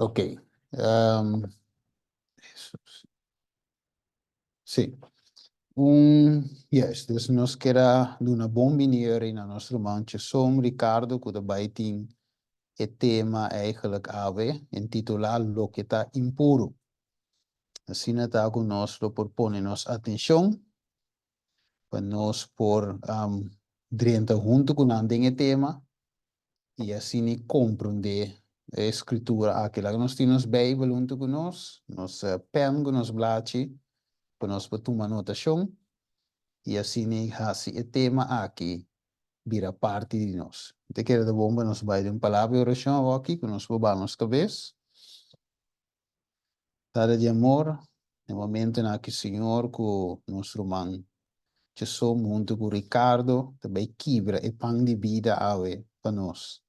Ok. Sí. Un, yes, dus nos kier a duna bon bini na nos ruman Chesom Ricardo ku ta bai tin e tema eigenlijk awe intitulá Loke ta impuru. Asina ta ku nos lo por pone nos atenshon pa nos por drenta huntu ku nan den e tema i asina komprondé e skritura aki. Laga nos tin nos Beibel huntu ku nos, nos pèn ku nos blachi pa nos por tuma anotashon i asina hasi e tema aki bira parti di nos. Mi ta kere ta bon pa nos bai den un palabra di orashon awor aki ku nos por baha nos kabes. Tata di amor, na e momentonan aki Señor ku nos ruman Chesom huntu ku Ricardo ta bai kibra e pan di bida awe pa nos.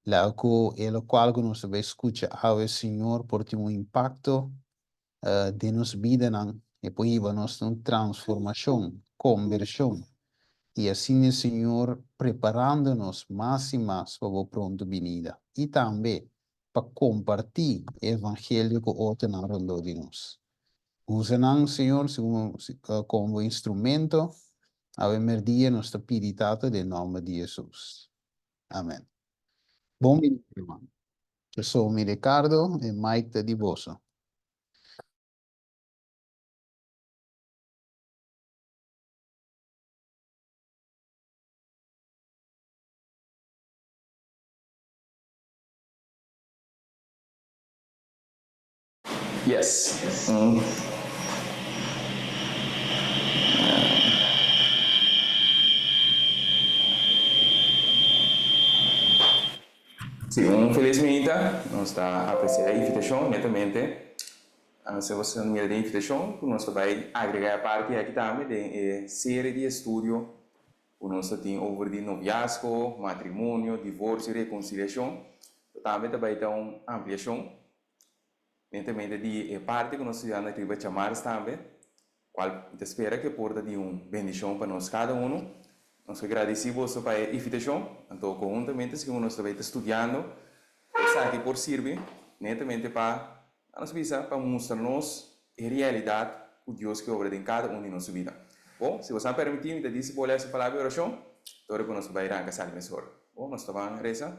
Laga ku e lokual ku nos ta bai skucha awe Señor por tin un impakto den nos bidanan, e por hiba nos na un transformashon, kombershon, i asina Señor preparando nos mas i mas pa bo pronto binida i tambe pa kompartí e evangelio ku otronan rondó di nos. Usa nan, Señor, segun komo bo instrumento. Awe merdia nos ta pidi, Tata, den nòmber di Hesus. Amen. Bon bini, ruman. Somi Ricardo, e mic ta di boso. Yes. Mm. Sí, un felis minita. Nos ta aprecia e invitacion, netamente. Si bo ta mira den invitacion cu nos ta bay agrega e parti aki tambe den e serie di estudio Ku nos ta tin over di noviazgo, matrimonio, divorsio i rekonsiliashon, tambe ta bai ta un ampliashon netamente di e parti ku nos studiando aki riba djamars tambe, kual mi ta spera ku e por ta di un bendishon pa nos kada unu. Nos ke gradisí boso pa e invitashon, anto konhuntamente segun ku nos ta bai ta studiando, esaki por sirbi netamente pa A nos bisa pa mustra nos e realidat ku Dios ke obra den kada un di nos su bida. Bo, si boso a permití, mi ta disi bo lesa palabra di orashon, tora ku nos ta bai ranka sali mesora. Bo, nos ta ban resa.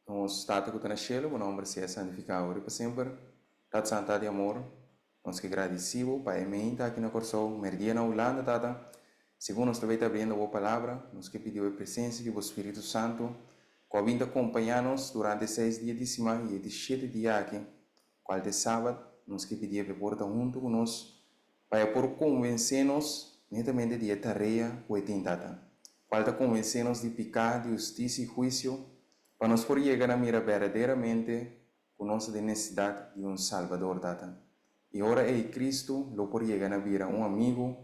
Nos Tata ku ta na shelu, bo nòmber sea santifiká ora i pa semper. Tata Santu, Tata di amor, nos ke gradisí bo pa e meinta aki na Kòrsou, merdia na Hulanda, Tata. Segun nos ta bai ta abriendo bo Palabra, nos ke pidi bo e presensia di bo Spiritu Santu, ku a bin ta kompañá nos durante e seis dia di siman i e di shete dia aki, kual ta e Sabat, nos ke pidié pa e por ta huntu ku nos, pa e por konvensé nos netamente di e tarea ku e tin, Tata, kual ta konvensé nos di piká, di hustisia i huisio, pa nos por yega na mira berdaderamente ku nos ta den nesesidat di un Salbador, Tata. I ora ei Kristu lo por yega na bira un amigu,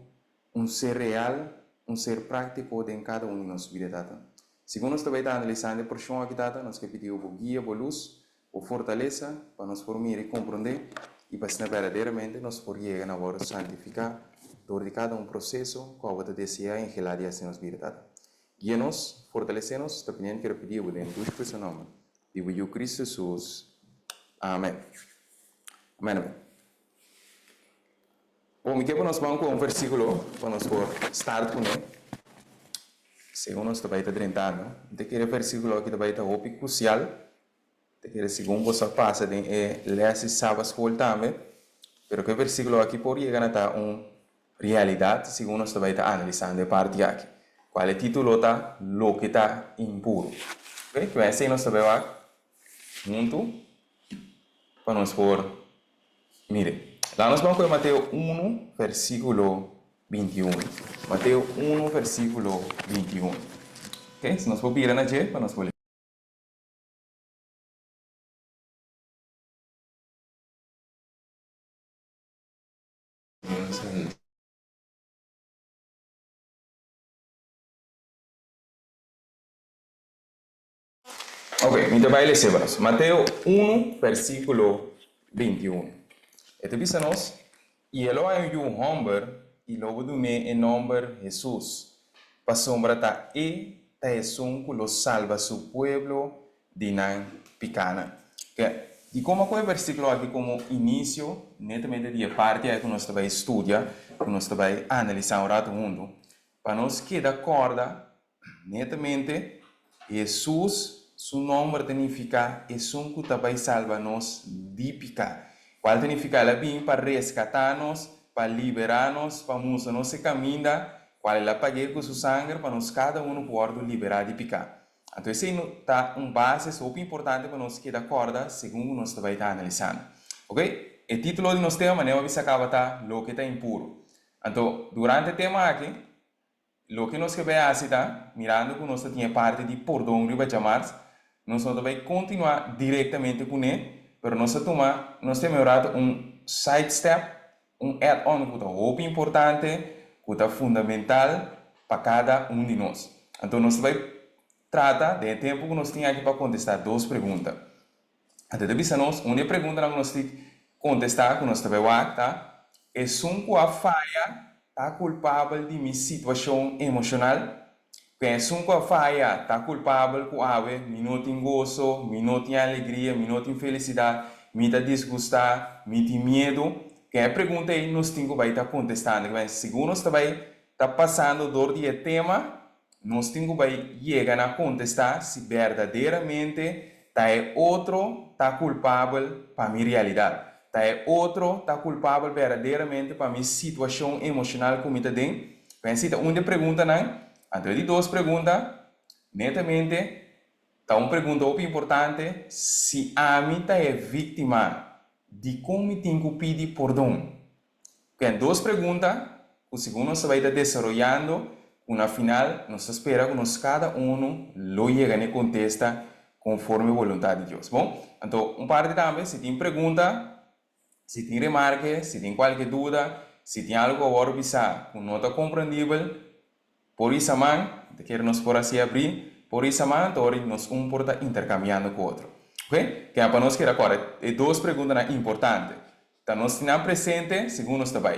un ser real, un ser práktiko den kada un di nos bida, Tata. Segun nos ta bai ta analisando e porshon aki, Tata, nos ke pidi bo bo guia, bo lus, bo fortalesa, pa nos por mira i komprondé, i pa asina berdaderamente nos por yega na wòrdu santifiká dor di kada un proseso ku abo ta deseá i anhelá di hasi den nos bida, Tata. Guia nos, fortalesé nos, ta pidiendo kere pidi bo den dushi Cristo nomber, di bo Yu Cristo Jesus. Amen. Amen, amen. Bon, mi ke pa nos ban ku un versikulo pa nos por start kuné. Segun nos ta bai ta drentando, mi ta kere e versikulo aki ta bai ta hopi krusial. Ta kere segun boso a pasa den e les di Sabbat School tambe, pero ku e versikulo aki por yega na ta un realidat segun nos ta bai ta analisando e parti aki, kual e titulo ta Loke ta impuru. Ok, ku esei nos ta bai wak huntu pa nos por mire. Laga nos ban ku e Mateo unu versikulo 21. Mateo unu versikulo 21. Ok, si nos por bira na dje pa nos por. Ok, mi ta bai lese pa nos. Mateo unu, versíkulo 21. E ta bisa nos, I e lo haña un yu hòmber, i lo bo dun'é e nòmber Hesus, pasobra ta e ta esun ku lo salba su pueblo di nan pikánan. Ke, dikon a kohe e versíkulo aki komo inisio netamente di e parti aki ku nos ta bai studia, ku nos ta bai analisá un ratu huntu? Pa nos keda kòrda netamente Hesus su nòmber ta nifiká Esun ku ta bai salba nos di piká. Kual ta nifiká el a bini pa reskatá nos, pa liberá nos, pa mustra nos e kaminda kual el a pag'é ku su sanger pa nos kada unu por wòrdu liberá di piká. Anto esei no ta un base hopi importante pa nos keda kòrda segun ku nos ta bai ta analisando. Ok, e título di nos tema manera bo a bisa kaba ta Loke ta impuru. Anto durante e tema aki loke nos ke bai hasi ta, mirando ku nos ta tin e parti di pordon riba djamars, nos no ta bai kontinuá direktamente kuné, pero nos ta tuma nos tema un rato un side step, un add-on ku ta hopi importante, ku ta fundamental pa kada un di nos. Anto nos ta bai trata den e tempu ku nos tin aki pa kontestá dos pregunta. Anto e ta bisa nos, un di e preguntanan ku nos tin kontestá ku nos ta bai wak ta, Esun ku a faya ta kulpabel di mi situashon emoshonal? Ken esun ku a faya ta kulpabel ku awe mi no tin goso, mi no tin alegria, mi no tin felisidat, mi ta disgustá, mi tin miedu? Ken e pregunta ei nos tin ku bai ta kontestando. Kiba segun nos ta bai ta pasando dor di e tema, nos tin ku bai yega na kontestá si berdaderamente ta e otro ta kulpabel pa mi realidat. Ta e otro ta kulpabel berdaderamente pa mi situashon emoshonal ku mi ta den? Pensa ta un di e preguntanan. Anto e di dos pregunta, netamente, ta un pregunta hopi importante, si ami ta e víktima, dikon mi tin ku pidi pordon? Ken dos pregunta ku segun nos ta bai ta desaroyando, ku na final nos ta spera ku nos kada unu lo yega na e kontesta konforme boluntat di Dios. Bon, anto un parti tambe, si tin pregunta, Si tin remarke, si tin kualke duda, si tin algu ku a wòrdu bisá ku no ta komprendibel, por hisa man, ta kere nos por hasi abrí, por hisa man, ta ora nos un por ta interkambiando ku otro. Oke? Keda pa nos keda kòrda e dos preguntanan importante. Ta nos tin nan presente segun nos ta bai.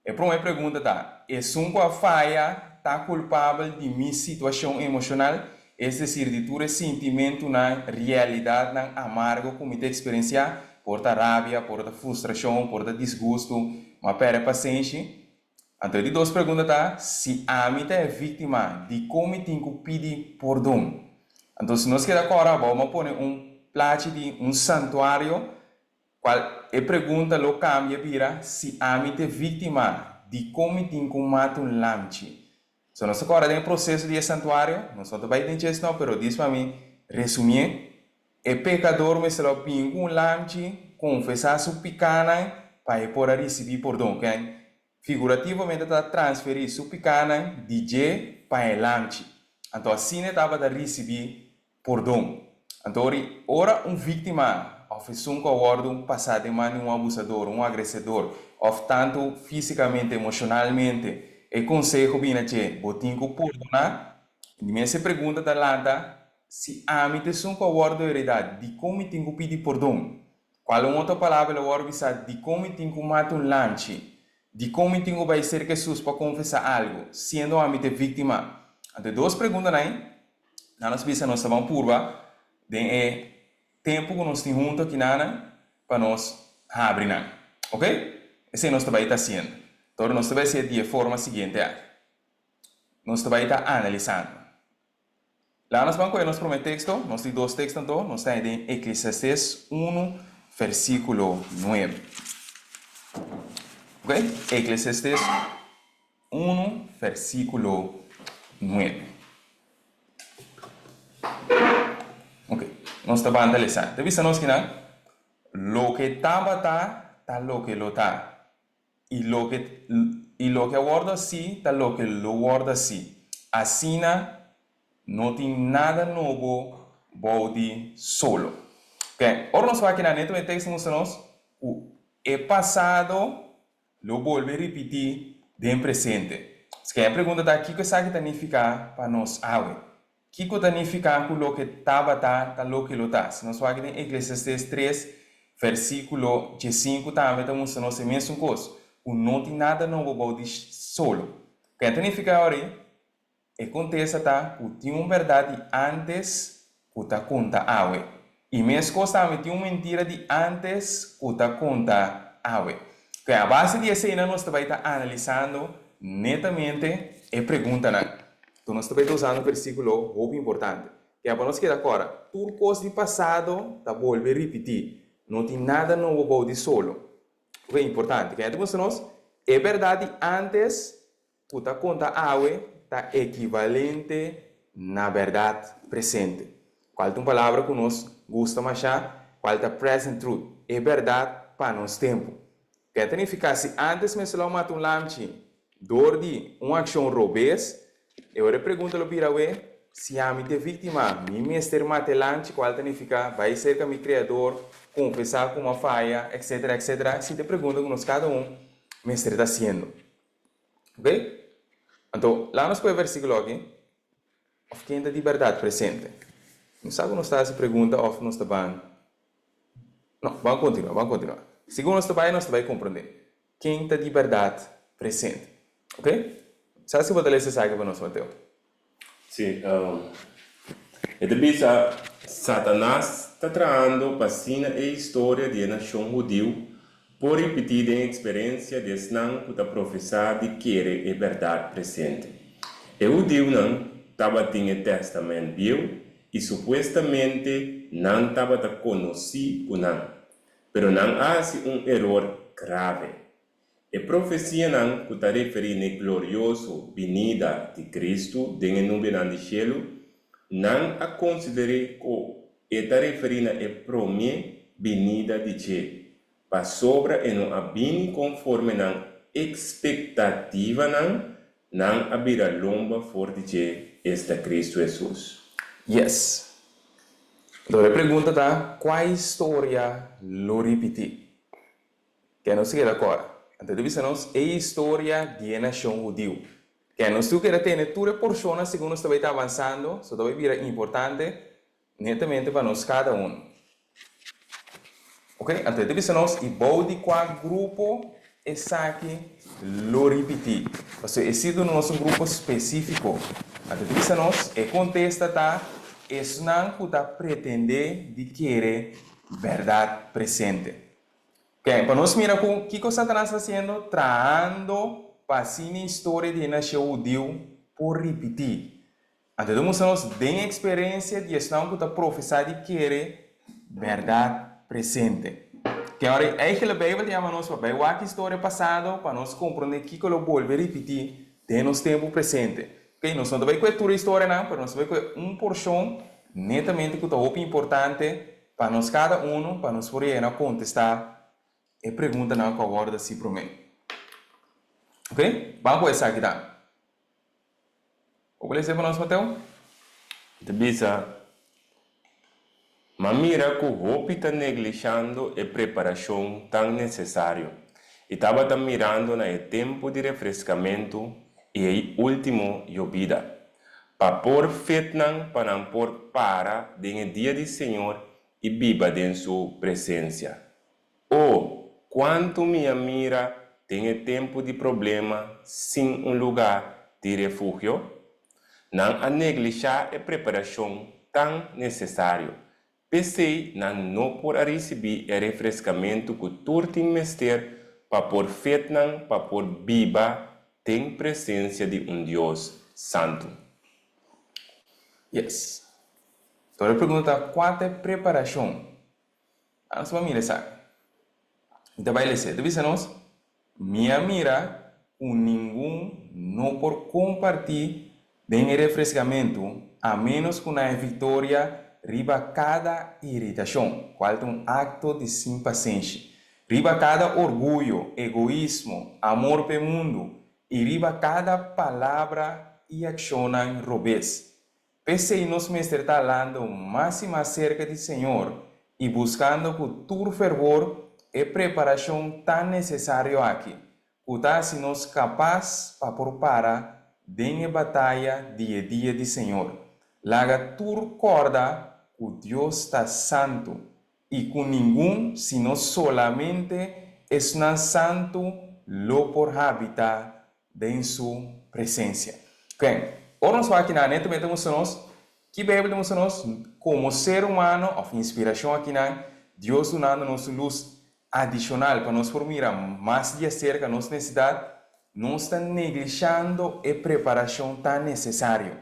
E promé pregunta ta, Esun ku a faya ta kulpabel di mi situashon emoshonal, es desir di tur e sintimentunan, realidatnan amargo ku mi ta eksperensiá? Por ta rabia, por ta frustrashon, por ta disgustu, m'a pèrdè pasenshi. Anto e di dos pregunta ta, Si ami ta e víktima, dikon mi tin ku pidi pordon? Anto si nos keda kòrda abou, m'a pone un plachi di un santuario Cual e pregunta lo cambia bira si ami t'e victima, dicon mi tin cu mata un lamchi? So nos ta corda den e proceso di e santuario, nos no ta bay den djes no, pero dis pa mi resumie, e pecador mester lo bin cu un lamchi, confesa su picanan pa e por a ricibi pordon. Ken figurativamente ta transferi su picanan di dje pa e lamchi. Anto asina e tabata ricibi Pordon. Anto ori ora un víktima òf esun ku a wòrdu pasá den man di un abusador, un agresedor, òf tantu físikamente, emoshonalmente, e konseho bini na dje, bo tin ku pordoná. Di mes e pregunta ta lanta, Si ami ta esun ku a wòrdu heredá, dikon mi tin ku pidi pordon? Kual un otro palabra el a wòrdu bisá, Dikon mi tin ku mata un lanchi? Dikon mi tin ku bai serka Hesus pa konfesá algu, siendo ami ta e víktima? Anto e dos preguntanan ei Nan nos bisa nos ta ban purba den e tempu ku nos tin huntu akinanan pa nos habri nan. Ok? Esei nos ta bai ta hasiendo. Tor nos ta bai hasié di e forma siguiente aki. Nos ta bai ta analisando. Laga nos ban kohe nos promé teksto. Nos tin dos teksto anto. Nos ta den Eklesiastés unu versíkulo nuebe. Ok? Eklesiastés Unu versíkulo nuebe. Ok, nos ta banta lesa. Ta bisa nos kinan, Loke tabata ta loke lo ta, i loke i loke a wòrdu hasí ta loke lo wòrdu hasí. Asina no tin nada nobo bou di solo. Ok, ora nos wak kinan, e teksto mustra nos ku e pasado Lo bolbe ripití den presente. Esaki e pregunta ta, Kiko esaki ta nifiká pa nos awe? Kiko ta nifiká ku loke tabata ta loke lo ta? Si nos wak den Eklesiastés tres, versíkulo diesinku tambe ta mustra nos e mesun kos, ku no tin nada nobo bou di solo. Ke ta nifiká ora ei? E kontesta ta ku tin un bèrdat di ántes ku ta konta awe. I meskos tambe tin un mentira di ántes ku ta konta awe. Ku a base di eseinan nos ta bai ta analisando netamente e preguntanan. Anto nos ta bai ta usando un versíkulo hopi importante. Kua pa nos keda kòrda, tur kos di pasado ta bolbe ripití, no tin nada nobo bou di solo. Oke, importante. Kua ta mustra nos e bèrdat di ántes ku ta konta awe ta ekivalente na bèrdat presente. Kual ta un palabra ku nos gusta mashá? Kual ta present truth, e bèrdat pa nos tempu. Ke ta nifiká si ántes mester lo a mata un lamchi dor di un akshon robes, e ora e pregunta lo bira awe, Si ami ta e víktima, mi mester mata e lamchi? Kual ta nifiká bai serka mi Kreador, konfesá ku mi a faya, etsetera, etsetera? Si ta e pregunta ku nos kada un mester ta hasiendo. Ok? Anto, laga nos pone e versíkulo aki, Òf ken ta di bèrdat presente? No sa ku nos ta hasi pregunta òf nos ta ban. No, ban kontinuá, ban kontinuá. Segun nos ta bai, nos ta bai komprondé ken ta di bèrdat presente. Ok? Sa si bo ta lesa esaki pa nos, Mateo? Sí, e ta bisa, Satanas ta trahando pa asina e historia di e nashon hudiu por ripití den eksperensia di esnan ku ta profesá di kere e bèrdat presente. E hudiunan tabatin e Tèstamènt Bieu i supuestamente nan tabata konosí ku nan. Pero nan a hasi un eror grave. E profesianan ku ta referí n'e glorioso binida di Kristu den e nubianan di shelu, nan a konsider'é ku e ta referí na e promé binida di dje, pasobra e no a bini konforme nan ekspektativanan, nan a bira lomba for di dje, esta Kristu Hesus. Yes. Anto e pregunta ta, Kua historia lo ripití? Ke nos keda kòrda? Anto ta bisa nos e historia di e nashon hudiu. Ke nos tur keda tene tur e porshonnan segun nos ta bai ta avansando, so ta bai bira importante netamente pa nos kada unu. Ok, anto e ta bisa nos i bou di kua grupo esaki lo ripití. Pasobra e si duna nos un grupo spesífiko. Anto e ta bisa nos e kontesta ta esnan ku ta pretendé di kere bèrdat presente. Oke, pa nos mira ku kiko Satanas ta hasiendo, trahando pa asina e historia di e nashon hudiu por ripití. Anto ta mustra nos den eksperensia di esnan ku ta profesá di kere bèrdat presente. Ke ora ei eigentlik Beibel ta yama nos pa bai wak historia pasado pa nos komprondé kiko lo bolbe ripití den nos tempu presente. Oke, nos no ta bai ku e tur e historianan, pero nos ta bai ku e un porshon netamente ku ta hopi importante Pa nos kada unu, pa nos por yega na kontestá e preguntanan ku a wòrdu hasi promé. Ok, ban ku esaki ta. Bo por lesa pa nos, Mateo? E ta bisa, M'a mira ku hopi ta neglishando e preparashon tan nesesario i tabata mirando na e tempu di refreskamentu i e último yobida. Pa por fetnan pa nan por para den e dia di Señor i biba den su presencia. O, cuantu mi a mira den e tempu di problema sin un lugar di refugio! Nan a neglishá e preparacion tan necesario, P'esei nan no por a risibí e refreskamentu ku tur tin mester pa por fetnan pa por biba den presensia di un Dios santu. Yes. Tur e pregunta ta kua ta e preparashon? Nos por mira esaki. Mi ta bai lesa. E ta bisa nos, Mi a mira ku ningun no por kompartí den e refreskamentu a ménos ku nan e viktoria riba kada iritashon, kual ta un akto di sin pasenshi, riba kada orguyo, egoismo, amor p'e mundu i riba kada palabra i akshonnan robes. P'esei nos mester ta halando mas i mas serka di Señor i buskando ku tur fervor e preparashon tan nesesario aki, ku ta hasi nos kapas pa por para den e bataya di e dia di Señor. Laga tur kòrda ku Dios ta santu i ku ningun sino solamente esnan santu lo por habitá den su presencia. Ken, ora nos wak kinan, e ta mete mustra nos. Ki Beibel ta mustra nos? Komo ser humano, òf inspirashon akinan, Dios dunando nos un lus adishonal pa nos por mira mas di aserka nos nesesidat, nos ta neglishando e preparashon tan nesesario.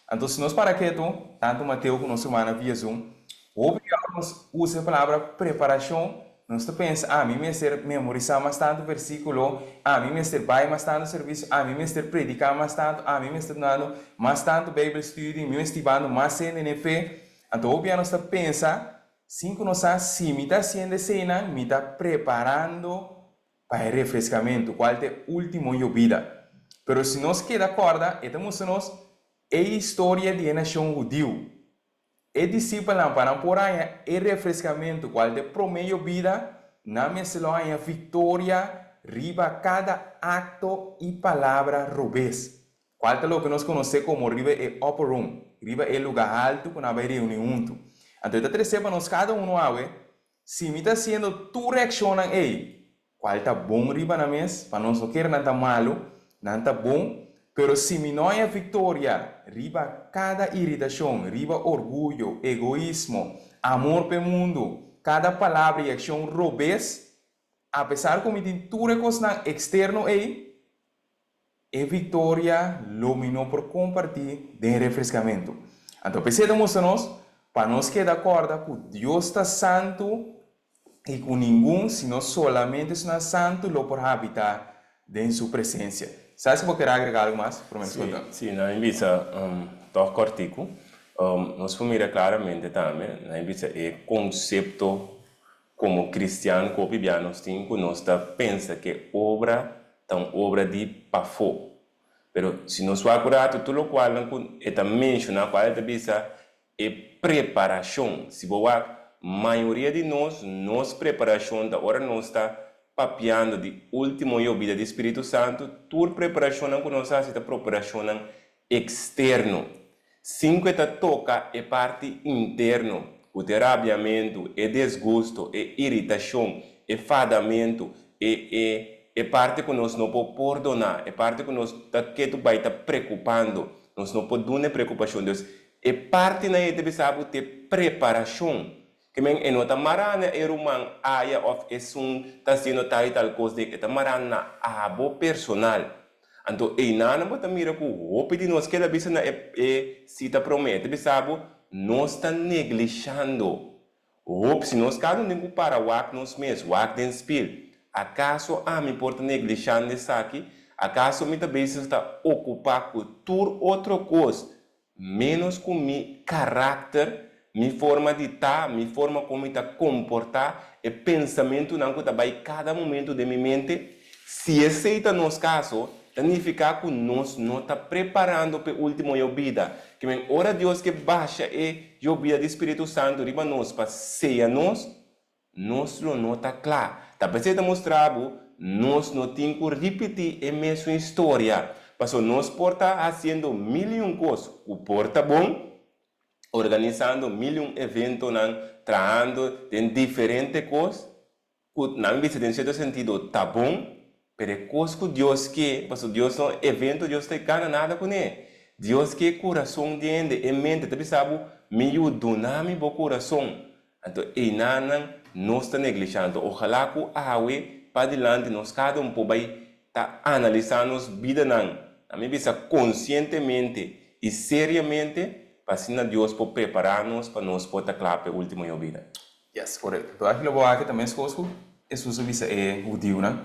Anto si nos para ketu, tantu Mateo ku nos rumannan via Zoom, hopi bia ora nos usa e palabra preparashon, nos ta pensa, Ah, mi mester memorisá mas tantu versíkulo, ah, mi mester bai mas tantu servisio, ah, mi mester prediká mas tantu, ah, mi mester dunando mas tantu Bijbelstudie, mi mester hibando mas hende na e fe. Anto hopi bia nos ta pensa, Sin ku nos sa si mi ta hasiendo eseinan, mi ta preparando pa e refreskamentu, kual ta e último yobida. Pero si nos keda kòrda, e ta mustra nos e historia di e nashon hudiu. E disipelnan, pa nan por haña e refreskamentu, kual ta e promé yobida, nan mester lo haña viktoria riba kada akto i palabra robes. Cual ta loke nos conoce como riba e upper room, riba e luga haltu cu nan a bay reuni huntu. Anto e ta trece pa nos cada uno awe, si mi ta haciendo tur e accionnan ey, cual ta bon riba nan mes, pa nos no kere nan ta malo, nan ta bon, pero si mi no haña victoria riba cada iritacion, riba orguyo, egoismo, amor p'e mundo, cada palabra y accion robes, apesar cu mi tin tur e cosnan externo ey, E viktoria lo mi no por kompartí den refreskamentu. Anto p'esei ta mustra nos pa nos keda kòrda ku Dios ta santu i ku ningun sino solamente esnan santu lo por habitá den su presensia. Sa si bo kier agregá algu mas promé nos Sí, konta? sí, nan a bisa tòg kòrtiku. Nos por mira klaramente tambe, nan a bisa e konsepto Komo kristian ku hopi bia nos tin ku nos ta pensa ku e obra ta un obra di pafó. Pero si nos wak un ratu tur lokualnan ku e ta menshoná kual e ta bisa e preparashon. Si bo wak mayoria di nos, nos preparashon ta ora nos ta papiando di ultimo yobida di Spiritu Santu, tur preparashonnan ku nos hasi ta properashonnan eksterno. Sin ku e ta toka e parti interno, ku ta e rabiamentu, e desgusto, e iritashon, e fadamentu, e e e parti ku nos no por pordoná, e parti ku nos ta ketu bai ta prekupando, nos no por duna e prekupashon. Dus, e partinan ei ta bisa bo ta e preparashon. Ke men e no ta mará na e ruman aya òf esun ta hasiendo tal i tal kos den, e ta mará na abo personal. Anto einan bo ta mira ku hopi di nos keda bisa na e e sita promé, e ta bisa bo, nos ta neglishando hopi. Si nos kada un tin ku para wak nos mes, wak den spil, akaso ami por ta neglishando esaki? Akaso mi ta bezig ta okupá ku tur otro kos Ménos ku mi karakter, mi forma di ta, mi forma kon mi ta komportá, e pensamentunan ku ta bai kada momentu den mi mente. Si esei ta nos kaso, ta nifiká ku nos no ta preparando p'e último yobida. Ke men ora Dios ke basha e yobida di spiritu santu riba nos pa seya nos, Nos lo no ta kla. Ta p'esei ta mustra bo, nos no tin ku ripití e mesun historia. Pasobra nos por ta hasiendo mil i un kos ku por ta bon, organisando mil i un eventonan, trahando den diferente kos ku nan bisa den sierto sentido ta bon, Pero e kos ku Dios ke, pasobra Dios no evento Dios ta gana nada kuné. Dios ke e kurason di hende, e mente ta bisa bo, Mi yu, duna mi bo kurason. Anto einanan nos ta neglishá. Anto ojalá ku awe padilanti nos kada un por bai ta analisá nos bidanan, na mi bisa konsientemente i seriamente, pa asina Dios por prepará nos pa nos por ta kla pa e último yobida. Yes, korekto. Tur aki lo bo aki ta meskos ku Hesus a bisa e hudiunan,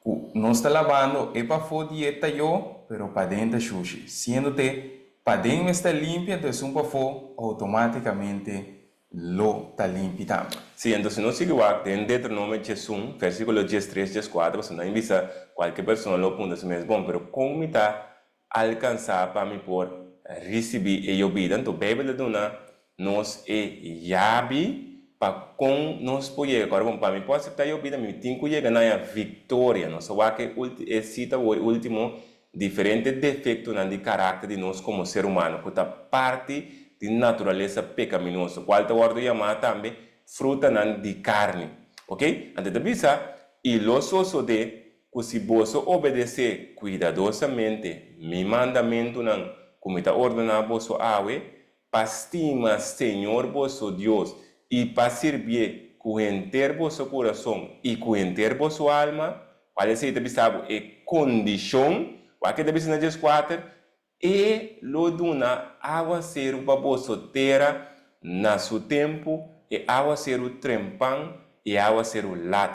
ku nos ta labando e pafó di e tayó, pero paden ta shushi. Siendo te paden mester ta limpi, anto esun pafó outomátikamente lo ta limpi tambe. Sí, anto si nos sigui wak den Deuteronomio 11, versíkulo 13, 14, pasobra nan bisa kualke persona lo puntra su mes, Bon, pero kon mi ta alkansá pa mi por risibí e yobida. Anto Beibel ta duna nos e yabi pa kon nos por yega. Kòrda bon, pa mi por aseptá e yobida mi tin ku yega na e viktoria. Nos a wak e ulti e sita awor e último diferente defektonan di karakter di nos komo ser humano ku ta parti di naturalesa pekaminoso, kual ta wòrdu yamá tambe frutanan di karni. Oke? Anto e ta bisa, I lo sosodé Ku si boso obedesé kuidadosamente mi mandamentunan ku mi ta ordená boso awe, pa stima Señor boso Dios i pa sirbié ku henter boso kurason i ku henter boso alma, kual esei ta bisa bo e kondishon, wak e ta bisa na 14, E lo duna awaseru pa boso tera na su tempu, e awaseru trempan i e awaseru lat,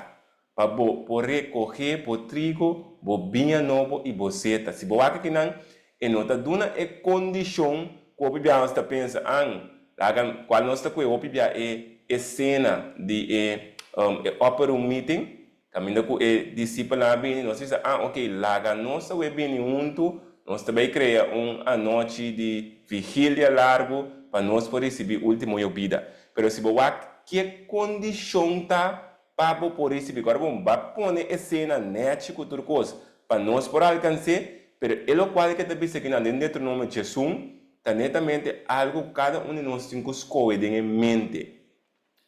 pa bo por rekohé bo trigo, bo biña nobo i bo seta. Si bo wak akinan, e no ta duna e kondishon ku hopi biaha nos ta pensa, An, laga kual nos ta kue hopi bia e esena di e e upper room meeting, Kaminda ku e disipelnan a bini, nos bisa, Ah, oke, laga nos awe bini huntu, nos ta bai krea un anochi di vigilia largu pa nos por risibí último yobida. Pero si bo wak ke kondishon ta pa bo por risibí, ku ora bo ba pone e sena nèchi ku tur kos pa nos por alkans'é, pero e lokual ke ta bisa kinan den Deuteronomio 11 ta netamente algu ku kada un di nos tin ku skohe den e mente.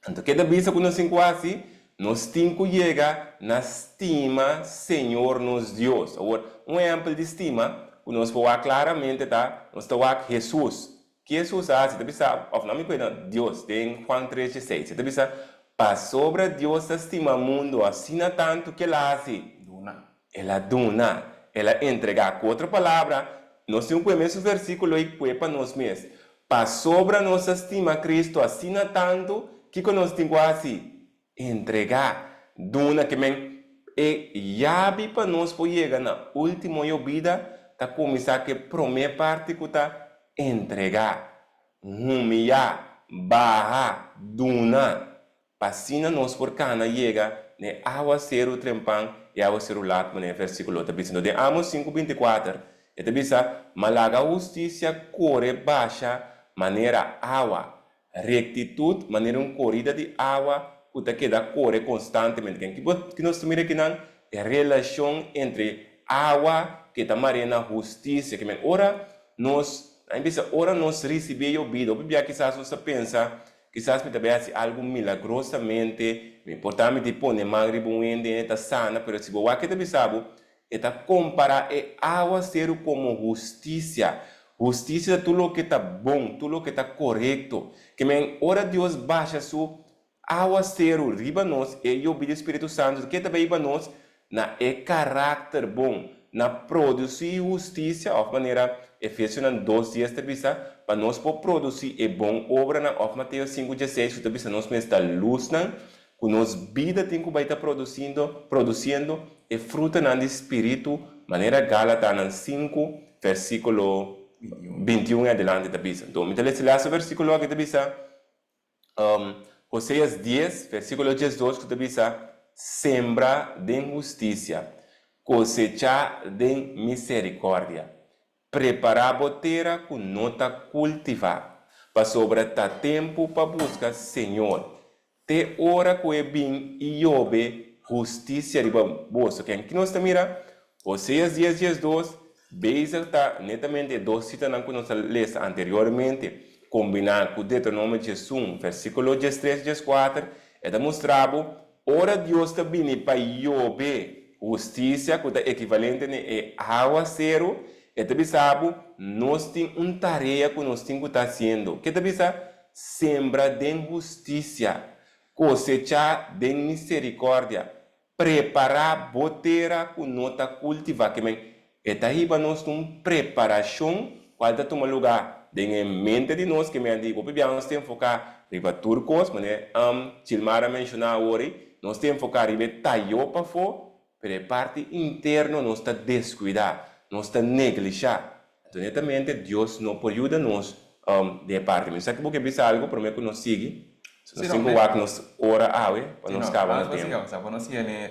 Anto ke ta bisa ku nos tin ku hasi? Nos tin ku yega na stima Señor nos Dios. Awor, un ehèmpel di stima ku nos por wak klaramente ta, nos ta wak Hesus. Ke Hesus a hasi? Ta bisa, òf no mi kuenta, Dios, den Juan tres dieseis, e ta bisa, Pasobra Dios ta stima mundu asina tantu ke el a hasi? Duna. El a duna. El a entregá. Ku otro palabra, nos tin ku e mesun versíkulo ei kue pa nos mes. Pasobra nos a stima Cristo asina tantu, kiko nos tin ku hasi? Entregá. Duna. Ke men, e yabi pa nos por yega na último yobida ta kuminsá ku e promé parti ku ta entregá, humiyá, baha, duna. Pa asina nos por kana yega na e awaseru trempan i awaseru lat, manera e versíkulo ta bisa. Den Amos sinku 24, e ta bisa, Ma laga hustisia kore basha manera awa, rektitut manera un korida di awa ku ta keda kore konstantemente. Ken ki nos ta mira akinan? E relashon entre awa ke ta marea na hustisia. Ke men ora nos, nan bisa, ora nos risibí e yobida, hopi bia kisas nos ta pensa Kisas mi ta bai hasi algu milagrosamente, mi por ta mi di pone man riba un hende i e ta sana, pero si bo wak e ta bisa bo, e ta kompará e awaseru komo hustisia. Hustisia ta tur loke ta bon, tur loke ta korekto. Ke men, ora Dios basha su awaseru riba nos, e yobi di Spiritu Santu, ke ta bai riba nos? Na e karakter bon, na produsí hustisia, òf manera Efesionan dos dies ta bisa, pa nos por produsí e bon obranan, òf Mateo sinku dieseis ku ta bisa nos mes ta lusnan, ku nos bida tin ku bai ta produsindo, produsiendo, e frutanan di spiritu, manera Galatanan sinku, versíkulo 21 i adelante ta bisa. Anto, mi ta lesa e lastu versíkulo aki ta bisa. Hoseas dies, versíkulo 12 ku ta bisa, Sembra den hustisia, kosechá den miserikòrdia. Prepará bo tera ku no ta kultivá, pasobra ta tempu pa buska Señor, te ora ku e bin i yobe hustisia riba boso. Ken ki nos ta mira? Hoseas dies 12, Bezig ta netamente e dos sitanan ku nos a lesa anteriormente, kombiná ku Deuteronomio 11, versíkulo 13 i 14, e ta mustra bo ora Dios ta bini pa yobe hustisia ku ta ekivalente na e awaseru, e ta bisa bo nos tin un tarea ku nos tin ku ta hasiendo. Ke ta bisa? Sembra den hustisia, kosechá den miserikòrdia. Prepará bo tera ku no ta kultivá. Ke men, e ta hiba nos na un preparashon kual ta tuma lugá den e mente di nos. Ke men a di, hopi bia nos ta enfoká riba tur kos, manera Gilmar a menshoná awor ei, nos ta enfoká riba e tayó pafó, pero e parti interno nos ta deskuidá, nos ta neglishá. Anto netamente Dios no por yuda nos den e parti. Mi sa ku bo ke bisa algu promé ku nos sigui. So nos tin ku wak nos ora awe pa nos kaba na tempu. Si no, nos yene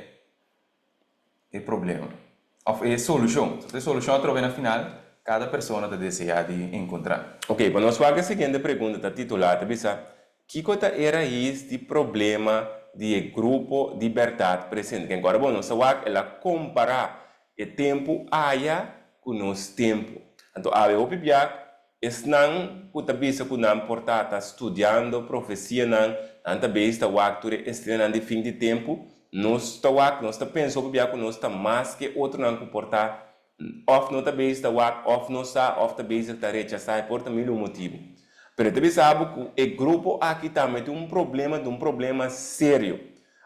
e problema òf e solushon. So e solushon atrobe na final kada persona ta deseá di enkontrá. Ok, pa nos wak e siguiente pregunta ta titulá ta bisa, Kiko ta e rais di problema di e grupo di bèrdat presente? Ken ku ora bo nos a wak el a kompará e tempu aya ku nos tempu. Anto awe hopi bia esnan ku ta bisa ku nan por ta ta studiando profesianan, nan ta bezig ta wak tur e estrenanan di fin di tempu, nos ta wak, nos ta pensa hopi bia ku nos ta mas ke otronan ku por ta òf no ta bezig ta wak, òf no sa, òf ta bezig ta rechasá, e por ta mil un motibu. Pero e ta bisa bo ku e grupo aki tambe tin un problema, tin un problema serio.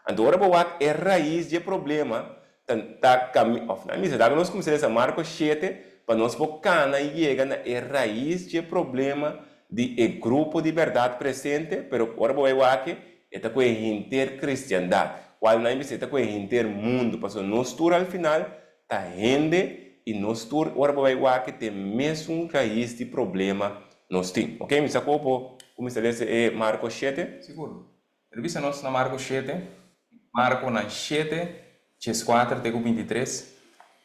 Anto ora bo wak e rais dje problema ta ta kami òf nan bisa ta ku nos kuminsá lesa Marko shete pa nos por kana yega na e rais dje problema di e grupo di bèrdat presente, pero ora bo bai wak e ta ku e henter kristiandat, kual nan bisa e ta ku e henter mundu, pasobra nos tur al final ta hende i nos tur ora bo bai wak te mesun rais di problema nos tin. Ok, mi sa ku bo por kuminsá lesa e Marko shete. Sigur. E ta bisa nos na Marko shete, Markonan shete, dieskuater te ku bintitres,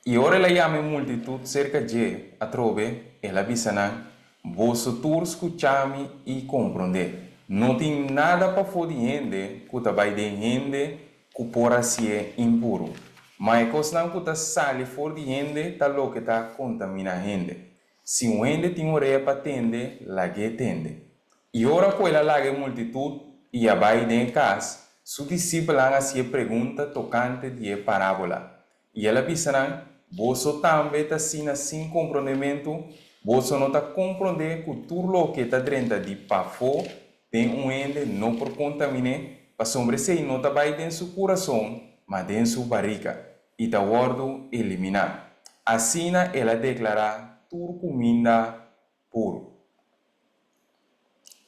I ora el a yama e multitut serka dje atrobe, el a bisa nan, Boso tur skucha mi i komprondé. No tin nada pafó di hende ku ta bai den hende ku por hasié impuru, ma e kosnan ku ta sali for di hende ta loke ta kontaminá hende. Si un hende tin orea pa tende, lag'é tende. I ora ku el a laga e multitut i a bai den e kas, su disipelnan a hasié pregunta tokante di e parábola. I el a bisa nan, Boso tambe ta asina sin komprondementu? Boso no ta komprondé ku tur loke ta drenta di pafó den un hende no por kontamin'é? Pasobra esei no ta bai den su kurason, ma den su barika, i ta wòrdu eliminá. Asina el a deklará tur kuminda puru.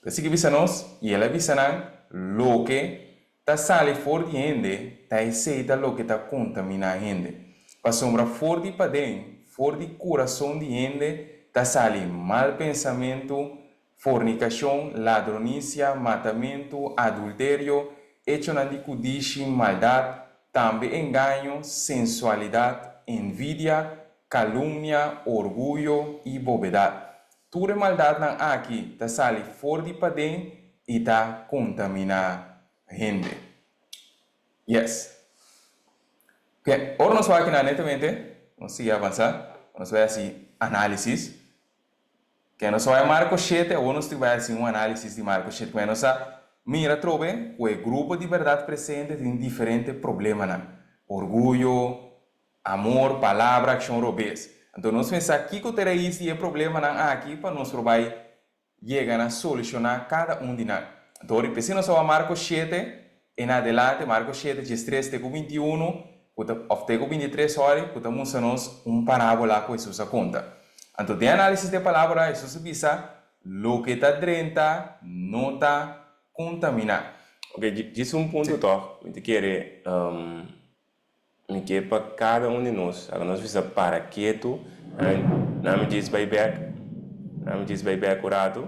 Ta sigui bisa nos, I el a bisa nan, Loke ta sali for di hende, ta esei ta loke ta kontaminá hende. Pasobra for di paden, for di kurason di hende, ta sali mal pensamentu, fornikashon, ladronisia, matamentu, adulterio, echonan di kudishi, maldat, tambe engaño, sensualidat, envidia, kalumnia, orguyo i bobedat. Tur e maldatnan aki ta sali for di paden i ta kontaminá hende. Yes. Oke, ora nos wak akinan netamente, nos sigui avansá, nos bai hasi análisis. Ke nos a bai Marko shete, awor nos tin bai hasi un análisis di Marko shete. Ku nos a mira atrobe ku e grupo di bèrdat presente tin diferente problemanan, orguyo, Amor, palabra, akshon robes. Anto nos pensa kiko ta e rais di e problemanan aki pa nos por bai yega na solushoná kada un di nan. Anto ora p'esei nos a wak Marko shete en adelante, Marko shete diestres te ku bintiunu, ku ta, òf te ku bintitres, sòri, ku ta mustra nos un parábola ku Hesus a konta. Anto den análisis di e palabra Hesus a bisa, Loke ta drenta no ta kontaminá. Oke, djis un punto tòg, mi ta kere Mi ke pa kada un di nos, aka nos bisa para ketu, nan mi djis bai bek, nan mi djis bai bek un ratu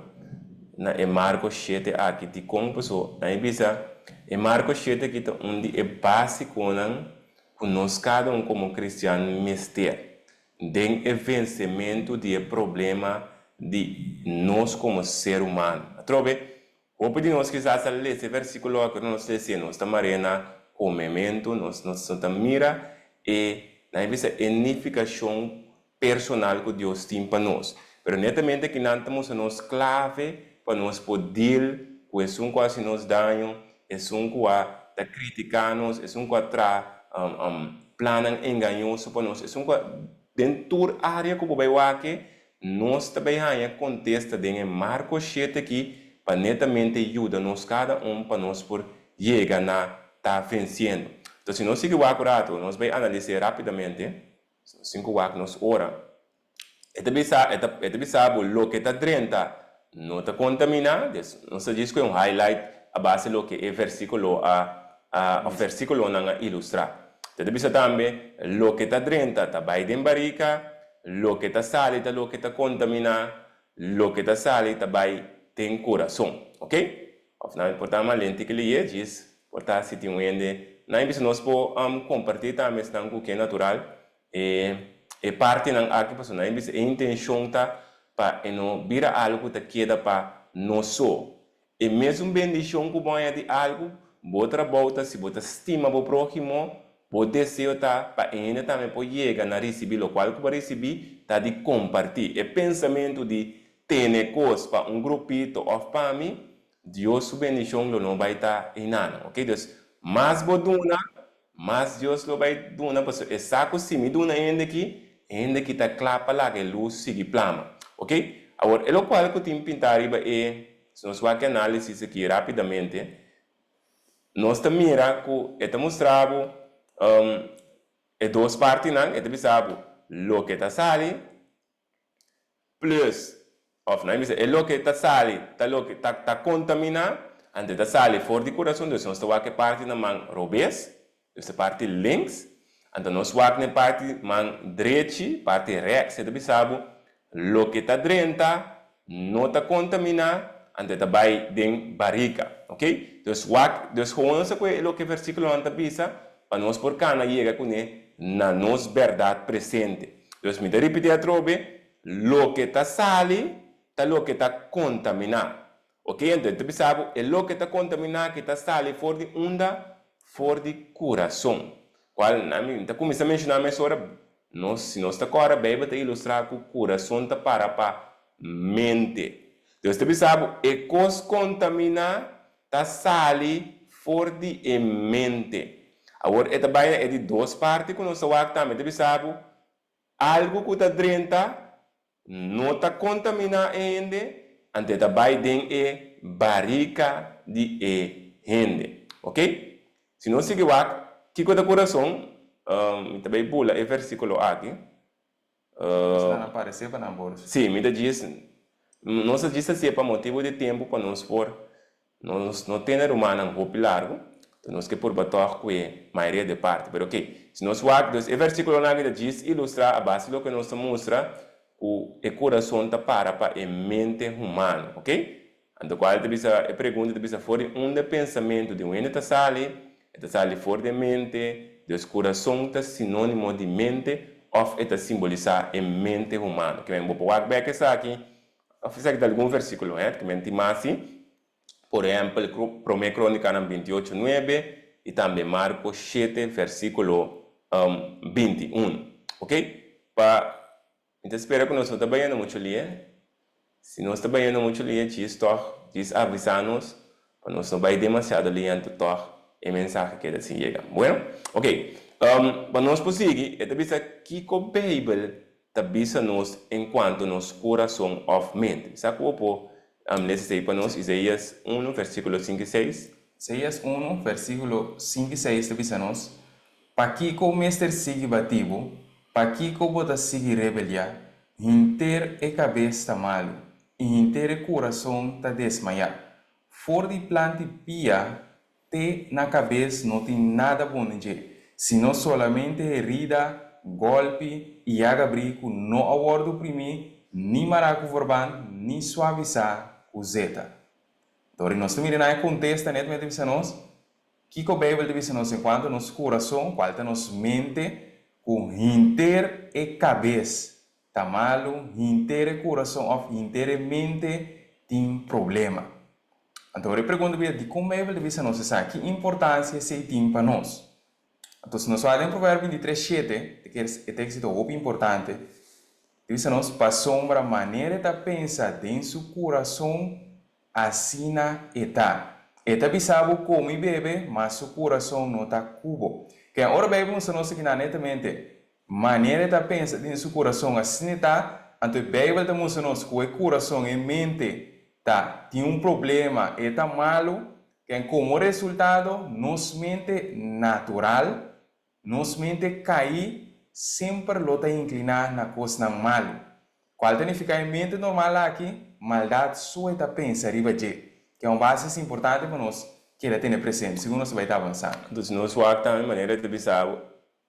na e Marko shete aki. Dikon? Paso nan e bisa e Marko shete aki ta un di e basikonan ku nos kada un komo kristian mester den e vensementu di e problema di nos komo ser humano. Atrobe, Hopi di nos kisas a lesa e versíkulo aki ora nos lesa e nos ta mar'é na komementu, nos nos no ta mira e, nan e bisa, e nifikashon personal ku Dios tin pa nos. Pero netamente akinan ta mustra nos klave pa nos por deal ku esun ku a hasi nos daño, esun ku a ta kritiká nos, esun ku a traha plannan engañoso pa nos, esun ku a den tur área ku bo bai wak Nos ta bay haña contesta den e Marco shete aki pa netamente yuda nos cada un pa nos por yega na ta venciendo. Enton si nos sigui wak un rato, nos bay analice rapidamente, si nos tin cu wak nos ora, e ta bisa, e ta, e ta bisa bo loke ta drenta no ta contamina, des nos ta djis cu e un highlight a base loke e versiculo a, a, of versiculonan a ilustra. E ta bisa tambe loke ta drenta ta bay den barica, Loke ta sali ta loke ta kontaminá, loke ta sali ta bai den kurason. Ok? Òf nan por ta mas lenti ku leyé, djis por ta si tin un hende nan bisa nos por kompartí tambe esnan ku ke natural e e partinan aki pasobra nan bisa e intenshon ta pa e no bira algu ku ta keda pa nos so. E mesun bendishon ku bo haña di algu, bo trabou ta si bo ta stima bo próhimo, bo deseo ta pa e hende tambe por yega na risibí lokual ku bo a risibí, ta di kompartí. E pensamentu di tene kos pa un grupito òf pa mi, Dios su bendishon lo no bai ta einanan. Oke, dus mas bo duna, Mas Dios lo bai duna pasobra e sa ku si mi duna hende aki, e hende aki ta kla pa laga e lus sigui plama. Ok? Awor, e lokual ku tin pintá riba e. Si nos wak e análisis aki rápidamente, nos ta mira ku e ta mustra bo e dos partinan, e ta bisa bo loke ta sali plus, òf nan bisa e loke ta sali ta loke ta ta kontaminá, anto e ta sali for di kurason, dus nos ta wak e parti na man robes, dus e parti links, anto nos wak na e parti man drechi, parti rèks, e ta bisa bo loke ta drenta no ta kontaminá, anto e ta bai den barika. Ok? Dus wak, dus gewoon nos a kohe e loke versíkulonan ta bisa pa nos por kana yega kuné na nos bèrdat presente. Dus mi ta ripití atrobe, loke ta sali ta loke ta kontaminá. Ok, anto e ta bisa bo, e loke ta kontaminá ki ta sali for di unda? For di kurason. Kual, na mi ta kuminsá menshoná mesora, nos, si nos ta kòrda, Beibel ta ilustrá ku kurason ta para pa mente. Dios ta bisa bo, e kos kontaminá ta sali for di e mente. Awor e ta bai na e di dos parti ku nos ta wak tambe. E ta bisa bo, algu ku ta drenta no ta kontaminá e hende, anto e ta bai den e barika di e hende. Oke? Si nos sigui wak, kiko ta kurason? Mi ta bai bula e versíkulo aki. Nos nan a paresé pa nan bors. Sí, mi ta djis, nos a djis hasié pa motibu di tempu pa nos por, nos no tene rumannan hopi largu, enton nos ke purba tòg ku e mayoria di e parti. Pero oke, si nos wak, dus e versíkulonan aki ta djis ilustrá a base di loke nos ta mustra ku e kurason ta para pa e mente humano, oke? Anto cual ta bisa e pregunta ta bisa for di unda e pensamentu di un hende ta sali, e ta sali for di e mente, dus curason ta sinonimo di mente of e ta simbolisa e mente humano. Kimen bo por wak bek esaki of esaki ta algun versiculo he, kimen tin mas si, por ehempel Prome Cronikanan 28, 9 y tambe Marco 7 versiculo 21. Ok, pa Mi ta spera ku nos no ta bayendo muchu lie. Si nos ta bayendo muchu lie, djis tòg, djis avisá nos pa nos no bai demasiado lie anto tòg e mensahe keda sin yega. Bueno, ok. Pa nos por sigui, e ta bisa kiko Beibel ta bisa nos enkuanto nos kurason òf mente. Sa ku bo por lesa esei pa nos, Isaías unu, versíkulo sinku i seis. Isaías unu, versíkulo sinku i seis ta bisa nos, Pakiko mester sigui bati bo? Pakiko bo ta sigui rebeliá? Henter e kabes ta malu, i henter e kurason ta desmayá. For di plant'i pia te na kabes no tin nada bon den dje, sino solamente herida, gòlpi i yagabrí ku no a wòrdu primí, ni mará ku verband, ni suavisá ku zeta. Dor di nos ta mira nan e kontesta netamente bisa nos, Kiko Beibel ta bisa nos enkuanto nos kurason, kual ta nos mente, ku hinter e kabes ta malu, hinter e kurason òf hinter e mente tin problema? Anto ora e pregunta bira, dikon Beibel ta bisa nos esaki? Ki importansia esei tin pa nos? Anto si nos wak den Proverbio 23, 7, ta kere e teksto ta hopi importante, ta bisa nos, Pasobra manera e ta pensa den su kurason, Asina e ta. E ta bisa bo come i bebe, ma su curason no ta cu bo. Ken ora Bijbel mustra nos aki nan netamente manera e ta pensa den su curason, asina e ta, anto e Bijbel ta mustra nos cu e curason, e mente, ta tin un problema, e ta malo, ken como resultado nos mente natural Nos mente caí semper lo ta incliná na cosnan malu. Cual ta nificá e mente normal aki? Maldad so e ta pensa riba dje. Ke un base es importante pa nos keda tene presente segun nos ta bai ta avansando. Anto si nos wak tambe manera e ta bisa bo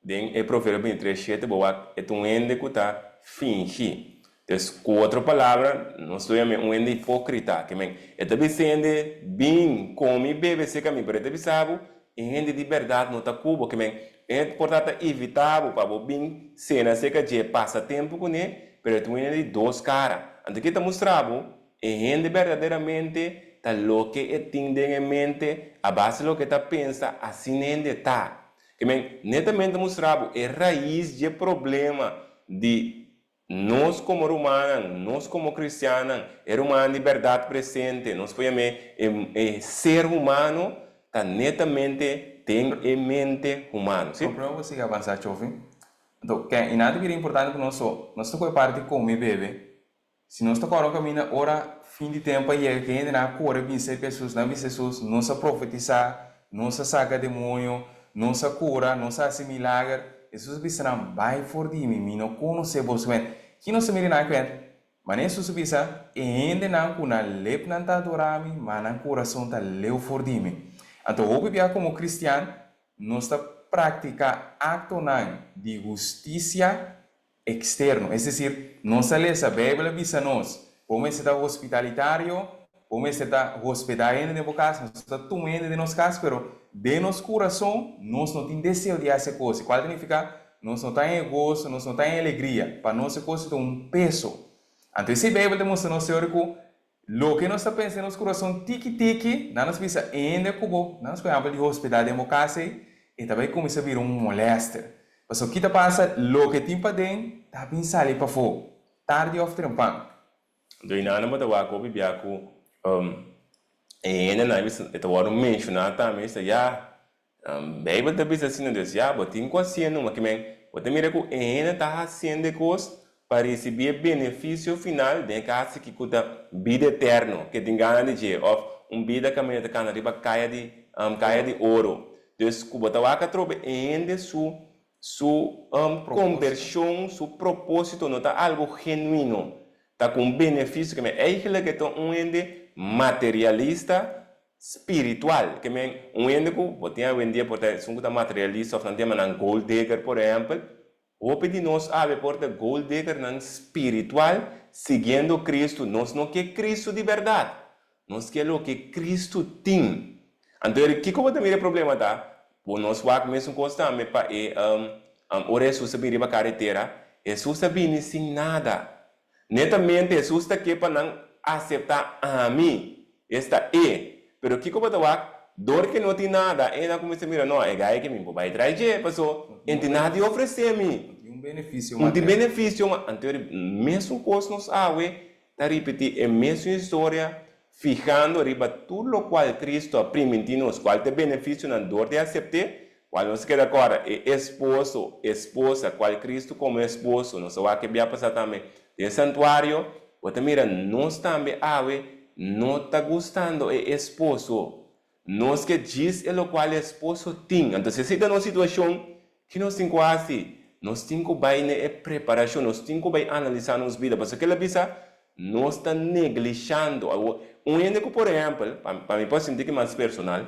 den e Proverbio 23, 7 bo wak e ta un hende cu ta fingi. Entonces cu otro palabra nos lo yam'e un hende hipocrita. Ke men e ta bisa hende bin come y bebe cerca mi pero e ta bisa bo E hende di bèrdat no ta ku bo, ke men e por ta ta invitá bo pa bo bin sena serka dje, pasa tempu kuné, pero e ta un hende di dos kara. Anto ke ta mustra bo? E hende berdaderamente ta loke e tin den e mente, a base loke e ta pensa, asina e hende ta. Ke men netamente ta mustra bo e rais dje problema di Nos komo rumannan, nos komo kristiannan, e rumannan di bèrdat presente, nos por yam'é e e ser humano, ta netamente den e mente humano. Sí? Promé bo sigui avansá, Chofi. Anto, ke i nan ta bira importante pa nos so, nos ta kohe parti kome i bebe. Si nos ta kòrda un kaminda ora. Fin di tempu a yega ku e hendenan a kore bin serka Hesus. Nan a bisa Hesus, Nos a profetisá, nos a saka demoño, nos a kura, nos a hasi milager. Hesus a bisa nan, Bai for di mi, mi no konosé boso. Ki nos ta mira nan kuenta? Manera Hesus a bisa, E hendenan ku nan lepnan ta adorá mi, ma nan kurason ta leu for di mi. Anto hopi bia komo kristian nos ta praktiká aktonan di hustisia eksterno. Es desir, nos a lesa, Beibel a bisa nos, Bo mester ta hospitalitario, bo mester ta hospedá hende den bo kas, nos ta tuma hende den nos kas, pero den nos kurason nos no tin deseo di hasi e kos, kual ta nifiká nos no ta haña e goso, nos no ta haña e alegria, pa nos e kos ta un peso. Anto esei Beibel ta mustra nos teori ku Loke nos ta pensa den nos kurason tiki tiki, nan nos bisa hende ku bo, nan nos por ehèmpel di hospedá den bo kas ei, e ta bai kuminsá bira un molèster. Pasobra ki ta pasa, loke tin paden ta bin sali pafó, tardi òf trempan. Anto i nan bo ta wak hopi bia ku e hendenan e ta wòrdu menshoná tambe, e ta ya, Beibel ta bisa asina, Dios, ya, bo tin ku hasié numa. Ki men, bo ta mira ku e hende ta hasiendo e kos pa risibí e benefisio final den e kas aki ku ta bida eterno, ke tin gana di dje, òf un bida kaminda ta kana riba kaya di kaya di oro. Dus, ku bo ta wak atrobe e hende su su kombershon, su propósito no ta algu genuino, ta ku un benefisio. Ki men, eigentlik e ta un hende materialista Spiritual, ke men un hende ku bo tin awendia por ta esun ku ta materialista òf nan ta yama nan gold digger por ehèmpel, hopi di nos awe por ta gold diggernan spiritual siguiendo Cristo, nos no ke Cristo di bèrdat, nos ke loke Cristo tin. Anto eri kiko bo ta mira e problema ta? Bo nos wak mesun kos tambe pa e ora Hesus a bini riba karetera, Hesus a bini sin nada, Netamente Hesus ta ke pa nan aseptá ami, esta E. Pero kiko bo ta wak? Dor ke no tin nada, e nan kuminsá mira, No, e gai ke mi por bai trai dje, paso e tin nada di ofresé mi. No tin un benefisio No tin benefisio ma. Anto e mesun kos nos awe ta ripití e mesun historia, fihando riba tur lokual Cristo a primintí nos, kual ta e benefisionan dor di asept'é, Cual nos keda corda e esposo, esposa, cual Cristo como esposo, nos a wak e bia pasa tambe den santuario, bo ta mira nos tambe awe no ta gustando e esposo. Nos ke djis e locual e esposo tin. Anto si esey ta nos situacion, ki nos tin cu haci? Nos tin cu bay na e preparacion, nos tin cu bay analisa nos bida. Pasobra kila bisa nos ta neglishando. Awor, un hende cu por ehempel, pa mi por sinti ki mas personal,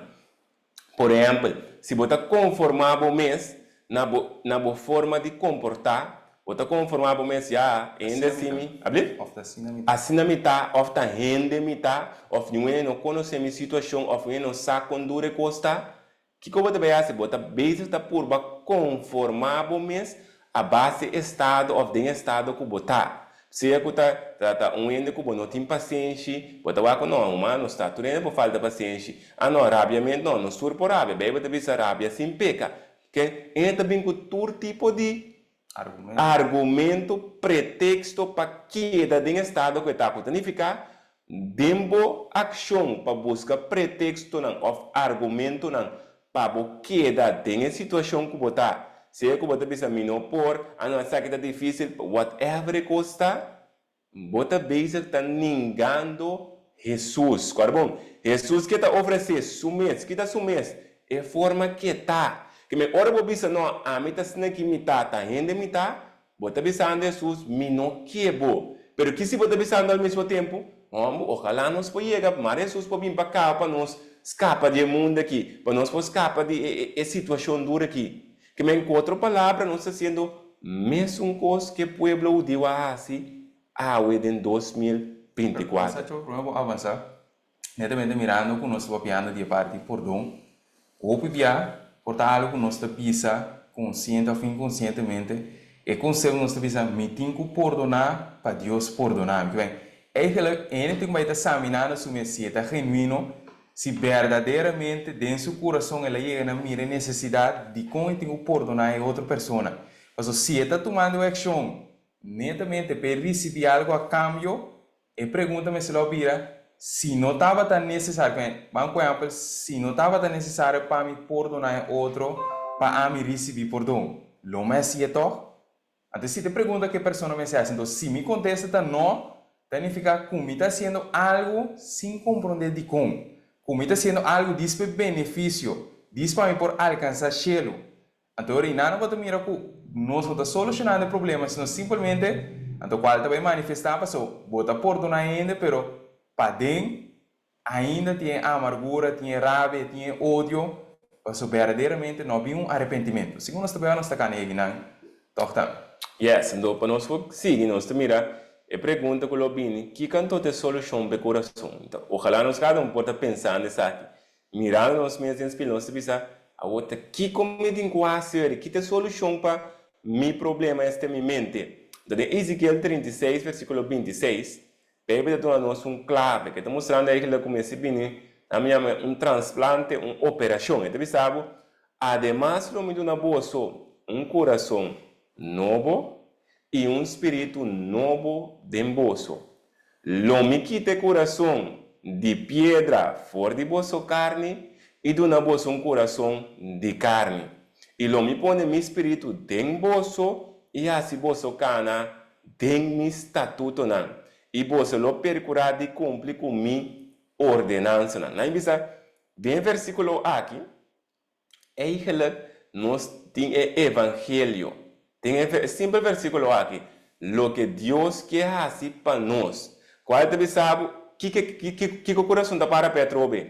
Por ehèmpel, si bo ta konformá bo mes na bo na bo forma di komportá, bo ta konformá bo mes, ya, hende Asina hasi mi mi, ta. abli? Òf ta asina mi ta. Asina mi ta, òf ta hende mi ta, òf niun hende no konosé mi situashon, òf niun hende no sa kon duru e kos ta. Kiko bo ta bai hasi? Bo ta bezig ta purba konformá bo mes A base estado of den estado ku bo ta. Sea ku ta ta un hende ku bo no tin pasenshi, bo ta wak ku no, humano sta, tur hende por falta pasenshi. Ah no, rabiament no, nos tur por rabia. Beibel ta bisa rabia sin peka. Ke hende ta bin ku tur tipo di Argumento. argumento, pretexto pa keda den estado ku e ta. Ku ta nifiká Den bo akshon pa buska pretekstonan òf argumentonan pa bo keda den e situashon ku bo ta, sea ku bo ta bisa mi no por, a no esaki ta difísil, whatever e kos ta, bo ta bezig ta ningando Hesus. Kòrda bon, Hesus ke ta ofresé su mes, ki ta su mes? E forma ke ta. Ke men ora bo bisa no, ami ta asina ki mi ta, ta hende mi ta, Bo ta bisando Hesus, Mi no ke bo. Pero ki si bo ta bisando al mismo tempu, Homber, ojalá nos por yega, mar Hesus por bin pa kaba pa nos skapa di e mundu aki, pa nos por skapa di e e situashon duru aki. Ke men ku otro palabra nos ta hasiendo mesun kos ke pueblo hudiu a hasi awe den 2024. Pero prome bo avansa, Netamente mirando ku nos ta papiando di e parti di pordon, hopi bia por ta algu ku nos ta bisa konsiente òf inkonsientemente, e konsepto ku nos ta bisa mi tin ku pordoná pa Dios pordoná mi. Kiben, eigentlik hende tin ku bai ta saminando su mes si e ta genuino, si berdaderamente den su kurason el a yega na mira e nesesidat dikon e tin ku pordoná e otro persona. Pasobra si e ta tumando e akshon netamente pa e risibí algu a kambio, E pregunta mester lo bira, Si no tabata nesesario, ku ban ku ehèmpel, si no tabata nesesario pa mi pordoná e otro pa ami risibí pordon, lo mi hasié tòg? Anto si ta e pregunta ku e persona mester hasi. Anto si mi kontesta ta no, Ta nifiká ku mi ta hasiendo algu sin komprondé dikon, ku mi ta hasiendo algu dis pa e benefisio, dis pa mi por alkansá shelu. Anto ora einan bo ta mira ku nos no ta solushonando e problema, sino simpelmente anto kual ta bai manifestá paso bo ta pordoná hende pero paden ainda tin e amargura, tin e rabia, tin e odio, paso berdaderamente no bin un arepentimentu. Segun nos ta beba nos ta kana yegi nan tòg tambe. Yes, anto pa nos por sigui nos ta mira e pregunta ku lo bini, kiko anto ta e solushon pa e kurason? Anto ojalá nos kada un por ta pensando esaki, mirando nos mes den spil nos ta bisa, awor ta kiko mi tin ku hasi ori? Ki ta e solushon pa mi problema esta mi mente? Anto den Ezekiel 36 versikulo 26 Beibel ta duna nos un klave ke ta mustrando eigenlijk ku mester bini nan mi yama un transplante, un operashon. E ta bisa bo, Ademas lo mi duna boso un kurason nobo i un spiritu nobo den boso. Lo mi kita e kurason di piedra for di boso karni i duna boso un kurason di karni. I lo mi pone mi spiritu den boso i hasi boso kana den mi statutonan, i boso lo perkurá di kumpli ku mi ordenansanan. Nan bisa, den e versíkulo aki, eigenlijk nos tin e evangelio. Den e simpel versíkulo aki, loke Dios ke hasi pa nos. Kual ta bisa bo kiko kiko kurason ta para p'e atrobe?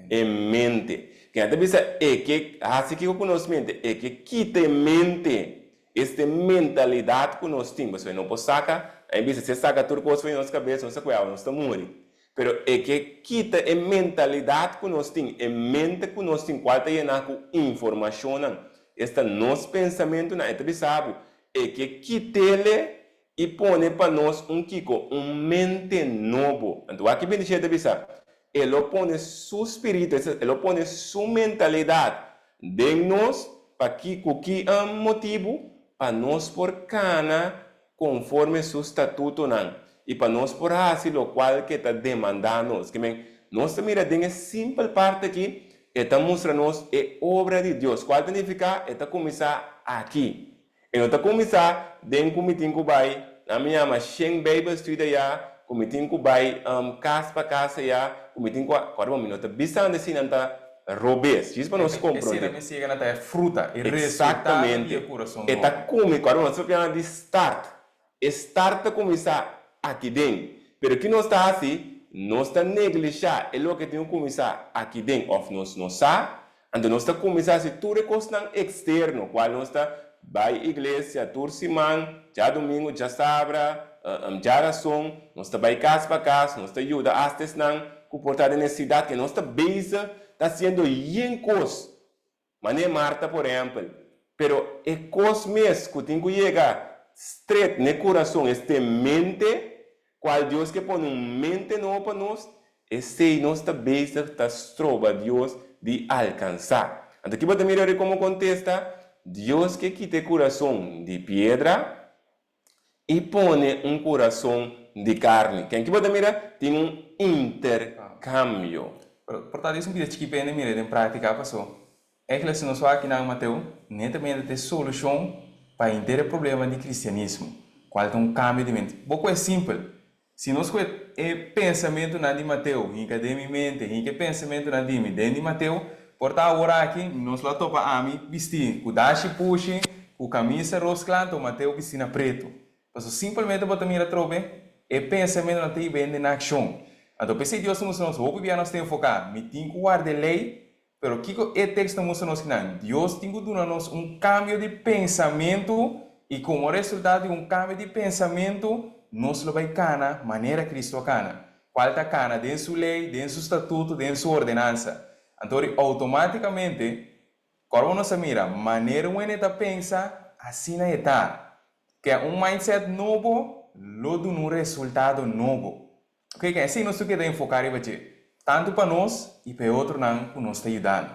E mente. Ken ta bisa e ke hasi kiko ku nos mente? E ke kita e mente. Este mentalidat ku nos tin, pasobra e no por saka, a mi bisa si e saka tur kos for di nos kabes nos ta kue awa nos ta muri. Pero e ke kita e mentalidat ku nos tin, e mente ku nos tin kual ta yená ku informashonnan, esta nos pensamentunan, e ta bisa bo, e ke kit'ele i pone pa nos un kiko? Un mente nobo. Anto wak ki bendishon e ta bisa, E lo pone su spiritu, esta, e lo pone su mentalidat den nos, pa ki, ku ki motibu? Pa nos por kana konforme su statutonan i pa nos por hasi lokual ke ta demandá nos. Ke men, nos ta mira den e simpel parti aki, e ta mustra nos e obra di Dios, kual ta nifiká e ta kuminsá aki. E no ta kuminsá den ku mi tin ku bai, nan mi yama shen Bijbelstudie ayá, ku mi tin ku bai kas pa kas ayá, ku mi tin ku a, kòrda bo mi no ta bisando esei nan ta robes, djis pa nos E komprondé. sera mi siega na ta e fruta, e resultado di Eksaktamente. e kurason E ta nobo. kumi, kòrda bo nos ta papia di start. E start ta kuminsá aki den. Pero ki nos ta hasi? Nos ta neglishá e loke tin ku kuminsá aki den òf nos no sa. Anto nos ta kuminsá hasi tur e kosnan eksterno, kual nos ta bai iglesia tur siman, djadumingu, djasabra, djarason, nos ta bai kas pa kas, nos ta yuda asta esnan ku por ta den nesesidat, ke nos ta bezig ta hasiendo yen kos. Manera Marta por ehempel. Pero e kos mes ku tin ku yega stret n'e kurason es te mente, kual Dios ke pone un mente nobo pa nos, esei nos ta bezig ta stroba Dios di alkansá. Anto ki bo ta mira ori komo kontesta? Dios ke kita e kurason di piedra i pone un kurason di karni. Ken ki bo ta mira? Tin un interkambio. Pero por ta dies un bida chikí p'e hende mira den práktika paso eigenlijk si nos wak akinan Mateo netamente ta e solushon pa henter e problema di kristianismo kual ta un kambio di mente. Bo ku e simpel Si nos ku e pensamentunan di Mateo hinka den mi mente, hinka e pensamentunan di mi den di Mateo, por ta awor aki nos lo a topa ami bistí ku dashi pushi, ku kamisa ros kla, anto Mateo bistí na pretu. Pasobra simpelmente bo ta mira atrobe e pensamentunan ta hiba hende na akshon. Anto p'esei Dios ta mustra nos hopi bia nos ta enfoká, Mi tin ku warda e lei. Pero kiko e teksto ta mustra nos kinan? Dios tin ku duna nos un kambio di pensamentu, i komo resultado di un kambio di pensamentu, nos lo bai kana manera Kristu a kana, kual ta kana den su lei, den su statuto, den su ordenansa. Anto ri outomátikamente, kòrbo nos a mira, manera un hende ta pensa, asina e ta. Ke un mindset nobo lo duna un resultado nobo. Oke, ke esei nos tur keda enfoká riba dje, tantu pa nos i pa e otronan ku nos ta yudando.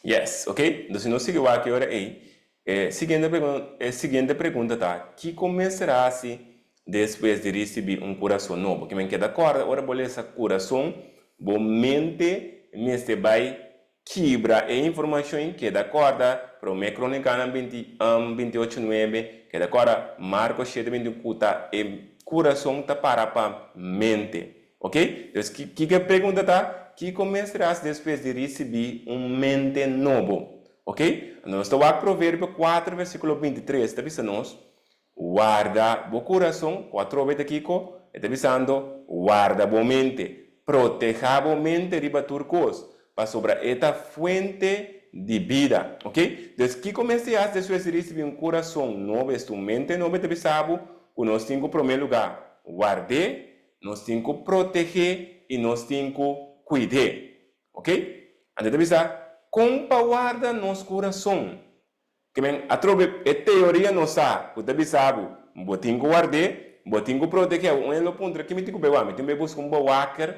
Yes, oke. Entonces si nos sigui wak e ora ei, e siguiente pregunta, e siguiente pregunta ta, Kiko mester hasi despues di risibí un kurason nobo? Ke men keda kòrda ora bo lesa kurason, bo mente mester bai Kibra e informashon i keda kòrda Promé Krónikanan 28 nuebe, keda kòrda Marko shete 21 ku ta e. Kurason ta para pa mente. Ok? Dus kiko e pregunta ta, Kiko mester hasi despues di risibí un mente nobo? Ok? Anto nos ta wak Proverbio kuater versíkulo bintitres ta bisa nos, Warda bo kurason, ku atrobe ta kiko? E ta bisando, Warda bo mente. Protehá bo mente riba tur kos, pasobra e ta fuente di bida. Ok? Dus kiko mester hasi despues di risibí un kurason nobo, esta un mente nobo? E ta bisa bo ku nos tin ku promé lugá ward'é, nos tin ku proteh'é i nos tin ku kuid'é. Ok? Anto e ta bisa, Kon pa warda nos kurason? Ke men atrobe e teoria no sa ku ta bisa bo, bo tin ku ward'é, bo tin ku protegé. Un hende lo puntra, ki mi tin ku bai wak? Mi tin ku bai buska un bowaker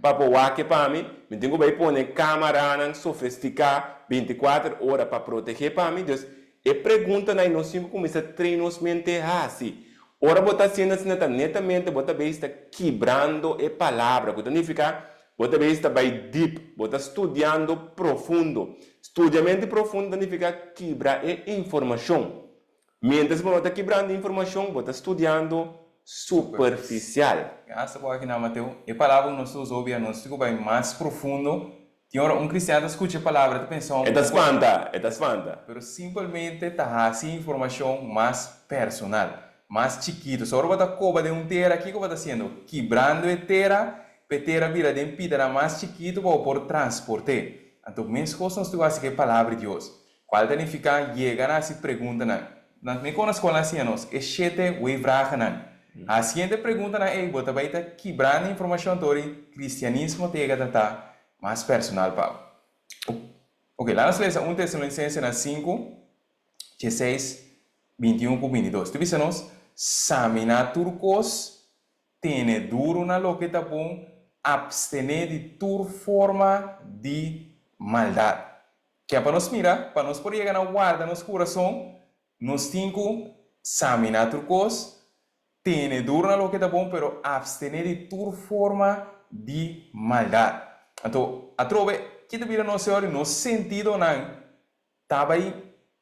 pa bowake pa mi? Mi tin ku bai pone kamaranan sofestiká bintikuater ora pa protegé pa mi? Dus, e preguntanan ei nos tin ku kuminsá train nos mente hasi. Ora bo ta hasiendo asina ta netamente bo ta bei sta kibrando e palabra, ku ta nifiká Bo ta bes ta bai dip, bo ta studiando profundo. Studiamento profundo ta nifiká kibra e informashon. Miéntras bo no ta kibrando informashon, bo ta studiando superfisial. Hasta bo aki na Mateo, e palabra ku nos ta usa hopi nos tin ku bai mas profundo. Tin ora un kristian ta skucha e palabra e ta pensa un E ta spanta, e ta spanta. Pero simpelmente ta hasi informashon mas personal, mas chikitu. So ora bo ta koba den un tera, kiko bo ta hasiendo? Kibrando e tera Pa e tera bira den pidanan mas chikitu pa bo por transport'é. Anto meskos nos tin hasi ku e Palabra di Dios, kual ta nifiká yega na hasi preguntanan. Nan mi kon na skol nan a siña nos e shete wei-vragennan. Hasiendo e preguntanan ei bo ta bai ta kibrando informashon tori kristianismo ta yega ta ta mas personal pa bo. Oke, laga nos lesa un Tesalonisensenan sinku, dieseis, bintiun ku bintidos. Ta bisa nos, Saminá tur kos, Tene duru na loke ta bon, abstené di tur forma di maldat. Ke pa nos mira, pa nos por yega na warda nos kurason, nos tin ku saminá tur kos, tene duru na loke ta bon, pero abstené di tur forma di maldat. Anto, atrobe, ki ta bira nos e ora? Nos sentidonan Ta bai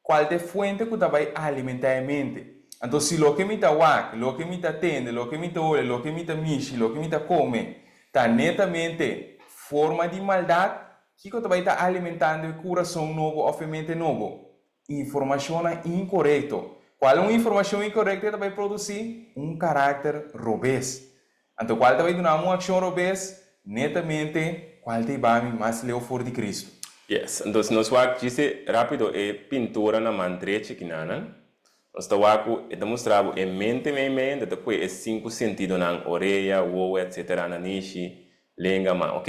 cual ta e fuente cu ta bai alimenta e mente. Anto si loke mi ta wak, loke mi ta tende, loke mi ta hole, loke mi ta mishi, loke mi ta come ta netamente forma di maldad, kico ta bai ta alimentando e curason nobo of e mente nobo? Informacionnan incorecto. Cual un informacion incorecto e ta bai produci? Un caracter robes. Anto cual ta bay duna un accion robes? Netamente cual ta hiba mi mas leu for di Cristo. Yes, anto si nos wak djise rapido e pintura na man drechi kinanan, nos ta wak ku e ta mustra bo e mente meimei anto ta kue e sinku sentidonan, orea, wowo etc. Nanishi, Lenga man, ok?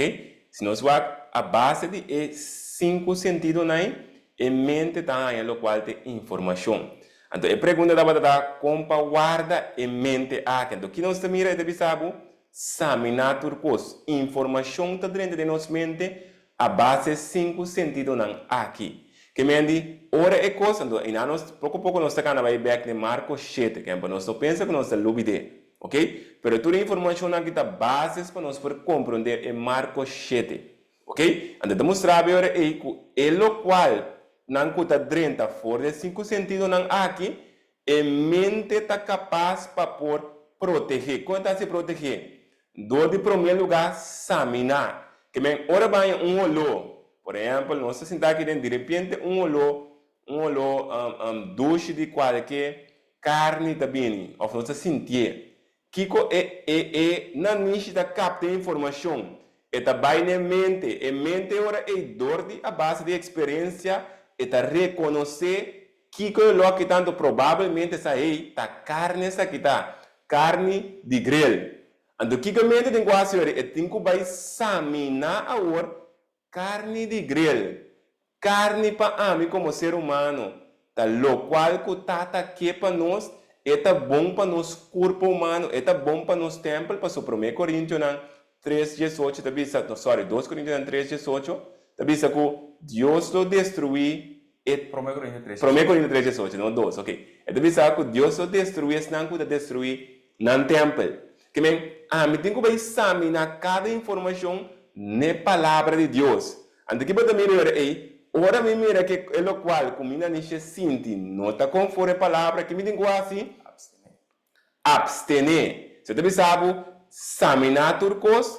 Si nos wak a base di e sinku sentidonan ei, e mente ta haña lokual ta e informashon. Anto e pregunta tabata ta, kon pa warda e mente aki? Anto ki nos ta mira? E ta bisa bo, saminá tur kos. Informashon ta drenta den nos mente a base e sinku sentidonan aki. Ke men di, ora e kos, anto einan nos poko poko nos ta kana bai bèk den Marko shete, kèn pa nos no pensa ku nos ta lubid'é. Ok, pero tur e informacionnan aki ta bases pa nos por comprende e Marco shete. Ok, anto ta mustra bo e ora ei cu e locual nan cu ta drenta for di e cinco sentidonan aki, e mente ta capaz pa por protege. Con e ta haci protege? Door di prome lugar samina. Ke men ora baña un olor, por ehempel nos ta sinta aki den direpiente un olor, un olor dushi di cualke Karni ta bini òf nos ta sintié. Kiko e e e nanishi ta kapta e informashon? E ta bai na e mente. E mente e ora ei dor di a base di eksperensia e ta rekonosé kiko e loke tantu probabelmente sa ei ta karni esaki ta, karni di grel. Anto kiko e mente tin ku hasi ora ei? E tin ku bai saminá awor Karni di grill, karni pa ami komo ser humano, ta lokual ku Tata ke pa nos, e ta bon pa nos kurpo humano, e ta bon pa nos tèmpel, paso Promé Korintionan tres diesocho ta bisa, no sorry, Dos Korintionan tres diesocho ta bisa ku Dios lo destruí e, Promé Korintionan tres Promé Korintionan tres diesocho, no dos, ok, e ta bisa ku Dios lo destruí esnan ku ta destruí nan tèmpel. Ke men, ami tin ku bai saminá kada informashon n'e Palabra di Dios. Anto ki bo ta mira e ora ei? Ora mi mira ke e lokual ku mi nanishi a sinti no ta konforme e Palabra, ki mi tin ku hasi? Abstené. Abstené. So e ta bisa bo, Saminá tur kos,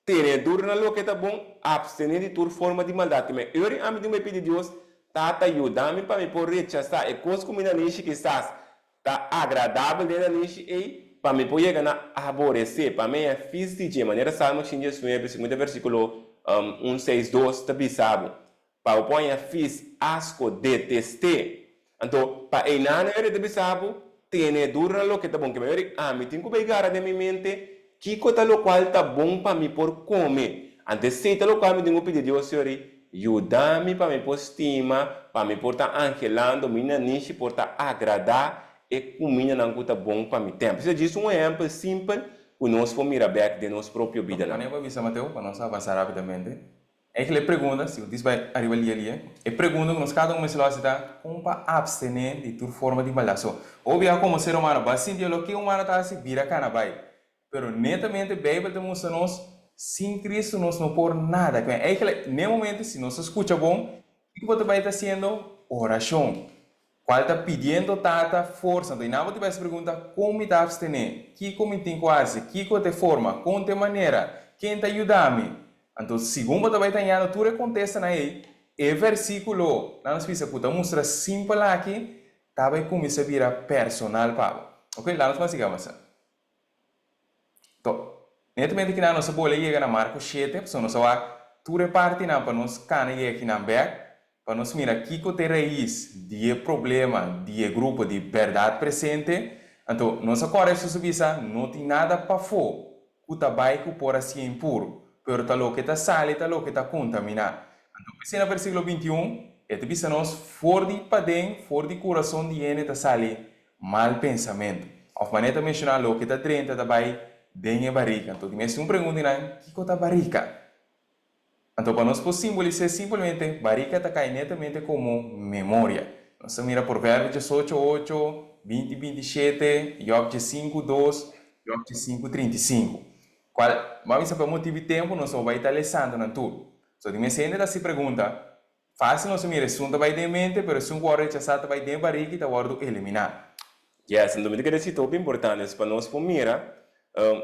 tene duru na loke ta bon, apstené di tur forma di maldat. Te me ora ami tin ku pidi Dios, Tata, yuda mi pa mi por rechasá e kos ku mi nanishi kisas ta agradabel den nanishi ei, pa mi por yega na aboresé, pa mi haña fis di dje, manera Salmo 119, segun ta versíkulo un, seis, dos ta bisa bo. Pa bo por haña fis, asko, detest'é. Anto, pa einan e ta bisa bo, Tene duru na loke ta bon. Ke manera di ami tin ku bai gara den mi mente kiko ta lokual ta bon pa mi por kome. Anto esei ta lokual mi tin ku pidi Dios, Señor, yuda mi pa mi por stima, pa mi por ta anhelando, mi nanishi por ta agradá e kumindanan ku ta bon pa mi tèmpel. Esei ta djis un ehèmpel simpel ku nos por mira bèk den nos propio bidanan. Manera bo a bisa, Mateo, pa nos avansá rápidamente, Eigenlijk e pregunta, si bo dis bai ariba lia lia, e pregunta ku nos kada un mester lo hasi ta, kon pa apstené di tur forma di maldat? So, hopi biaha komo ser humano bo a sinti e loke humano ta hasi bira kana bai. Pero netamente Beibel ta mustra nos, sin Kristu nos no por nada. Kwen eigenlijk n'e momento si nos ta skucha bon, kiko bo ta bai ta hasiendo? Orashon. Cual ta pidiendo Tata forsa. Anto i nan bo ta bai hasi pregunta, Con mi ta abstené? Kico mi tin cu haci? Kico ta e forma? Con ta e manera? Ken ta yuda mi? Anto segun bo ta bai ta hañando tur e contestanan ei, e versiculo nan nos bisa cu ta mustra simpel aki ta bai cuminsa bira personal pa bo. Ok, laat nos mas sigui avansa. To, netamente kinan nos a bole yega na Marko shete, pasobra nos a wak tur e partinan pa nos kana yega kinan bek, pa nos mira kiko ta e rais di e problema di e grupo di bèrdat presente. Anto, nos a kòrda Hesus a bisa, No tin nada pafó ku ta bai ku por hasié impuru, pero ta loke ta sali ta loke ta kontaminá. Anto, p'esei na versíkulo 21, e ta bisa nos, For di paden, for di kurason di hende ta sali Mal pensamentu. Òf manera ta menshoná loke ta drenta ta bai den e barika. Anto di mes un pregunta di nan, Kiko ta barika? Anto pa nos por simbolis'é simplemente, barika ta kai netamente komo memoria. Nos ta mira Proverbio diesocho ocho, 20 27, Jòb diesinku dos, Jòb diesinku 35. Kual, bo a bisa pa motibu di tempu nos no bai ta lesando nan tur. So di mes hende ta hasi pregunta, Fácil nos a mira esun ta bai den mente, pero esun ku wòrdu rechasá ta bai den barika i ta wòrdu eliminá. Yes, anto mi ta kere si ta hopi importante pa nos por mira,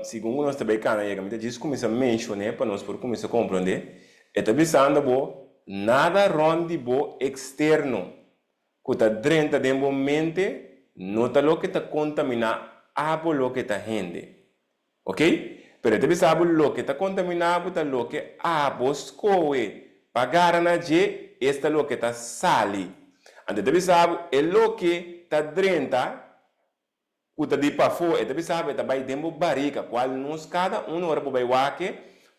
segun ku nos ta bai kana yega, mi ta djis kuminsá menshon'é pa nos por kuminsá komprondé, e ta bisando bo nada rònt di bo eksterno ku ta drenta den bo mente no ta loke ta kontaminá abo loke ta hende. Ok? Pero e ta bisa bo loke ta contamina bo ta loke abo scohe pa gara na dje, es ta loke ta sali. Anto e ta bisa bo e loke ta drenta cu ta di pafo, e ta bisa bo e ta bay den bo barica, cual nos cada uno ora bo bay wak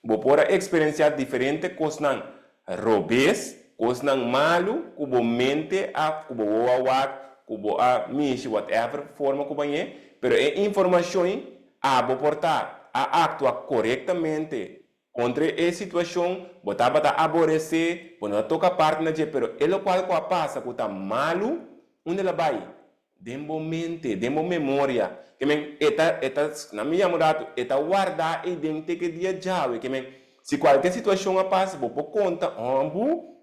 bo por a experiencia diferente cosnan robes, cosnan malu cu bo mente a, cu bo wowo a wak, cu bo a mishi, whatever forma cu bañ'é, pero e informacion Abo por ta a aktua korektamente kontra e situashon, bo tabata aboresé, bo no a toka parti na dje, pero e lokual ku a pasa ku ta malu, unda el a bai? Den bo mente, den bo memoria. Ke men, e ta, e ta, nan mi yama un ratu, e ta wardá ei den te ke dia djawe. Ke men, si kualke situashon a pasa, bo por konta, Hòmbu,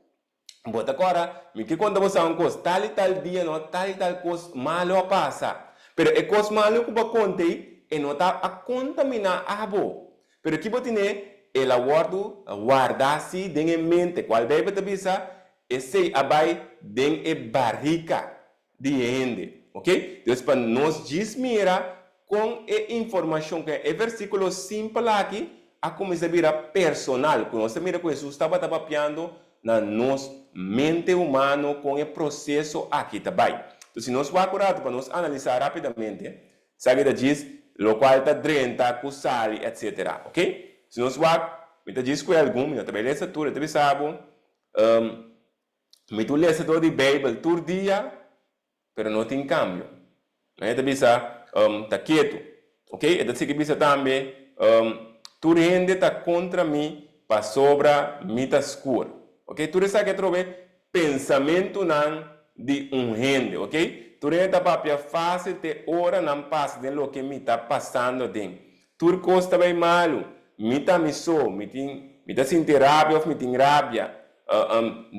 Bo ta kòrda, mi ke konta bo sa un kos, tal i tal dia no, tal i tal kos malu a pasa. Pero e kos malu ku bo a konta ei, e no ta a kontaminá abo. Pero ki bo tine? El a wòrdu wardá sí den e mente, kual Beibel ta bisa, esei a bai den e barika. di e hende. Ok? Dus pa nos djis mira kon e informashon, kon e versíkulo simpel aki a kuminsá bira personal, ku nos ta mira ku Hesus tabata papiando na nos mente humano kon e proseso aki ta bai. Entonces si nos wak un ratu pa nos analisá rápidamente, esaki ta djis lokual ta drenta ku sali etcetera. Ok? Si nos wak, mi ta djis ku algun, mi no ta bai lesa tur, e ta bisa bo, Mi ta un lesadó di Beibel tur dia, pero no tin kambio. E ta bisa, Ta ketu. Ok, e ta sigui bisa tambe, Tur hende ta kontra mi pasobra mi ta skur. Ok, tur esaki atrobe pensamentunan di un hende. Ok, tur hende ta papia fásil te ora nan pasa den loke mi ta pasando aden. Tur kos ta bai malu. Mi ta mi so. Mi tin, mi ta sinti rabia òf mi tin rabia.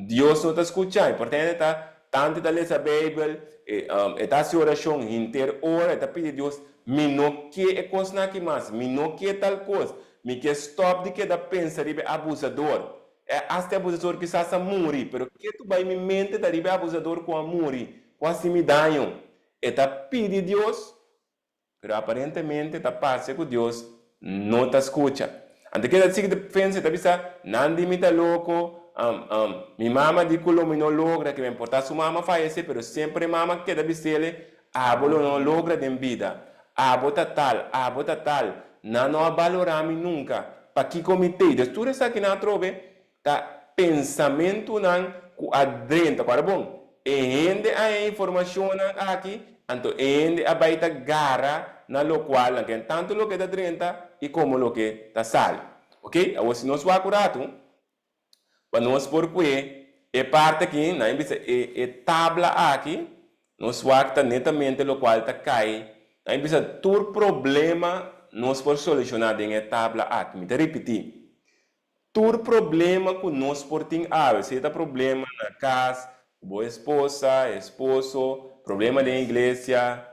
Dios no ta skucha mi. Por ta hende ta. Tantu e ta lesa Beibel, e e ta hasi orashon henter ora, e ta pidi Dios, Mi no ke e kosnan aki mas, mi no ke tal kos, mi ke stòp di keda pensa riba e abusador. E hasta e abusador kisas a muri, pero ke tu bai mi mente ta riba e abusador ku a muri, ku a hasi mi daño. E ta pidi Dios Pero aparentemente ta parce cu Dios no ta scucha. Anto keda sigui ta pensa y ta bisa, Nan di mi ta loco, um, um, mi mama di cu lo mi no logra, ke por ta su mama fayece, pero semper e mama keda bisele, Abo lo no logra den bida, abo ta tal, abo ta tal, nan no a balora mi nunca, pakico mi tey? Dus tur esakinan atrobe Ta pensamentunan ku a drenta. Ku bon, e hende a haña informashonnan aki, anto e hende a bai ta gara na lokual nan ken tantu loke ta drenta i komo loke ta sali. Oke, awor si nos wak un ratu, pa nos por kue e parti aki, nan a bisa e e tabla aki, nos wak ta netamente lokual ta kai, nan a bisa tur problema nos por solushoná den e tabla aki. Mi ta ripití, Tur problema ku nos por tin awe, sea ta problema na kas, ku bo esposa, esposo, problema den iglesia,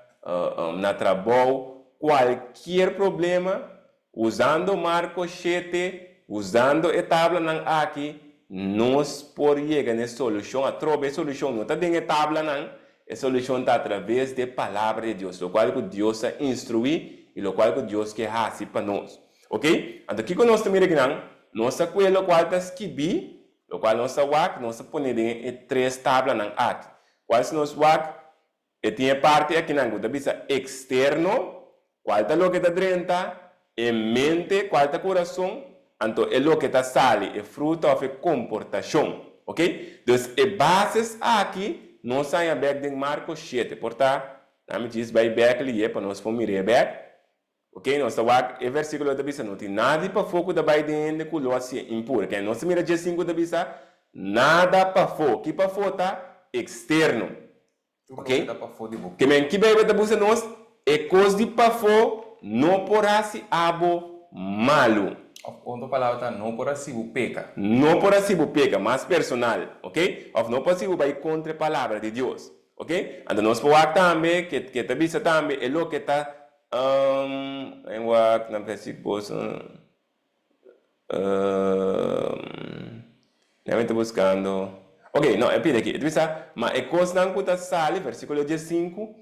na trabou, kualkier problema, usando Marko shete, usando e tablanan aki, nos por yega na e solushon. Atrobe e solushon no ta den e tablanan, e solushon ta atraves di e Palabra di Dios, lokual ku Dios a instruí i lokual ku Dios ke hasi pa nos. Ok, anto kiko nos ta mira akinan? Nos ta kue lokual ta skibí, lokual nos ta wak, nos ta pone den e tres tablanan aki. Kual si nos wak, e tin e parti akinan ku ta bisa eksterno, kual ta loke ta drenta, e mente, kual ta kurason, anto e loke ta sali, e fruta òf e komportashon. Ok, dus e bases aki nos haña bèk den Marko shete. Por ta, nan mi djis bai bèk lié pa nos por mir'é bèk. Ok, nos ta wak e versikulo ta bisa no tin nada di pafó ku ta bai den hende ku lo hasié impuro. Ke nos ta mira djesinku ta bisa nada pafó. Ki pafó ta? Eksterno. Tur Ok, loke ta pafó di bo ke men kurpa. ki Beibel ta busa nos? E kos di pafó no por hasi abo malu. Òf otro palabra ta no por hasi bo peka. No por hasi bo peka, mas personal, ok? Òf no por hasi bo bai kontra e palabra di Dios. Ok, anto nos por wak tambe ke ke ta bisa tambe e loke ta Um, en wak nan pesi cos um, ya mi ta buscando. Ok, no, e pidi aki. E ta bisa, ma e cosnan cu ta sali, versiculo diesinku,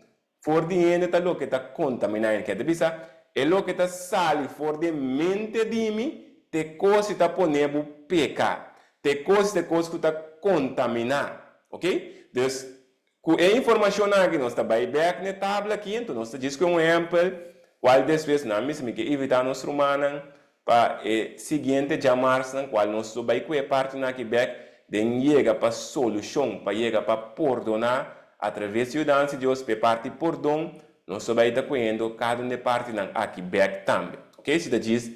for di hende ta loke ta contamina hende. Ke ta bisa, e loke ta sali for di e mente di mi, t'e cos si ta pone bo peca. T'e cos, t'e cos cu ta contamina. Ok? Dus, Ku e informashonnan aki nos ta bai bèk na e tabla aki, enton nos ta djis ku un ehèmpel kual despues nan mester mi ke invitá nos rumannan pa e siguiente djamarsnan kual nos lo bai ku e partinan aki bèk den yega pa solushon, pa yega pa pordoná atraves di yudansa di Dios pa e parti pordon nos lo bai ta kuendo kada un di e partinan aki bèk tambe. Ok, si ta djis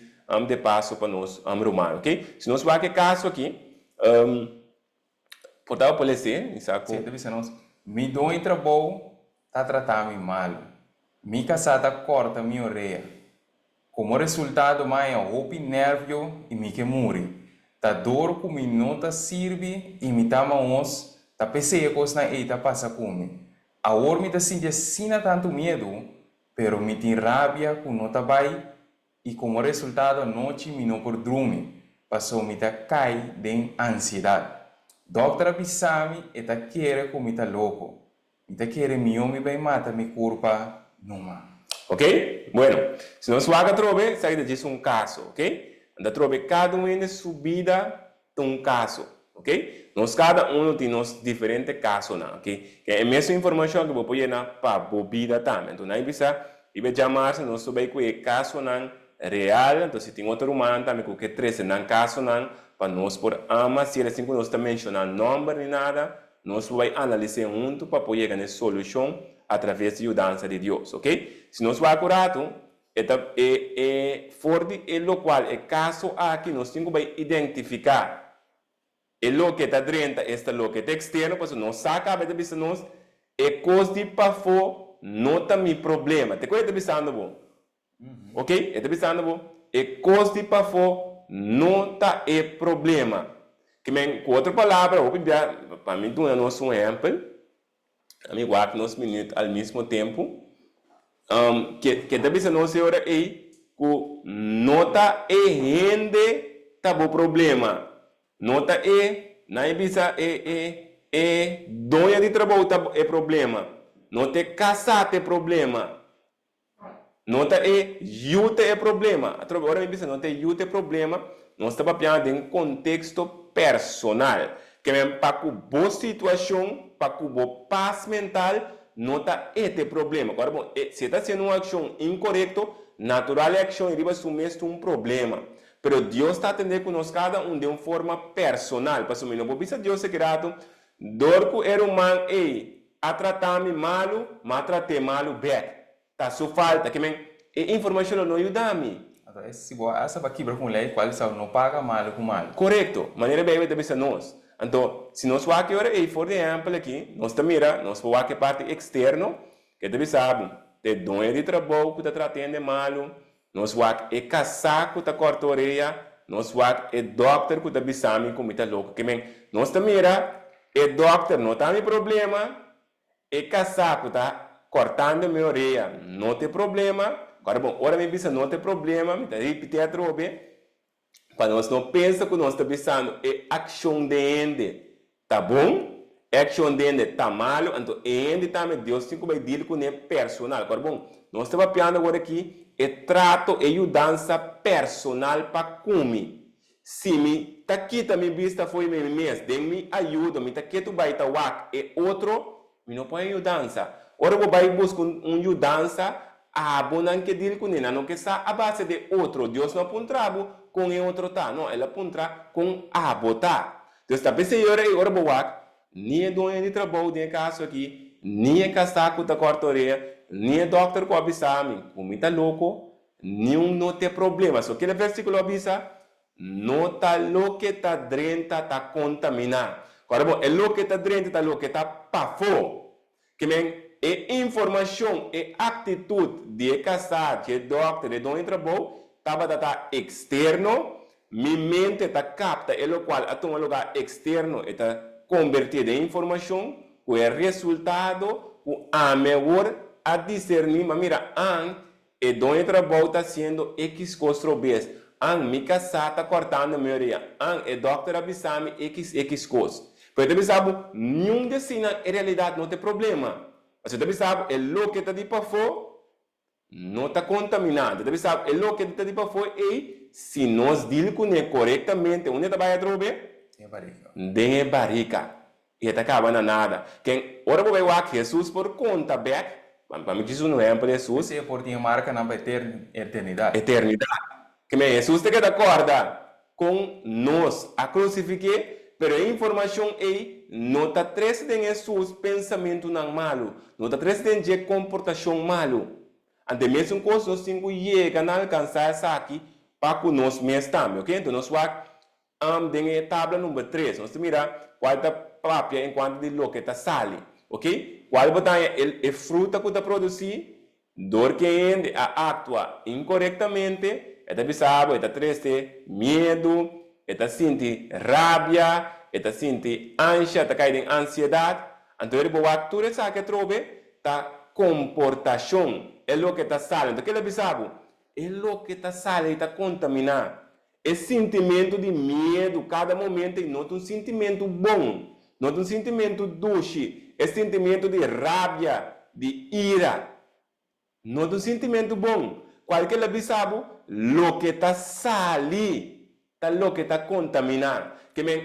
de paso pa nos rumannan. Ok, si nos wak e kaso aki. Por ta por lese, mi sa ku. Sí, ta bisa nos, Mi doño trabou ta trata mi malu. Mi kasá ta kòrta mi orea. Komo resultado mi a haña hopi nèrvio i mi ke muri. Ta dor ku mi no ta sirbi i mi ta mahos, ta p'esei e kosnan ei ta pasa ku mi. Awor mi ta sinti asina tantu miedu, pero mi tin rabia ku no ta bai I komo resultado anochi mi no por drumi, paso mi ta kai den ansiedat. Dòkter a bisa mi e ta kere ku mi ta loko. Mi ta kere mihó mi bai mata mi kurpa numa. Ok, bueno, si nos wak atrobe, esaki ta djis un kaso, ok? Nan ta trobe kada un hende su bida ta un kaso, ok? Nos kada uno tin nos diferente kasonan, ok? Ke e mesun informashon ke bo por yena pa bo bida tambe. Anto nan bisa riba e djamarsa nos lo bai ku e kasonan real, anto si tin otro rumannan tambe ku ke trese nan kasonan pa nos por ama, si el asin ku nos ta menshoná nòmber ni nada, nos lo bai analis'é huntu pa por yega na e solushon atraves di yudansa di Dios, ok? Si nos wak un ratu, E ta e e for di e lokual e kaso aki nos tin ku bai identifiká e loke ta drenta esta loke ta eksterno pasobra nos sa kaba e ta bisa nos e kos di pafó no ta mi problema. Te ku e ta bisando bo? Ok e ta bisando bo e kos di pafó no ta e problema. Ke men ku otro palabra hopi bia pa mi duna nos un ehèmpel. Ami wak nos minuut al mismo tempu. Ke ke ta bisa nos e ora ei ku no ta e hende ta bo problema. No ta e, nan e bisa e e e doño di trabou ta e problema. No ta e kasá ta e problema. No ta e yu ta e problema. Atrobe ora mi bisa no ta e yu ta e problema, nos ta papiando den konteksto personal. Ke men pa ku bo situashon, pa ku bo pas mental, no ta e ta e problema. Ora bon, e si e ta hasiendo un akshon inkorekto, natural e akshon riba su mes ta un problema. Pero Dios ta atendé ku nos kada un den un forma personal. Pasobra mi no por bisa Dios e rato, dor ku e ruman ei a trata mi malu, m'a trat'é malu bèk. Ta su falta. Ke men, e informashon lo no yuda mi. Anto e si bo a hasta pa kibra ku un lei kual sa no paga malu ku malu. Korekto, manera Beibel ta bisa nos. Anto, si nos wak e ora ei for di ehèmpel aki, nos ta mira, nos por wak e parti eksterno, ke ta bisa bo, ta e doño di trabou ku ta trata hende malu, Nos wak e kasá ku ta kòrta orea, nos wak e dòkter ku ta bisa mi ku mi ta loko. Ke men, nos ta mira e dòkter no ta mi problema, e kasá ku ta kòrtando mi orea no ta e problema. Kòrda bon, ora mi bisa no ta e problema, mi ta ripití atrobe, Pa nos no pensa ku nos ta bisando e akshon den hende ta bon, e akshon den hende ta malu, anto e hende tambe Dios tin ku bai deal kuné personal. Kòrda bon, nos ta papiando awor aki e trato, e yudansa personal pa ku mi. Si mi ta kita mi bista fo'i mi mes den mi ayudo, mi ta ketu bai ta wak e otro, Mi no por haña yudansa. Ora bo bai buska un yudansa, abo nan ke dil kuné. Nan no ke sa a base di e otro. Dios no a puntra bo kon e otro ta. No, el a puntra kon abo ta. Dios ta p'esei ora ei, ora bo wak, ni e doño di trabou den e kaso aki, ni e kasá ku ta kòrta orea, ni e dòkter ku a bisa mi ku mi ta loko, niun no ta e problema. So kila versíkulo a bisa? No ta loke ta drenta ta kontaminá. Kòrda bon, e loke ta drenta ta loke ta pafó. Ke men, e informashon, e aktitut di e kasá, dje dòkter, e doño di trabou, tabata ta eksterno. Mi mente ta kapta e lokual a tuma lugá eksterno, e ta kombertié den informashon ku e resultado ku ami awor a diserní, m'a mira, an E doño trabou ta haciendo equis cos robes. An, mi casá ta cortando mi orea. An, e dokter a bisa mi equis equis cos. Pero e ta bisa bo, niun di asina en realidad no ta e problema. Pasobra e ta bisa bo, e loke ta di pafó no ta contaminante. E ta bisa bo, e loke ta di pafó ei, si nos deal cune corectamente, unda e ta bay atrobe? Den e barica. Den e barica. I e ta kaba na nada. Ken, ora bo bai wak Hesus por konta bek, pa mi djis un ehèmpel Hesus. P'esei e por tin e markanan pa eternidat. Eternidat. Ke men Hesus ta keda kòrda kon nos a krusifik'é, pero e informashon ei no ta trese den Hesus pensamentunan malu, no ta trese den dje komportashon malu. Ante mesun kos nos tin ku yega na alkansá esaki pa ku nos mes tambe. Oke, enton nos wak Am den e tabla number tres nos ta mira cual ta papia en cuanto di loke ta sali, ok? Cual bo ta haña e e fruta cu ta produci dor cu e hende a actua incorectamente, e ta bisa bo e ta trece miedu, e ta sinti rabia, e ta sinti ansha, ta cay den ansiedad. Anto eri bo wak tur esaki atrobe ta comportacion, e loke ta sali. Anto kila bisa bo? E loke ta sali ta contamina. E sintimentu di miedu kada momento ei no ta un sintimentu bon, no ta un sintimentu dushi. E sintimentu di rabia, di ira, no ta un sintimentu bon. Kualke la bisa bo, loke ta sali ta loke ta kontaminá. Ke men,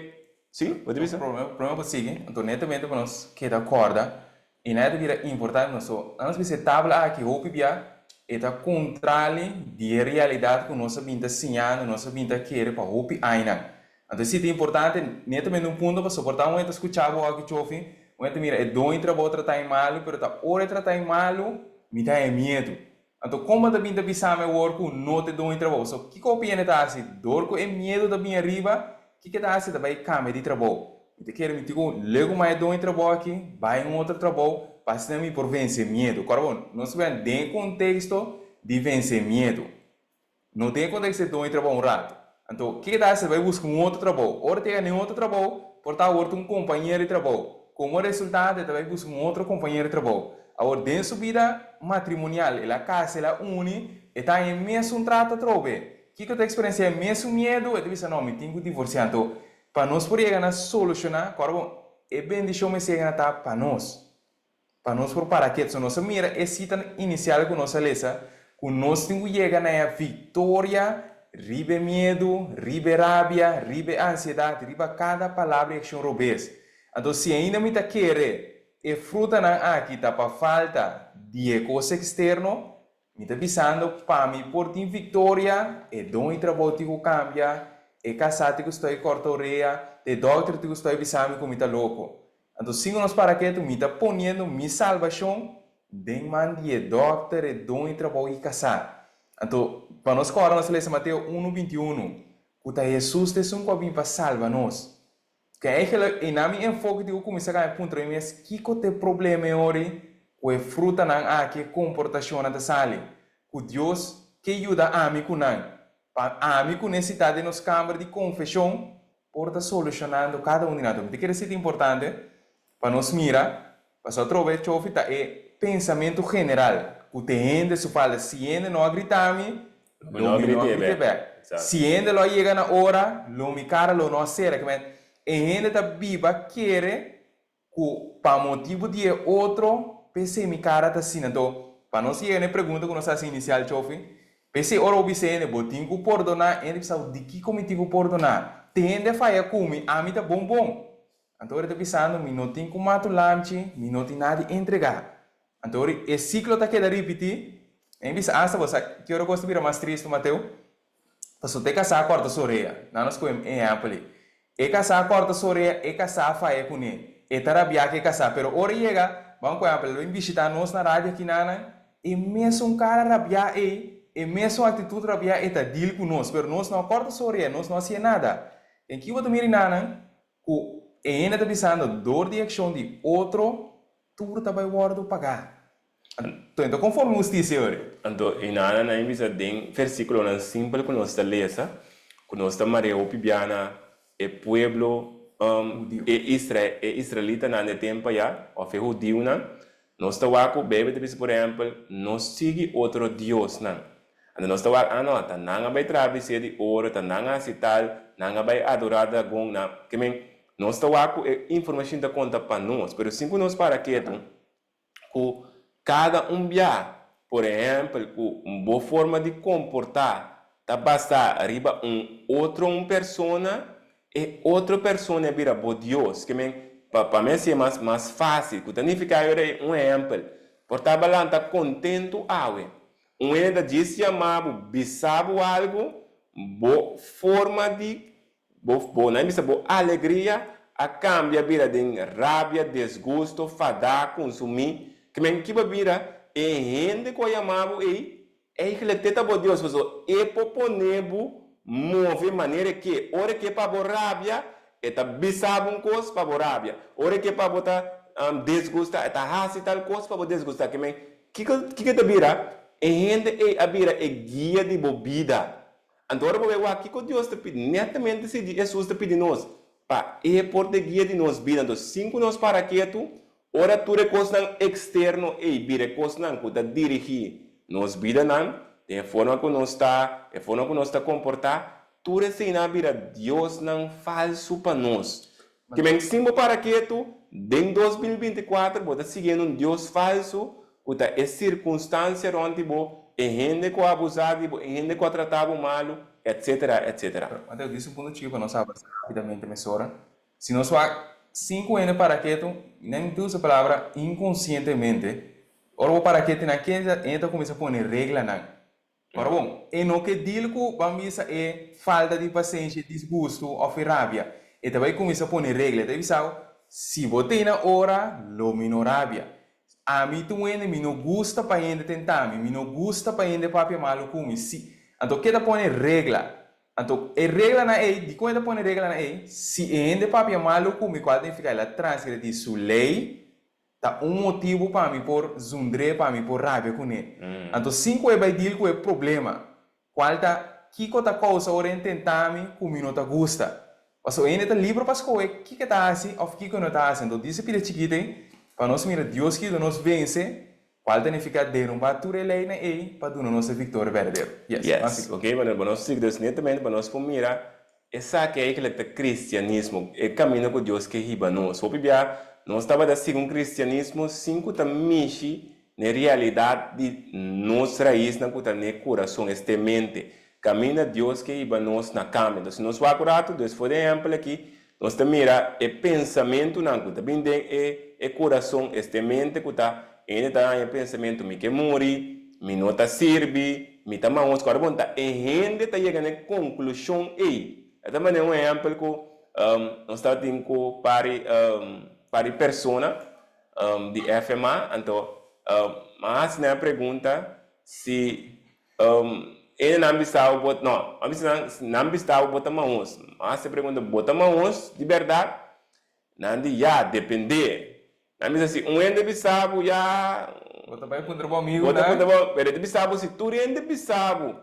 si, bo ta bisa? Prome prome bo sigui, anto netamente pa nos keda kòrda I nan e ta bira importante nos. So, nan nos bisa e tabla aki hopi bia e ta kontrali di e realidat ku nos a bin ta siñando, nos a bin ta kere pa hopi añanan. Anto esei ta importante netamente un punto pasobra por ta un hende ta skucha bo aki Chofi, un hende ta mira e doño di trabou trata e malu, pero ta ora e trata e malu mi ta haña miedu. Anto kon bo ta bin ta bisa mi awor ku no ta e doño di trabou? So, kiko hopi hende ta hasi? Dor ku e miedu ta bin ariba, kiko e ta hasi? E ta bai kambia di trabou. Mi ta kere mi tin ku legu mas e doño di trabou aki, bai un otro trabou, pa asina mi por vense e miedu. Kòrda bon, nos ta bira den e konteksto di vense e miedu, no den e konteksto di e doño di trabou un ratu. Anto, kiko ta hasi? Ta bai buska un otro trabou. Ora ta yega na e otro trabou, por ta awor ta un kompañero di trabou. Komo resultado e ta bai buska un otro kompañero di trabou. Awor den su bida matrimonial el a kasa, el a uni, e ta haña e mesun trato atrobe. Kiko ta eksperensiá e mesun miedu? E ta bisa, No, mi tin ku divorsiá. Anto, pa nos por yega na solushoná, kòrda bon, e bendishon mester yega na ta pa nos. Pa nos por para ketu. So nos a mira e sita inisial ku nos a lesa, ku nos tin ku yega na e viktoria riba e miedu, riba e rabia, riba e ansiedat, riba kada palabra i akshon robes. Anto si ainda mi ta kere e frutanan aki ta pa falta di e kos eksterno, mi ta bisando pa mi por tin viktoria, e don i trabou tin ku kambia, e kasá tin ku stoi kòrta orea, e dòkter tin ku stoi bisa mi ku mi ta loko. Anto sin ku nos para ketu, mi ta poniendo mi salbashon den man di e dòkter, e don i trabou i kasá. Anto, pa nos kòrda nos ta lesa Mateo unu 21, ku ta Hesus ta esun ku a bin pa salba nos. Ku eigenlijk einan mi enfoke tin ku kuminsá kambia puntra mi mes, kiko ta e problema e ora ku e frutanan aki, e komportashonnan ta sali? Ku Dios ke yuda ami ku nan, pa ami ku nesitá den nos kamber di konfeshon por ta solushonando kada un di nan. Mi ta kere si ta importante pa nos mira, pasobra atrobe chofi ta e pensamentu general ku te hende su falta. Si hende no a grita mi, lo mi no a grita bek. Si hende lo a yega na ora, lo mi kara lo no a sera. E hende ta biba kere Ku pa motibu di e otro, p'esei mi kara ta asina. Anto, pa nos yega na e pregunta ku nos a hasi inisial, Chofi, p'esei ora bo bisa hende, Bo tin ku pordoná, hende bisa bo, Di kiko mi tin ku pordoná? Te hende a faya ku mi, ami ta bon bon. Anto ora e ta bisando, Mi no tin ku mata un lamchi, mi no tin nada di entregá. Anto ora e siklo ta keda ripití, hende bisa, Asta bo sa ki ora kos ta bira mas tristu, Mateo? Pasobra e kasá a kòrta su orea. Nan a skohe e ehèmpel ei. E kasá a kòrta su orea, e kasá a faya kuné. E ta rabiá ku e kasá. Pero ora e yega, ban ku ehèmpel, el a bin bishitá nos na radio aki nanan, e mesun kara rabiá ei, e mesun aktitut rabiá ei ta dil ku nos. Pero nos no a kòrta su orea, nos no a hasié nada. Den ki bo ta mira i nanan ku e hende ta bisando dor di akshon di otro, tur ta bai wòrdu pagá. Anto e ta konforme hustisia ori. Anto e nana nan bisa den versikulonan simpel ku nos ta lesa, ku nos ta marea hopi bia na e pueblo, e e israelitanan di e tempu ayá, òf e hudiunan, nos ta wak ku Beibel ta bisa por ehèmpel, no sigui otro diosnan. Anto nos ta wak, ah no, ta nan a bai traha bisé di oro, ta nan a hasi tal, nan a bai adorá dragon, nan, ke men, nos ta wak ku e informashon ta konta pa nos, pero sin ku nos para ketu, ku kada un bia, por ehèmpel ku bo forma di komportá ta basá riba un otro un persona, e otro persona a bira bo Dios. Ke men, pa pa mi hasié mas mas fásil, ku ta nifiká ayora ei un ehèmpel, por ta balanta kontentu awe, un hende ta djis yama bo, bisa bo algu, bo forma di Bo, bo, nan bisa bo alegria a cambia bira den rabia, desgusto, fadá, consumí. Ke men kiba bira? E hende cu a yama bo ei, eigenlijk te ta bo Dios, pasobra e por pone bo move manera e ke. Ora e ke pa bo rabia, e ta bisa bo un cos pa bo rabia. Ora e ke pa bo ta desgustá, e ta haci tal cos pa bo desgustá. Ke men, kiko, kiko e ta bira? E hende ei a bira e guia di bo bida. Anto ora bo bai wak kiko Dios ta pidi, netamente si di Hesus ta pidi nos pa E por ta e guia di nos bida. Anto sin ku nos para ketu, ora tur e kosnan eksterno ei bira e kosnan ku ta dirigí nos bidanan, den e forma ku nos ta, e forma ku nos ta komportá, tur eseinan a bira diosnan falsu pa nos. Ke men sin bo para ketu, den 2024 bo ta siguiendo un dios falsu ku ta e sirkunstansia rònt di bo, e hende ku a abusá di bo, e hende ku a tratá bo malu, etsetera, etsetera. Pero, Mateo, dies un punto chiki pa nos avansa rapidamente mesora. Si nos wak sin ku hende para ketu, nan ta usa palabra inkonsientemente, ora bo para ketu nan kende hende ta kuminsá pone reglanan. Ora bon, e no ke deal ku ban bisa e falta di pasenshi, e disgustu òf e rabia. E ta bai kuminsá pone regla. E ta bisa bo, Si bo tei na ora, lo mi no rabia. Ami ta un hende, mi no gusta pa hende tenta mi, mi no gusta pa hende papia malu ku mi. Si. Anto ke ta pone regla. Anto e reglanan ei, dikon e ta pone reglanan ei? Si e hende papia malu ku mi, kual ta nifiká el a transgredí su lei, Ta un motibu pa mi por zundr'é, pa mi por rabia kuné. Anto sin ku e bai deal ku e problema, kual ta kiko ta kousa ora e intentá mi ku mi no ta gusta. Pasobra hende ta liber pa skohe kiko e ta hasi òf kiko e no ta hasi. Anto dies e pida chikit ei pa nos mira Dios ki yuda nos vense, kual ta nifiká derumbá tur e leinan ei pa duna nos e viktoria berdadero. Yes, ban Yes, sigui. ok, bueno, bo nos sigui dus netamente pa nos por mira esaki eigenlijk ta cristianismo, e camino cu Dios ke hiba nos. Hopi bia nos tabata sigui un cristianismo sin cu ta mishi n'e realidad di nos raisnan cu ta n'e curason, este mente. Caminda Dios ke hiba nos na cambio. Entonces, si nos wak un rato, dus for di ehempel aki, nos ta mira e pensamentunan cu ta bin den e e curason, este mente cu ta, hende ta haña pensamentu, mi ke muri, mi no ta sirbi, mi ta mahos. Cu ora bon ta e hende ta yega na e conclusion ey. E ta manera un ehempel cu nos tabatin cu pari pari persona di FMA, anto m'a haci nan e pregunta si Ene nan bisa bo bo, no, a bisa nan, si nan bisa bo bo ta mahos. Mi hasi e pregunta, bo ta mahos di bèrdat? Nan di, ya, dependé. Nan bisa, si un hende bisa bo, ya. Bo ta bai puntra bo amigu Bo ta nan. puntra bo, pero e ta bisa bo, si tur hende bisa bo,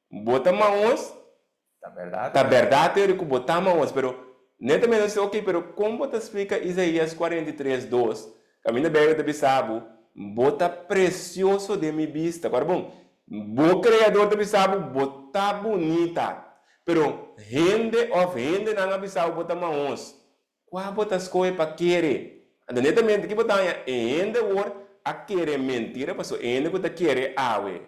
bo ta mahos, Ta bèrdat. Ta bèrdat teori ku bo ta mahos, pero netamente nos di, ok, pero kon bo ta splika Isaías 43, dos, kaminda Beibel ta bisa bo, Bo ta presioso den mi bista. Kòrda bon, bo Kreador ta bisa bo, bo ta bunita. Pero hende òf hendenan a bisa bo, bo ta mahos. Kua bo ta skohe pa kere? Anto netamente ki bo ta haña e hende awor a kere mentira, pasobra e hende ku ta kere awe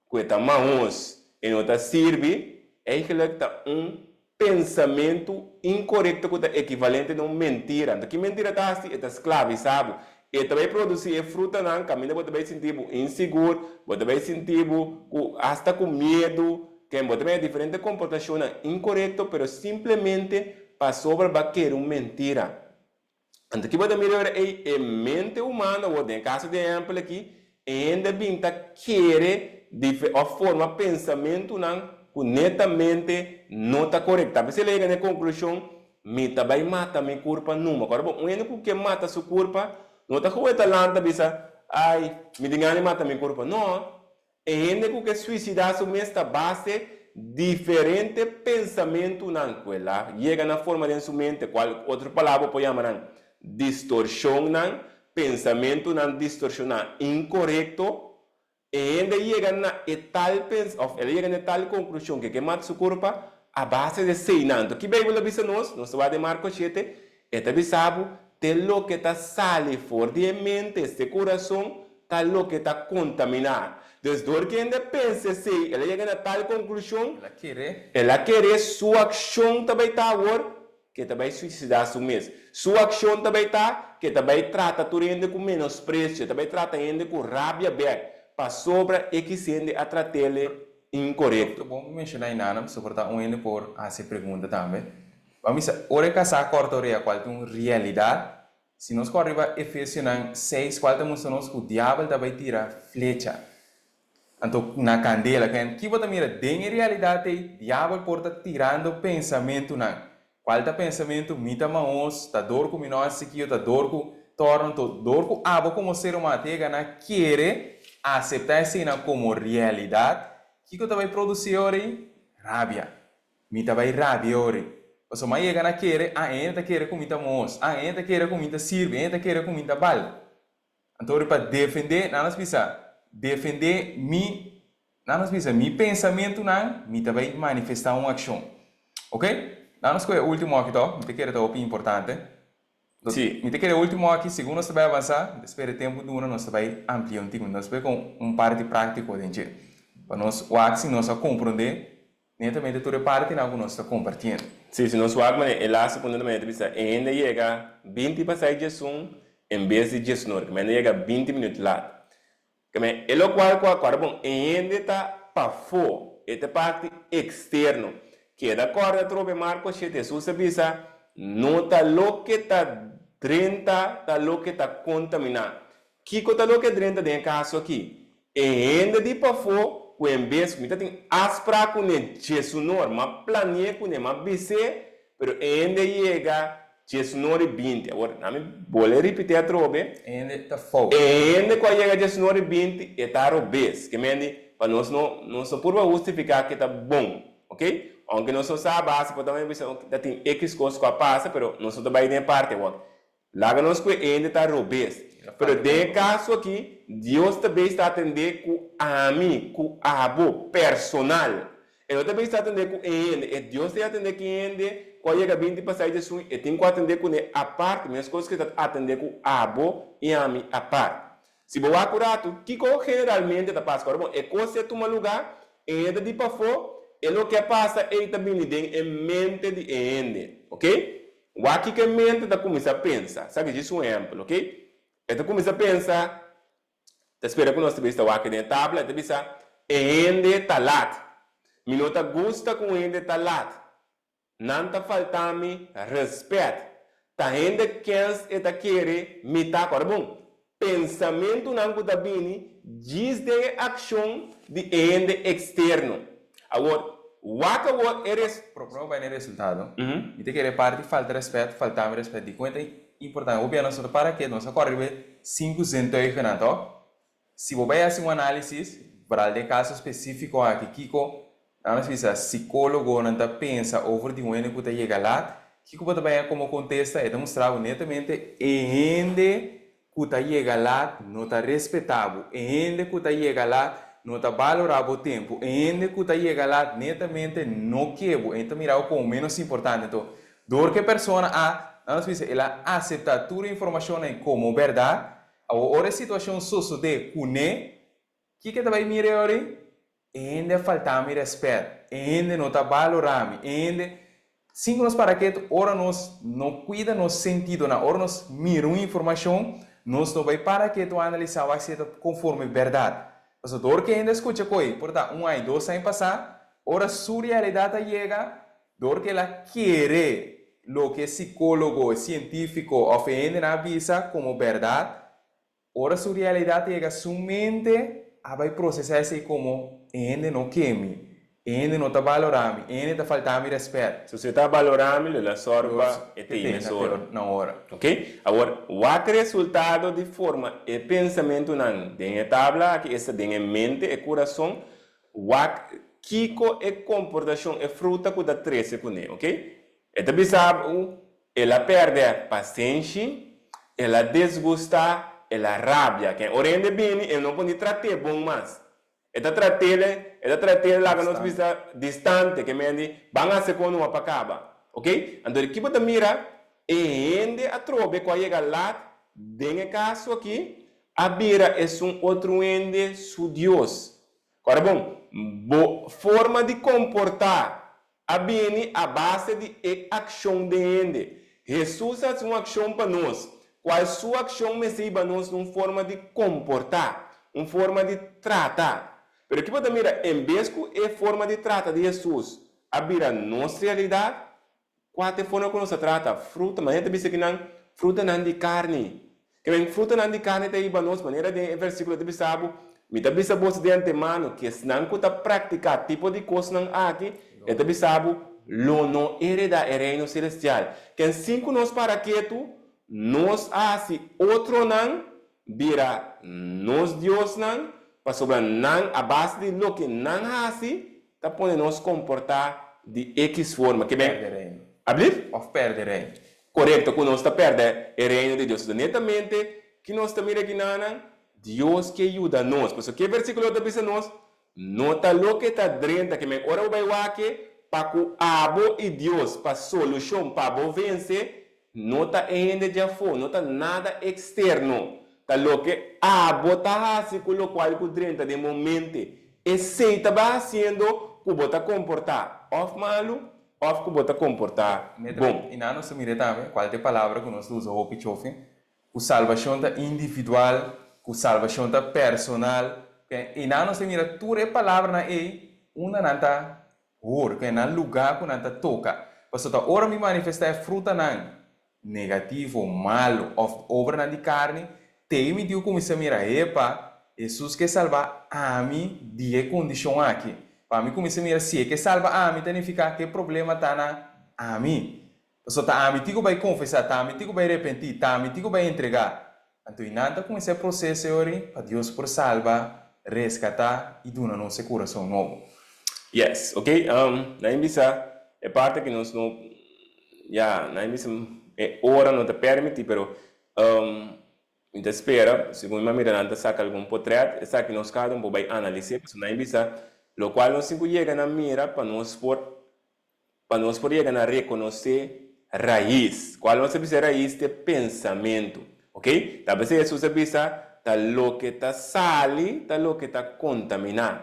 ku e ta mahos e no ta sirbi, eigenlijk ta un pensamentu inkorekto ku ta ekivalente na un mentira. Anto ki mentira ta hasi? E ta sklavisá bo. E ta bai produsí e frutanan kaminda bo ta bai sinti bo insigur, bo ta bai sinti bo ku asta ku miedu, ken bo ta bai diferente komportashonnan inkorekto pero simplemente pasobra bo a kere un mentira. Anto ki bo ta mira ora ei e mente humano awor den e kaso di ehèmpel aki e hende a bin ta kere dife òf forma pensamentunan ku netamente no ta korekto. Ta p'esei el a yega na e konklushon mi ta bai mata mi kurpa numa. Kòrda bo un hende ku ke mata su kurpa no ta koe ta lanta bisa ai mi tin gana di mata mi kurpa no. E hende ku ke suisidá su mes ta base diferente pensamentunan ku el a yega na forma den su mente, kual otro palabra bo por yama nan distorshonnan, pensamentunan distorshoná inkorekto. E hende a yega na e tal pens òf el a yega na e tal konklushon ku e ke mata su kurpa a base di eseinan. Anto ki Beibel a bisa nos? Nos ta wak den Marko shete, E ta bisa bo, Te loke ta sali for di e mente, este kurason, ta loke ta kontaminá. Dus dor ku hende pensa esei, el a yega na tal konklushon, El a kere. el a kere su akshon ta bai ta awor ku e ta bai suisidá su mes. Su akshon ta bai ta ku e ta bai trata tur hende ku menospresio, e ta bai trata hende ku rabia bèk, pasobra e kis hende a trat'el inkorekto. Ta bon pa menshoná einana, pasobra ta un hende por hasi e pregunta tambe. Ban bisa, ora e kasá kòrta orea kual ta un realidat, si nos kòrda riba Efesionan seis kual ta mustra nos ku diabel ta bai tira flecha anto na kandela. Ken ki bo ta mira den e realidat ei? Diabel por ta tirando pensamentunan. Kual ta pensamentu? Mi ta mahos, ta dor ku mi no hasi kio, ta dor ku tòrno, anto dor ku abo komo ser humano ta yega na kere aseptá eseinan komo realidat, kiko ta bai produsí ora ei? Rabia. Mi ta bai rabia ori. Pasobra mi a yega na kere, ah, e hende ta kere ku mi ta mos, ah, e hende ta kere ku mi ta sirbi, e hende ta kere ku mi ta bal. Anto ori pa defendé, nan nos bisa, defendé mi, nan nos bisa, mi pensamentunan, mi ta bai manifestá un akshon. Oke? Nan nos kohe e último aki tò, mi ta kere ta hopi importante. Sí. Mi ta kere ultimo aki, segun nos ta bai avansá, mi ta spera e tempu duna nos ta bai amplia un tiki, nos ta bai kon un parti práktiko den dje, pa nos wak si nos a komprondé netamente tur e partinan ku nos ta kompartiendo. Sí, si nos wak manera e laatste punto ta manera ta bisa e hende a yega binti pasá e diesun en bes di diesnor, ku mende a yega 20 minüt lat. Keme e lokual ku a kòrda bon, e hende ta pafó, e ta parti eksterno. Keda kòrda atrobe Marko shete, Hesus a bisa, No ta loke ta drenta ta loke ta kontaminá. Kiko ta loke drenta den e kaso akí? E hende di pafó ku en bes ku mi ta tin afsprak kuné djesunor, m'a plani'é kuné, m'a bis'é, Pero e hende yega diesnor i 20. Awor, na mi bole ripití atrobe. E hende ta fout. E hende ku a yega diesnor i 20, e ta robes. Ke mendi, pa nos no, nos no purba hustifiká ke ta bon. Ok? Ounke nos no sa basta por ta bisa ta tin X kos ku a pasa pero nos no ta bai den e parti awor. Laga nos ku e hende ta robes. Pero den e kaso aki Dios ta bei sta atendé ku ami, ku abo, personal. E no ta bei sta atendé ku e hende. E Dios ta atendé ku e hende ku a yega binti pasai djesun e tin ku atendé kuné apart meskos ku e ta atendé ku abo i ami apart. Si bo wak un ratu, kiko generalmente ta pasa? Ora bon e kos e tuma lugá, e hende ta di pafó, e loke a pasa ei ta bini den e mente di e hende. Ok? Wak kiko e mente ta kuminsá pensa. Sa ki djis un ehèmpel, ok? E ta kuminsá pensa, ta spera ku nos ta bisa wak den e tabla, e ta bisa, E hende ta lat. Mi no ta gusta ku un hende ta lat. Nan ta falta mi respet. Ta hende kens e ta kere mi ta. Ora bon, pensamentunan ku ta bini djis den e akshon di e hende eksterno. Awor, wak awor e res. Prome bo bai na e resultado, mi ta kere parti falta respet, falta mi respet. Dikon e ta importante? Hopi a nos no ta para ketu, nos a kòrda riba e sinku zintuigennan, tòg? Si bo bai hasi un análisis, vooral den kaso spesífiko aki, kiko, nan nos bisa, sikólogonan ta pensa over di un hende ku ta yega lat, kiko bo ta bai haña komo kontesta? E ta mustra bo netamente e hende ku ta yega lat no ta respetá bo, e hende ku ta yega lat no ta balorá bo tempu, e hende ku ta yega lat netamente no ke bo, e ta mira bo komo ménos importante. Anto, dor ku e persona a, nan nos bisa, el a aseptá tur e informashonnan komo bèrdat, Awor ora e situashon sosodé kuné, kiko e ta bai mira e ora ei? E hende a falta mi rèspèt, e hende no ta balorá mi, e hende. Sin ku nos para ketu, ora nos no kuida nos sentidonan, ora nos mira un informashon, nos no bai para ketu analisá wak si e ta konforme bèrdat. Pasobra dor ku e hende a skucha koi, por ta un aña, dos aña pasá, ora su realidat a yega, Dor ku el a kere loke e sikólogo, e sientífiko òf e hendenan a bisa komo bèrdat, ora su realidat yega su mente a bai prosesá esei komo, E hende no ke mi, e hende no ta balorá mi, e hende ta faltá mi rèspèt. So si e ta balorá mi, lo el a sòru pa e tei mesora. Na ora. Ok? Awor, wak resultado di forma e pensamentunan den e tabla aki, esta den e mente, e kurason, Wak kiko e komportashon, e fruta ku ta trese kuné, ok? E ta bisa bo, El a pèrdè pasenshi, el a desgustá, el a rabia. Ken ora hende bini, e no por ni trat'é bon mas. E ta trat'é, e ta trat'é laga nos bisa distante, ke men di, ban hasi kon numa pa kaba, ok? Anto di ki bo ta mira, e hende atrobe ku a yega lat den e kaso aki, a bira esun otro hende su Dios. Ora bon, bo forma di komportá a bini a base di e akshon den hende. Hesus a hasi un akshon pa nos, kual su akshon mester hiba nos na un forma di komportá, un forma di trata. Pero ki bo ta mira, en bes ku e forma di trata di Hesus a bira nos realidat, Kua ta e forma ku nos ta trata fruta? Manera ta bisa kinan frutanan di karni. Ke men frutanan di karni ta hiba nos, manera den e versíkulo ta bisa bo, Mi ta bisa boso di antemano ku esnan ku ta praktiká tipo di kosnan aki, e ta bisa bo, lo no heredá e Reino selestial. Ken sin ku nos para ketu, nos a hasi otronan bira nos diosnan, pasobra nan, a base di loke nan hasi, Ta pone nos komportá di ekis forma. Ke ben? Pèrdè reino. Ablief? Òf pèrdè reino. Korekto, ku nos ta pèrdè e reino di Dios. Netamente, ki nos ta mira kinanan? Dios ke yuda nos. Pasobra ke versíkulo ta bisa nos? No ta loke ta drenta. Ke men ora bo bai wak pa ku abo i Dios pa solushon pa bo vense, No ta e hende djafó, no ta nada eksterno. Ta loke abo ta hasi ku lokual ku drenta den bo mente. Esei ta bai hasiendo ku bo ta komportá òf malu òf ku bo ta komportá bon. I nan nos ta mira tambe kual ta e palabra ku nos ta usa hopi chofi, ku salbashon ta individual, ku salbashon ta personal. I nan nos ta mira tur e palabranan ei unda nan ta Hoor, ku e nan lugá ku nan ta toka. Pasobra ta ora mi manifestá e frutanan negativo, malu òf obranan di karni, t'ei mi tin ku kuminsá mira, Hepa, Hesus ke salba ami di e kondishon aki. Pa mi kuminsá mira si e ke salba ami ta nifiká ku e problema ta na ami. Pasobra ta ami tin ku bai konfesá, ta ami tin ku bai repentí, ta ami tin ku bai entregá. Anto i nan ta kuminsá e proseso e ora pa Dios por salba, reskatá i duna nos e kurason nobo. Yes, ok, nan bisa e parte ki nos no, ya, nan bisa e ora no ta permiti, pero mi ta spera, segun mi a mira nan ta saka algun potret, esaki nos kada un por bai analis'é, pasobra nan bisa lokual nos tin ku yega na mira pa nos por Pa nos por yega na rekonosé rais. Kual nos a bisa rais ta e pensamentu. Ok? Ta p'esei Hesus a bisa, Ta loke ta sali ta loke ta kontaminá.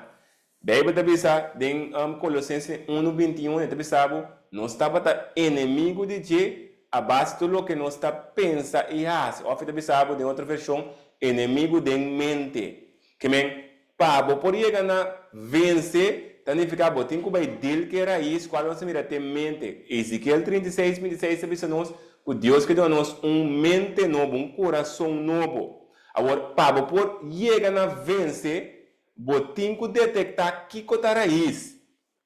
Beibel ta bisa den Kolosense unu 21, e ta bisa bo, Nos tabata enemigu di dje a base tur loke nos ta pensa i hasi. Òf e ta bisa bo den otro vershon, enemigu den mente. Ke men, pa bo por yega na vense, ta nifiká bo tin ku bai dil ku e rais kual nos a mira te mente. Ezekiel 36, 26 ta bisa nos ku Dios ke duna nos un mente nobo, un kurason nobo. Awor, pa bo por yega na vense, bo tin ku detektá kiko ta rais.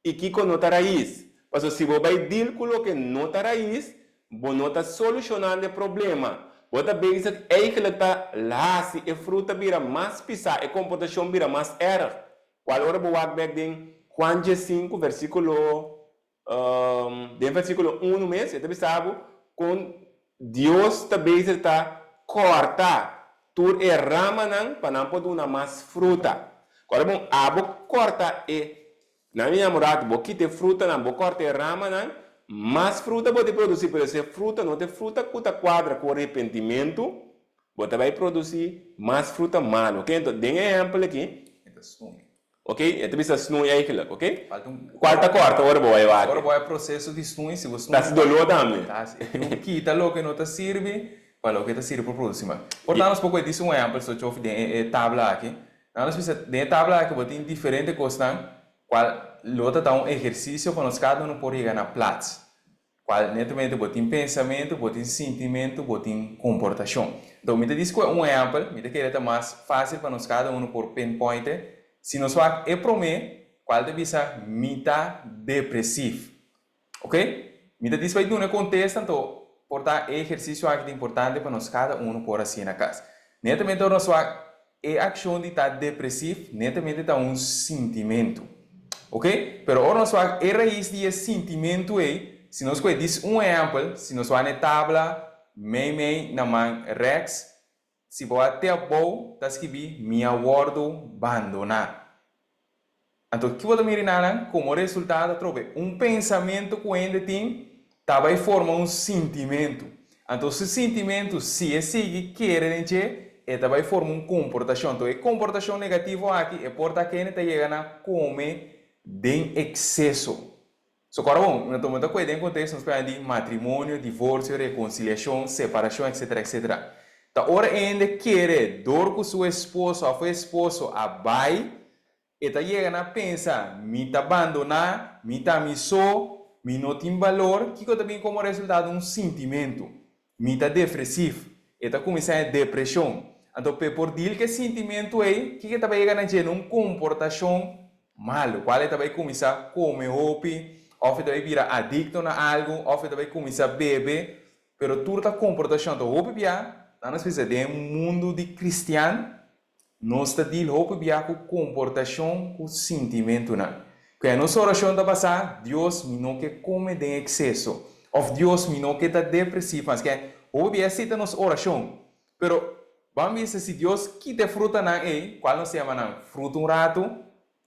I kiko no ta rais? Pasobra si bo bai deal ku loke no ta rais, bo no ta solushonando e problema. Bo ta bezig eigenlijk ta hasi e fruta bira mas pisá, e komportashon bira mas erg. Kual ora bo wak bek den Juan 15 versíkulo, den versíkulo unu mes, e ta bisa bo kon Dios ta bezig ta kòrta tur e ramanan pa nan por duna mas fruta. Kòrda bon, abo kòrta e Nan mi namorado, bo kita e frutanan, bo kòrta e ramanan, mas fruta bo ta produsí, pero si e fruta no ta e fruta ku ta kuadra ku arepentimentu, bo ta bai produsí mas fruta malu. Oke, enton den e ehèmpel aki, E ta snui. oke, e ta bisa snui eigenlijk, oke? Falta un Kual ta kòrta ora bo bai wak? Ora bo bai proseso di snui, si bo snui. Ta hasi doló tambe. Ta hasi. E tin ku kita loke no ta sirbi pa loke ta sirbi por produsí mas. Por ta nos poko e disi un ehèmpel so chofi den e tabla aki. Nan nos bisa, den e tabla aki bo tin diferente kosnan kual lo ta ta un ehersisio pa nos kada unu por yega na plats. Kual netamente bo tin pensamentu, bo tin sintimentu, bo tin komportashon. Enton mi ta disi ku e un ehèmpel, mi ta kere ta mas fásil pa nos kada unu por pinpointe. Si nos wak e promé, kual ta bisa mi ta depresif. Ok, mi ta disi pa e duna e kontesta, anto por ta e ehersisio aki ta importante pa nos kada unu por hasié na kas. Netamente ora nos wak e akshon di ta depresif, netamente ta un sintimentu. Ok, pero ora nos wak e rais di e sintimentu ei, si nos kohe disi un ehèmpel, si nos wak na e tabla mei mei na man rèks, si bo wak te abou ta skibí mi a wòrdu bandoná. Anto ki bo ta mira nan? Komo resultado atrobe un pensamentu ku hende tin ta bai forma un sintimentu. Anto su sintimentu si e sigui kere den dje e ta bai forma un komportashon. Anto e komportashon negativo aki e por ta ku hende ta yega na kome den ekseso. So kòrda bon, no ta kue den konteksto nos papia di matrimonio, divorsio, rekonsiliashon, separashon etsetera etsetera. Ta ora e hende kere dor ku su esposo òf esposo a bai E ta yega na pensa, Mi ta bandoná, mi ta mi so, mi no tin balor. Kiko ta bin komo resultado? Un sintimentu. Mi ta defresif. E ta kuminsá e depreshon. Anto p'e por dil ku e sintimentu ei, kiko e ta bai yega na dje? Na un komportashon malu, kual e ta bai kuminsá kome hopi, òf e ta bai bira adikto na algu, òf e ta bai kuminsá bebe. Pero tur ta komportashon. Anto hopi bia, nan a spesial den e mundu di kristian, Nos ta deal hopi bia ku komportashon ku sintimentunan. Ku nos orashon ta basá, Dios, mi no ke kome den ekseso. Òf Dios, mi no ke ta depresiv mas. Ke hopi bia esei ta nos orashon. Pero, ban bisa si Dios kita e frutanan ei, kual nos ta yama nan fruta un ratu,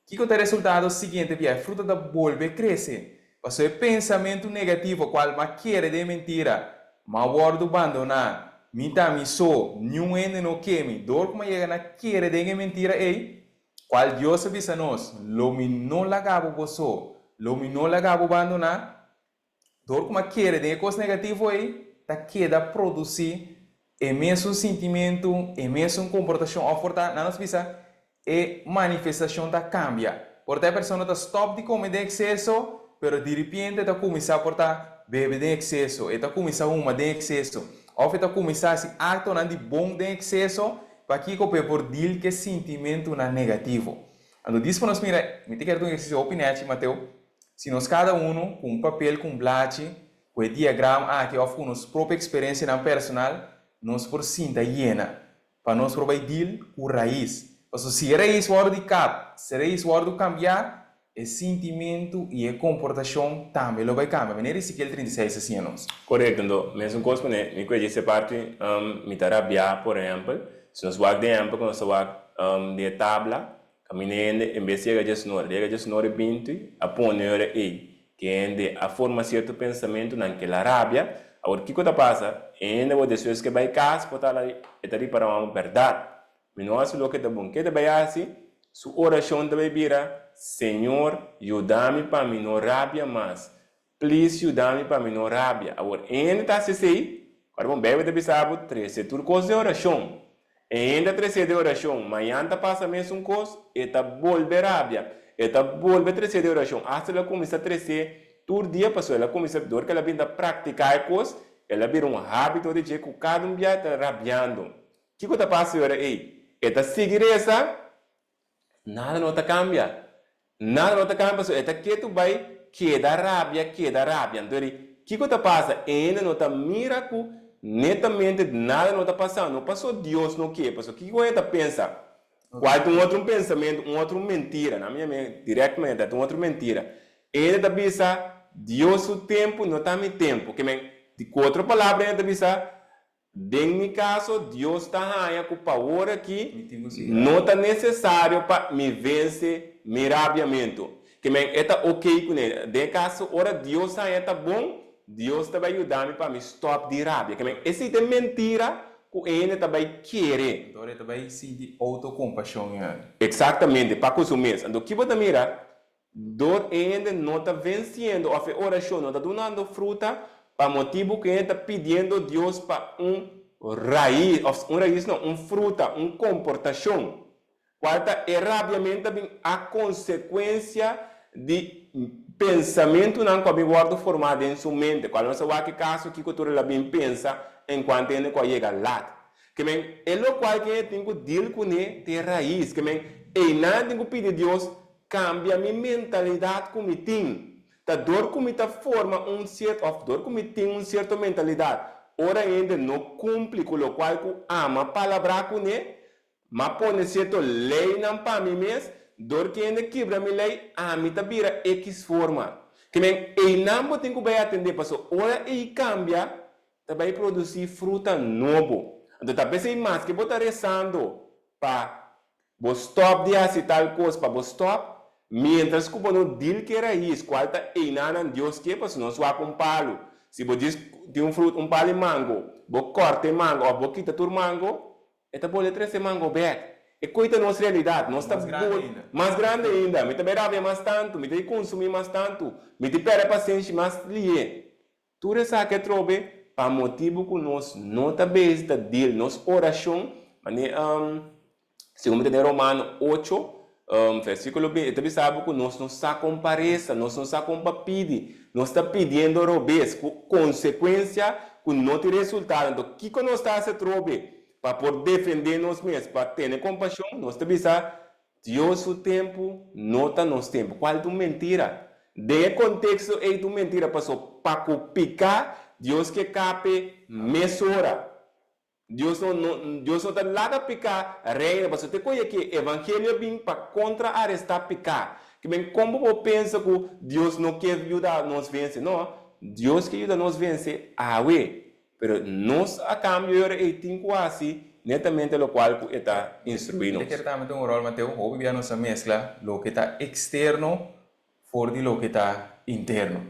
Kiko ta e resultado siguiente bia? E fruta ta bolbe krese. Pasobra e pensamentu negativo kual m'a kere den mentira, m'a wòrdu bandoná, mi ta mi so, niun hende no ke mi. Dor ku m'a yega na kere den e mentira ei, kual Dios a bisa nos, Lo mi no laga bo bo so, lo mi no laga bo bandoná, Dor ku m'a kere den e kos negativo ei, ta keda produsí e mesun sintimentu, e mesun komportashon òf por ta, nan nos bisa, e manifestashon ta kambia. Por ta e persona ta stòp di kome den ekseso, pero diripiente ta kuminsá por ta bebe den ekseso, e ta kuminsá huma den ekseso, òf e ta kuminsá hasi aktonan di bon den ekseso, pakiko pa e por dil ku e sintimentunan negativo. Anto dis ku nos mira, mi ta kere ta un ehersisio hopi nèchi, Mateo, Si nos kada unu ku un papel ku un blachi ku e diagram aki òf ku nos propio eksperensianan personal, nos por sinta yena pa nos por bai deal ku rais. Pasobra si e rais wòrdu di kap, si e rais wòrdu kambiá, E sintimentu i e komportashon tambe lo bai kambia. Manera Ezekiel 36 ta siña nos. Korekto, anto mesun kos kuné mi kue dje se parti mi ta rabiá, por ehèmpel, si nos wak den ehèmpel ku nos ta wak den e tabla, kaminda hende en bes yega diesnore, yega diesnore binti, a pone ora ei ku hende a forma sierto pensamentunan ke la rabia, awor kiko ta pasa? E hende awor despues ke bai kas por ta e ta ripará un bèrdat, Mi no hasi loke ta bon. Ke ta bai hasi? Su orashon ta bai bira, Señor, yuda mi pa mi no rabia mas. Please yuda mi pa mi no rabia. Awor, e hende ta hasi esei? Ora bon, Beibel ta bisa bo, Trese tur kos den orashon. E hende a tresé den orashon. Mañan ta pasa mesun kos, e ta bolbe rabia. E ta bolbe tresé den orashon. Asta el a kuminsá tresé tur dia pasobra el a kuminsá, dor ku el a bin ta praktiká e kos, el a bira un hábito di dje ku kada un bia e ta rabiando. Kiko ta pasa e ora ei? E ta sigui resa, nada no ta kambia. Nada no ta kambia pasobra e ta ketu bai keda rabia, keda rabia. Anto eri, kiko ta pasa? E hende no ta mira ku netamente nada no ta pasando, no paso Dios no ke, pasobra kiko e ta pensa? Kual ta un otro pensamentu, un otro mentira, nan mi yam'é direktamente, ta un otro mentira. E hende ta bisa, Dios su tempu no ta mi tempu. Ke men, di ku otro palabra e hende ta bisa, Den mi kaso, Dios ta haña ku pa wor aki no ta nesesario pa mi vense mi rabiamentu. Ke men e ta okey kuné. Den e kaso, ora Dios haña ta bon, Dios ta bai yuda mi pa mi stòp di rabia. Ke men esei ta e mentira ku e hende ta bai kere. Anto ora e ta bai sinti outokompashon ya. Eksaktamente, pa ku su mes. Anto ki bo ta mira? Dor e hende no ta venciendo of e oracion no ta dunando fruta pa motibu cu e hende ta pidiendo Dios pa un rais, of un rais no, un fruta, un comportacion, cual ta e rabiamento ta bin a consecuencia di pensamentonan cu a bin wordo forma den su mente, cual nos a wak e caso kico tur el a bin pensa encuanto hende cu a yega lat. Ke men e locual cu hende tin cu deal cune ta e rais, ke men eynan tin cu pidi Dios Cambia mi mentalidad cu mi tin. Ta dor cu mi ta forma un cierto of dor cu mi tin un cierto mentalidad, ora hende no cumpli cu locual cu ama palabrá cune, m'a pone cierto leynan pa mi mes, dor cu hende kibra mi ley, ami ta bira X forma. Ke men eynan bo tin cu bay atende paso ora ey cambia, ta bay produci fruta nobo. Anto ta pesey maske bo ta rezando pa Bo stòp di hasi tal kos pa bo stòp, miéntras ku bo no dil ku e rais, kual ta einanan Dios ke pasobra nos wak un palu. Si bo djis tin un frut, un palu di mango, bo kòrta e mango òf bo kita tur mango, e ta bolbe trese mango bèk. E koi ta nos realidat. Nos ta Mas grandi ainda. Mas grandi ainda. Mi ta bai rabia mas tantu, mi ta di konsumí mas tantu, mi ta pèrdè pasenshi mas lié. Tur esaki atrobe pa motibu ku nos no ta bezig ta deal nos orashon, manera segun mi ta den Romano ocho versikulo binti e ta bisa bo ku nos no sa kon pa resa, nos no sa kon pa pidi, nos ta pidiendo robes ku konsekuensia ku no tin resultado. Anto kiko nos ta hasi atrobe pa por defende nos mes, pa tene kompashon? Nos ta bisa Dios su tempu no ta nos tempu. Cual ta un mentira? Den e contexto ey ta un mentira paso pa cu pica Dios ke cape mesora. Dios no no Dios no ta laga pica reina paso te coye ke evangelio a bin pa contra aresta pica. Ke men con bo por pensa cu Dios no ke yuda nos vence? No, Dios ke yuda nos vence awe. Pero nos a cambio e ora ey tin cu haci netamente locual cu e ta instrui Mi ta nos. kere tambe ta un rol, Mateo. Hopi bia nos a mezcla loke ta externo for di loke ta interno.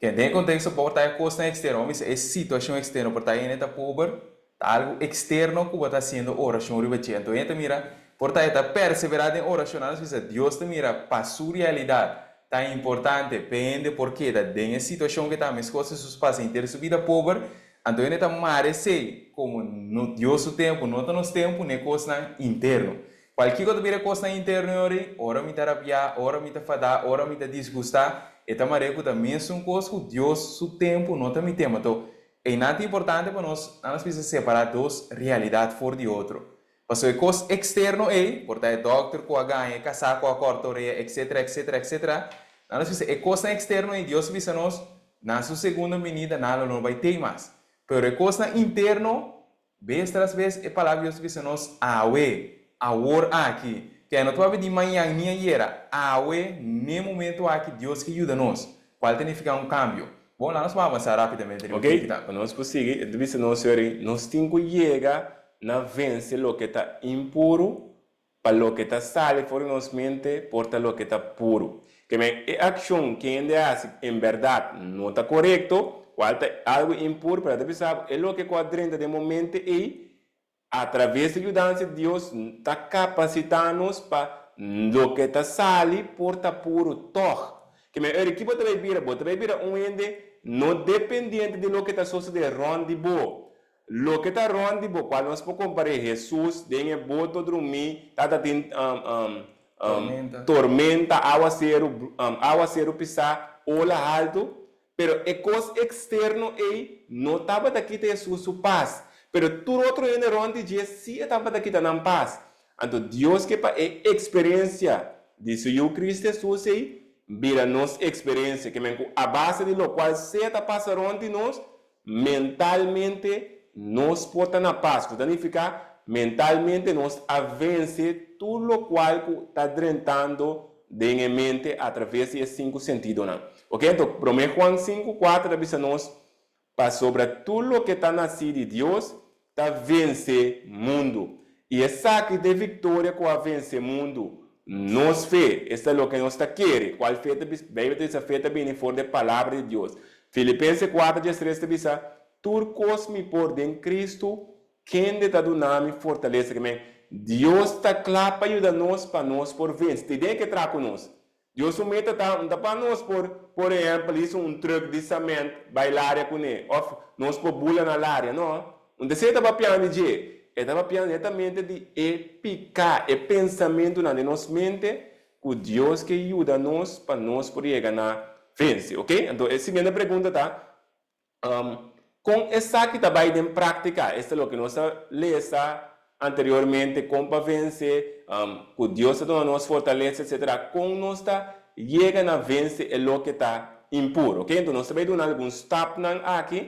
Ke den e contexto por ta e cosnan externo, bo mester e situacion externo, por ta hende ta pober, ta algo externo cu bo ta haciendo oracion riba dje. Anto hende ta mira, por ta e ta persevera den oracion, nan nos bisa Dios ta mira pa su realidad. Ta importante p'e hende por keda den e situacion ke ta meskos Jesus pasa henter su bida pober, anto hende ta mara esei komo no Dios su tempu, no ta nos tempu n'e kosnan interno. Kual kiko ta bira e kosnan interno yori? Ora mi ta rabiá, ora mi ta fadá, ora mi ta disgustá, e ta mar'é ku ta mesun kos ku Dios su tempu no ta mi tempu. Anto, einan ta importante pa nos, nan nos bisa separá dos realidat for di otro. Pasobra e kos eksterno ei, por ta e dòkter ku a gaña, e kasá ku a kòrta orea, etsetera, etsetera, etsetera, nan nos bisa e kosnan eksterno ei Dios a bisa nos, na su segundo binida nan lo no bai tei mas. Pero e kosnan interno, bes tras bes e palabra di Dios ta bisa nos, awe, awor aki. Ke no ta papia di mañan ni ayera, awe, n'e momento aki Dios ke yuda nos, kual ta nifiká un kambio. Bon, laga nos por avansá rápidamente riba Ok, kiko ta. pa nos por sigui, e ta bisa nos yori, nos tin ku yega na vense loke ta impuru pa loke ta sali for di nos mente por ta loke ta puru. Ke men, e akshon ku hende a hasi en bèrdat no ta korekto, kual ta algu impuru, pero a ta bisa bo, e loke ku a drenta den bo mente ei, Atraves di yudansa di Dios ta kapasitá nos pa loke ta sali por ta puru tòg. Ke men ora ki bo ta bai bira? Bo ta bai bira un hende no dependiente di loke ta sosodé rònt di bo. Loke ta rònt di bo, kual nos por kompar'é Hesus den e boto drumí, tabata tin Tormenta. tormenta, awaseru, awaseru pisá, ola haltu. Pero e kos eksterno ei no tabata kita Hesus su pas, pero tur otro hende rònt di dje sí e tabata kita nan pas. Anto Dios ke pa e eksperensia di su Yu Kristu Hesus ei bira nos eksperensia, ke men ku a base di lokual sea ta pasa rònt di nos, mentalmente nos por ta na pas, ku ta nifiká mentalmente nos a vense tur lokual ku ta drentando den e mente atraves di e sinku sentidonan. Ok, anto Promé Juan sinku kuater ta bisa nos, Pasobra tur loke ta nasí di Dios ta vense mundu. I esaki ta e viktoria ku a vense mundu, nos fe. Esta loke nos ta kere. Kual fe ta bisa? Beibel ta bisa fe ta bini for di e Palabra di Dios. Filipense kuater diestres ta bisa, Tur kos mi por den Kristu Kende ta duna mi fortalesa? Ke men, Dios ta kla pa yuda nos pa nos por vense. Te den ke traha ku nos. Dios su meta ta, no ta pa nos por, por ehèmpel, hisa un trùk di sament bai laria kuné, òf nos por bula na laria. No. Un ta esei ta papiando di dje. E ta papiando netamente di e piká, e pensamentunan den nos mente ku Dios ke yuda nos pa nos por yega na vense. Oke? Anto e siguiente pregunta ta, Kon esaki ta bai den práktika? Esta loke nos a lesa anteriormente, kon pa vense, ku Dios ta duna nos fortalesa, etsetera. Kon nos ta yega na vense e loke ta impuru? Oke, enton nos ta bai duna algun stapnan aki,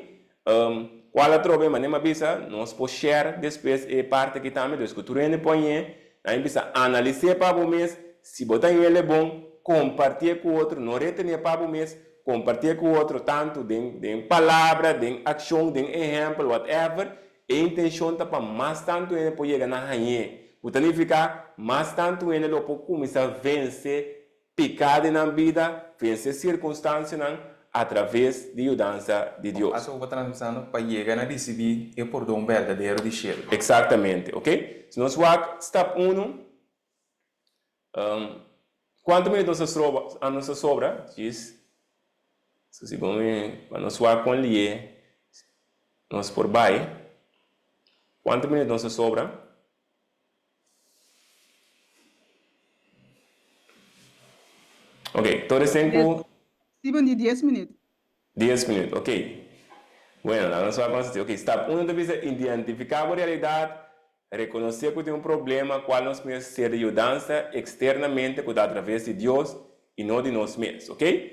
kual atrobe manera mi a bisa, nos por share despues e parti aki tambe, dus ku tur hende por hañ'é, nan a bisa analis'é pa bo mes, si bo ta hañ'é bon, kompartié ku otro, no retené pa bo mes, Kompartié ku otro tantu den den palabra, den akshon, den ehèmpel, whatever, e intenshon ta pa mas tantu hende por yega na hañ'é, ku ta nifiká mas tantu hende lo por kuminsá vense piká den nan bida, vense sirkunstansianan atraves di yudansa di Dios. Asa ku bo ta transmisando pa yega na risibí e pordon berdadero di shelu. Eksaktamente, oke. Si nos wak stap unu. Cuanto minuut nos a stroba, nos a sobra? Djis. So si bo mi, pa nos wak con lié nos por bai. Cuanto minuut nos a sobra? Ok, tur esei cu. Steven di dies minuut. Dies minuut, ok. Bueno, laga nos wak con así. Ok, stap uno ta bisa identifica bo realidad. Rekonosé ku tin un problema kual nos mester di yudansa eksternamente ku ta atraves di Dios i no di nos mes, ok?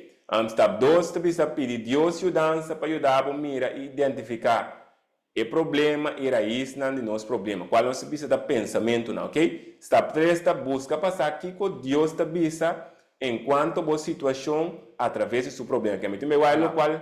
Stap dos ta bisa pidi Dios yudansa pa yuda bo mira i identifiká e problema i raisnan di nos problema, kual nos ta bisa ta pensamentunan, ok? Stap tres ta buska pa sa kiko Dios ta bisa enkuanto bo situashon atraves di su problema. Ke mi tin bai wak lokual.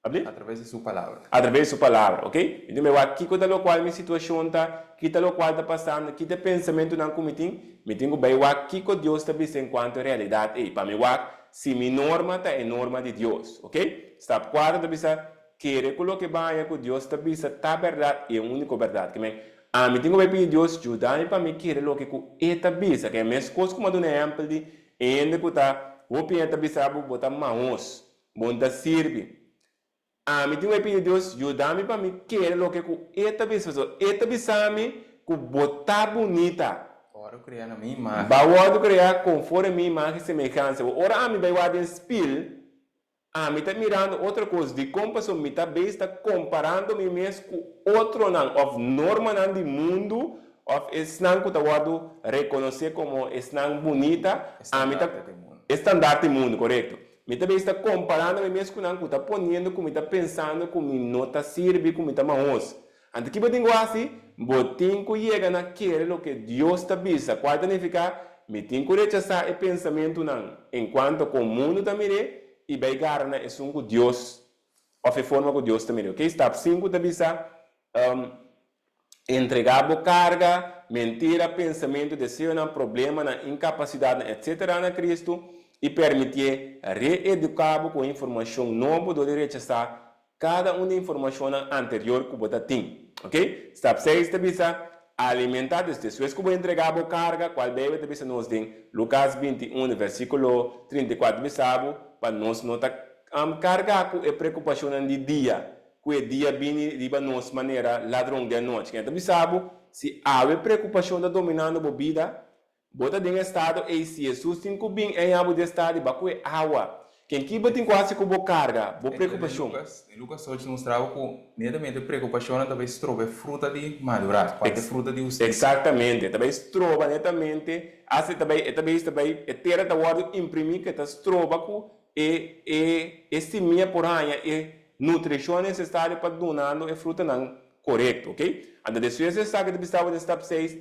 Abli? A traves di su palabra. A traves di su palabra, ok. Mi tin wak kiko ta lokual mi situashon ta, ki ta lokual ta pasando, ki ta e pensamentunan ku mi tin. Mi tin ku bai wak kiko Dios ta bisa enkuanto e realidat ei, pa mi wak si mi norma ta e norma di Dios, ok. Stap kuater ta bisa, kere ku loke baña ku Dios ta bisa ta bèrdat i e úniko bèrdat. Ke men, ami tin ku bai pidi Dios yuda mi pa mi kere loke ku E ta bisa. Ke meskos ku mi a duna ehèmpel di e hende ku ta hopi hende ta bisa bo, bo ta mahos. Bon ta sirbi. Ami tin ku e pidi Dios yuda mi pa mi kere loke ku E ta bisa pasobra E ta bisa mi ku bo ta bunita. Bo wòrdu kreá na mi imágen. Bo wòrdu kreá konforme mi imágen i semehansa. Bo ora ami bai wak den spil, ami ta mirando otro kos. Dikon? Pasobra mi ta bes ta komparando mi mes ku otronan òf normanan di mundu òf esnan ku ta wòrdu rekonosé komo esnan bunita. Ami ta. Estandarte di mundu. Estandarte di mundu, korekto. Mi ta bes ta komparando mi mes ku nan ku ta poniendo ku mi ta pensando ku mi no ta sirbi, ku mi ta mahos. Anto ki bo tin ku hasi? Bo tin ku yega na kere loke Dios ta bisa, kual ta nifiká mi tin ku rechasá e pensamentunan enkuanto kon mundu ta mir'é i bai gara na esun ku Dios òf e forma ku Dios ta mir'é. Oke, stap sinku ta bisa, Entregá bo karga, mentira, pensamentu, deseonan, problemanan, inkapasidatnan, etcetera na Kristu i permitié reeduká bo ku informashon nobo dor di rechasá kada un di e informashonnan anterior ku bo ta tin. Ok? Stap seis ta bisa, Alimentá dus despues ku bo entregá bo karga, kual Beibel ta bisa nos den Lukas 21 versíkulo 34 ta bisa bo pa nos no ta kargá ku e preokupashonnan di dia, ku e dia bini riba nos manera ladron di anochi. Ken ta bisa bo, si awe preokupashon ta dominando bo bida, bo ta den estado ei si Hesus tin ku bin eña bo di estado i ba ku e awa. Ken ki bo tin ku hasi ku bo karga, bo preokupashon? Den Lukas ocho ta mustra bo ku netamente preokupashonnan ta bai stroba e fruta di madurá, kual ta e fruta di hustisia. Eksaktamente, ta bai stroba netamente, asta e ta bai, e ta bai, ta bai, e tera ta wòrdu imprimí ku e ta stroba ku E e e simia por haña e nutrishon nesesario pa dunando e frutanan korekto, ok? Anto despues di esaki ta bisa bo den stap seis,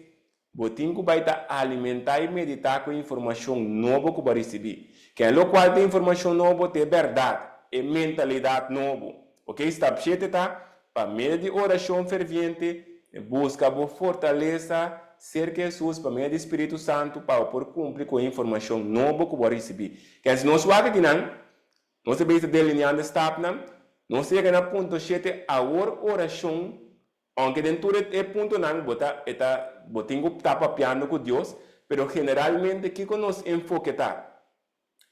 bo tin ku bai ta alimentá i meditá ku e informashon nobo ku bo a risibí. Ken lokual ta e informashon nobo ta e bèrdat, e mentalidat nobo, ok? Stap shete ta, pa medio di orashon ferviente, buska bo fortalesa serka Hesus pa medio di Spiritu Santu pa bo por kumpli ku e informashon nobo ku bo a risibí. Kèn si nos wak akinan, nos ta bisa delineando e stapnan, nos ta yega na punto shete, awor orashon, ounke den tur e puntonan bo ta e ta bo tin ku ta papiando ku Dios, pero generalmente kiko nos enfoke ta?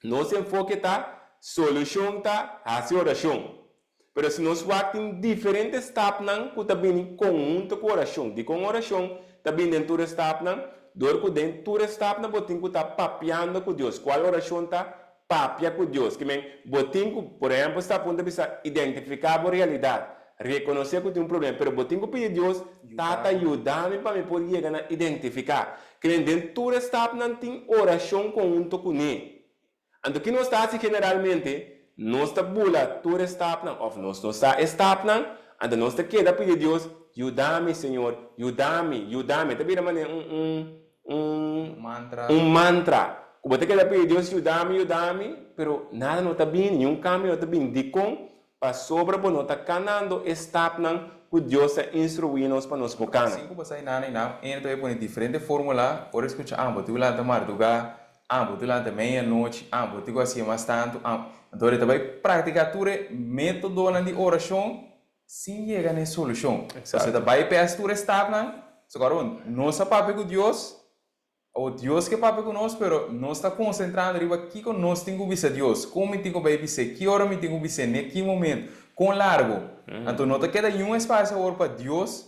Nos enfoke ta, solushon ta hasi orashon. Pero si nos wak tin diferente stapnan ku ta bini konhunto ku orashon. Dikon orashon ta bini den tur e stapnan? Dor ku den tur e stapnan bo tin ku ta papiando ku Dios. Kual orashon ta papia ku Dios? Ke men, bo tin ku, por ehèmpel stap un ta bisa identifiká bo realidat, rekonosé ku tin un problema, pero bo tin ku pidi Dios, Tata yuda mi pa mi por yega na identifiká. Ke men den tur e stapnan tin orashon konhunto kuné. Anto ki nos ta hasi generalmente? Nos ta bula tur e stapnan, òf nos no sa e stapnan, anto nos ta keda pidi Dios, Yuda mi, Señor, yuda mi, yuda mi. E ta bira manera un, un, un, Mantra. un mantra, ku bo ta keda pidi Dios, Yuda mi, yuda mi, pero nada no ta bini, niun kambio no ta bini. Dikon? Pasobra bo no ta kanando e stapnan ku Dios a instruí nos pa nos por kana. Sin ku bo sa e nana i nan, ene ta bai pone diferente formula, ora e skucha, ah, bo tin ku lanta mardugá, ah, bo tin ku lanta meia nochi, ah, bo tin ku hasié mas tantu, ah. Anto e ta bai praktiká tur e métodonan di orashon sin yega na e solushon. Pasobra e ta bypass tur e stapnan. So kòrda bo, nos a papia ku Dios, Awor Dios ke papia ku nos, pero nos ta konsentrando riba kiko nos tin ku bisa Dios, kon mi tin ku bai bis'é, ki ora mi tin ku bis'é, n'e ki momento, kon largu. Anto no ta keda niun espasio awor pa Dios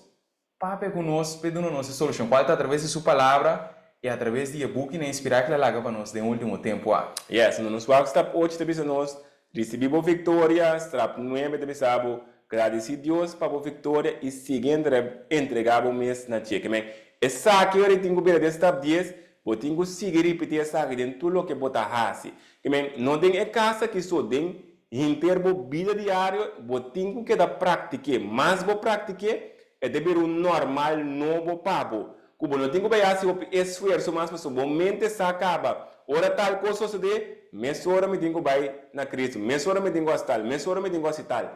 papia ku nos p'e duna nos e solushon, kual ta atraves di su Palabra i atraves di e bukinan inspirá ku el a laga pa nos den último tempu aki. Yes, no nos wak stap ocho ta bisa nos, Risibí bo viktoria, strap nuebe ta bisa bo, Gradisí Dios pa bo viktoria i sigui entregá bo mes na dje. Kimen, esaki ora i tin ku bira den stap dies, bo tin ku sigui ripití esaki den tur loke bo ta hasi. Kimen, no den e kas aki so, den henter bo bida diario bo tin ku keda praktik'é. Mas bo praktik'é, e ta bira un normal nobo pa bo. Ku bo no tin ku bai hasi hopi esfuerso mas pasobra bo mente sa kaba. Ora tal kos sosodé, mesora mi tin ku bai na Kristu, mesora mi tin ku hasi tal, mesora mi tin ku hasi tal.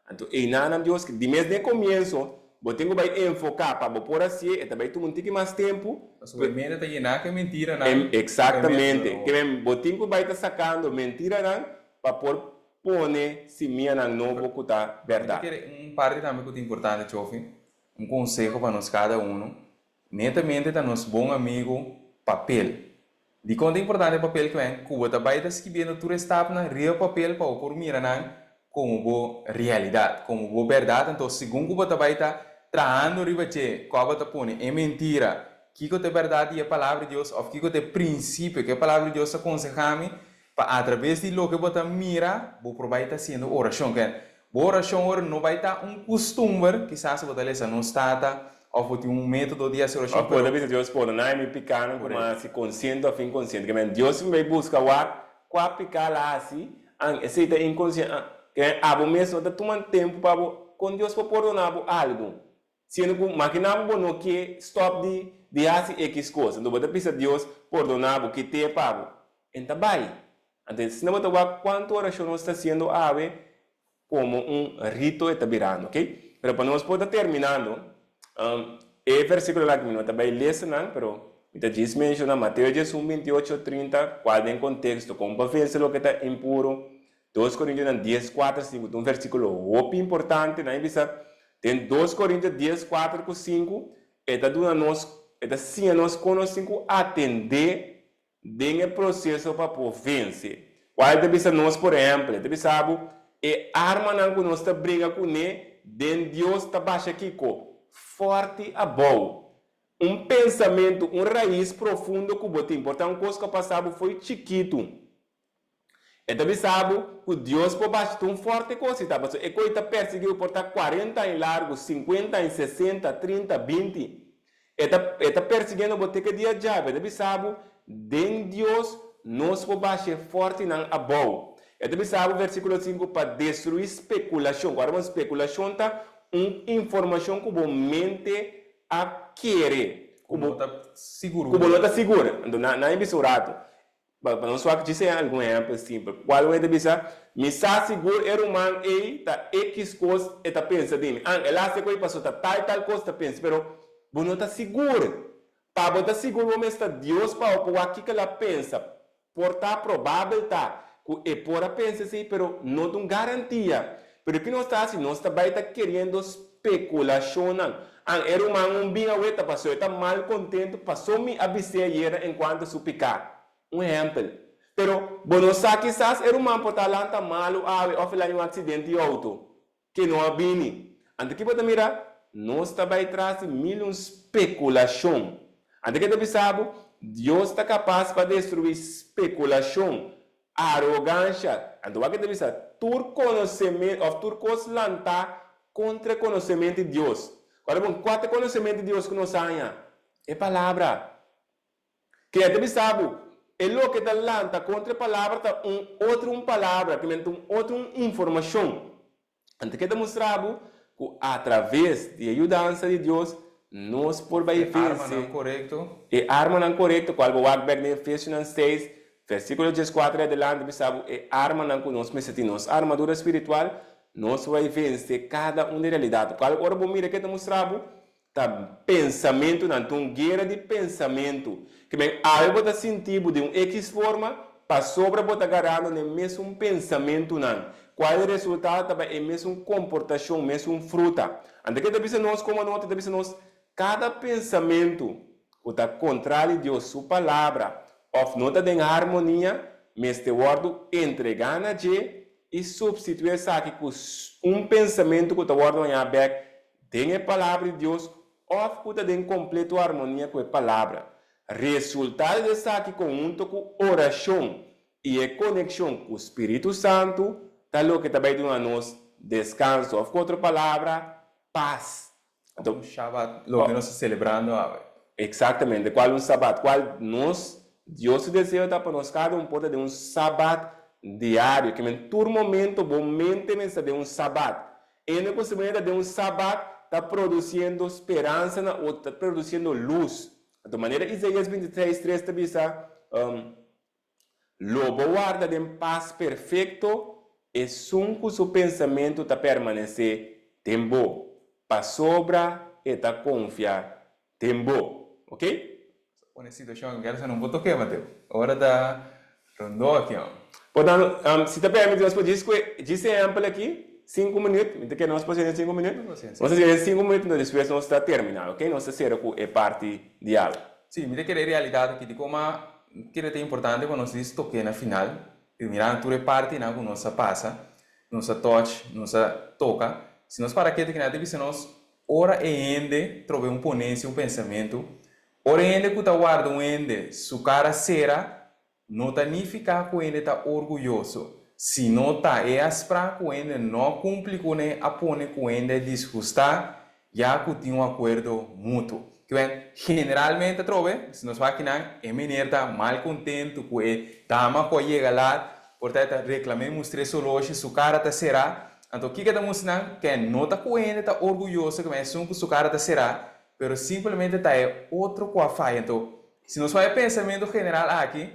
Anto einanan Dios ke di mes den komienso bo tin ku bai enfoká pa bo por hasié, e ta bai tuma un tiki mas tempu. Pasobra e mente ta yená ku e mentiranan. Eksaktamente. Ke men bo tin ku bai ta sakando mentiranan pa por pone simianan nobo ku ta bèrdat. Mi ta kere un parti tambe ku ta importante, Chofi. Un konseho pa nos kada unu, netamente ta nos bon amigu papel. Dikon ta importante papel kwen ku bo ta bai ta skibiendo tur e stapnan riba papel pa bo por mira nan komo bo realidat, komo bo bèrdat. Anto segun ku bo ta bai ta trahando riba dje, kua bo ta pone e mentira, kiko ta e bèrdat di e Palabra di Dios òf kiko ta e prinsipio ku e Palabra di Dios ta konsehá mi, pa atraves di loke bo ta mira bo por bai ta hasiendo orashon. Kwen Bo orashon ora no bai ta un kustumber, kisas bo ta lesa Nos Tata òf bo tin un método di hasi orashon, Òf bo ta pero. bisa Dios pordoná mi pikánan ku mi a hasi konsiente òf inkonsiente. Ke men Dios mi bai buska wak kua piká el a hasi, an esei ta inkonsiente, an ke men abo mes no ta tuma tempu pa bo kon Dios por pordoná bo algu. Siendo ku makina bo bo no ke stòp di di hasi ekis kos, anto bo ta bisa Dios pordona bo, kit'é pa bo. En ta bai. Anto asina bo ta wak kuantu orashon nos ta hasiendo awe komo un rito e ta birando, ok? Pero pa nos por ta terminando, e versikulonan aki mi no ta bai lesa nan, pero mi ta djis menshona Mateo 11, 28, 30, kual den konteksto kon pa vense loke ta impuru, Dos Korintionan dies, kuater, sinku ta un versíkulo hopi importante. Nan a bisa den Dos Korintio dies, kuater ku sinku, e ta duna nos, e ta siña nos kon nos tin ku atendé den e proseso pa por vense. Kual e ta bisa nos, por ehèmpel, e ta bisa bo, e armanan ku nos ta bringa kuné den Dios ta basha kiko? Fòrti abou. Un pensamentu, un rais profundo ku bo tin. Por ta un kos ku a pasa bo fo'i chikitu. E ta bisa bo ku Dios por bashi ta un forte kos i ta, pasobra e koi ta persiguí bo por ta kuarenta aña largu, sinkuenta aña, sesenta, trinta, binti. E ta e ta persiguiendo bo te ke dia djabe. E ta bisa bo, den Dios nos por bashi e fortinan abou. E ta bisa bo, versíkulo sinku, pa destruí spekulashon. Ora bo spekulashon ta un informashon ku bo mente a kere, ku bo no ta sigur. Ku bo no ta sigur. Anto nan nan a bisa un ratu, Pa nos wak djis e algun ehèmpel simpel. Kual un e ta bisa, Mi sa sigur e ruman ei ta ekis kos e ta pensa di mi. An, el hasi e kos ei pasobra ta tal tal kos ta pensa. Pero bo no ta sigur. Pa bo ta sigur bo mes ta Dios pa bo por wak kiko el a pensa. Por ta probabel ta ku e por a pensa esei pero no ta un garantia. Pero ki nos ta hasi? Nos ta bai ta keriendo spekulashonnan. An, e ruman un bin awe ta paso e ta mal kontentu paso mi a bis'é ayera enkuanto su piká. Un ehèmpel. Pero, bo no sa kisas e ruman por ta lanta malu awe òf el a haña un aksidente di outo ke no a bini. Anto ki bo ta mira? Nos ta bai tras di mil un spekulashon. Anto ke ta bisa bo? Dios ta kapas pa destruí spekulashon, Arogansha. Anto wak e ta bisa, Tur konosementu, òf tur kos lantá kontra e konosementu di Dios. Ora bon, kua ta e konosementu di Dios ku nos haña? E Palabra. Ke e ta bisa bo, e loke ta lanta kontra e Palabra ta un otro un palabra, ke men ta un otro un informashon. Anto ke ta mustra bo ku atraves di e yudansa di Dios nos por bai E vense armanan korekto. e armanan korekto, kual bo wak bek den Efesionan seis, versíkulo dieskuater adelante bisa bo e armanan ku nos mester tin, nos armadura spiritual, nos por bai vense kada un di realidat. Kual ora bo mira ke ta mustra bo Ta pensamentunan, ta un guera di pensamentu. Ke men awe bo ta sinti bo den un ekis forma, pasobra bo ta garando na e mesun pensamentunan, kual e resultado ta bai e mesun komportashon, mesun fruta. Anto ke ta bisa nos komo nota? Ta bisa nos, kada pensamentu ku ta kontra di Dios su Palabra òf no ta den harmonia, mester wòrdu entregá na dje i supstituí esaki ku un pensamentu ku ta wòrdu hañá bèk den e Palabra di Dios òf ku ta den kompleto armonia ku e Palabra. Resultado di esaki konhunto ku orashon i e konekshon ku Spiritu Santu ta loke ta bai duna nos deskanso òf ku otro palabra, pas. Anto, un Shabat, loke nos ta selebrando awe. Eksaktamente, kual un Sabat? Kual nos, Dios su deseo ta pa nos kada un por ta den un Sabat diario, ke men tur momento bo mente mester ta den un Sabat. Hende ku su meta den un Sabat ta produsiendo speransa na otro, ta produsiendo lus. Anto manera Isaías bintitres, tres ta bisa, Lo bo warda den pas perfekto esun ku su pensamentu ta permanesé den bo, pasobra e ta konfia den bo. Ok? Pone situacion aki Gerson un por toke Mateo. Ora ta rondó aki om. Por tanto, si ta permiti nos por djis kue djis ehempel aki, sinku minuut, mi ta kere nos por hasi den sinku minuut. Nos ta hasi den sinku minuut enton despues nos ta termina, ok? Nos ta sera ku e parti di awe. Si, mi ta kere e realidat aki di koma kere ta importante pa nos djis toke na final, mirando tur e partinan ku nos a pasa, nos a touch, nos a toka. Si nos para ketu kina ta bisa nos ora e hende trobe un ponencia, un pensamentu, Ora e hende ku ta warda un hende su kara sera, no ta nifiká ku hende ta orguyoso, sino ta e asprá ku hende no a kumpli kuné a pone ku hende a disgustá ya ku tin un akuerdo mutuo. Kiben, generalmente atrobe, si nos wak kinan, e meneer ta mal kontentu ku e dama ku a yega lat, por ta e ta reklam'é mustr'é su oloshi, su kara ta será. Anto kiko ta mustra nan? Ke no ta ku hende ta orguyoso ke esun ku su kara ta será, pero simplemente ta e otro ku a faya. Anto, si nos wak e pensamentu general aki,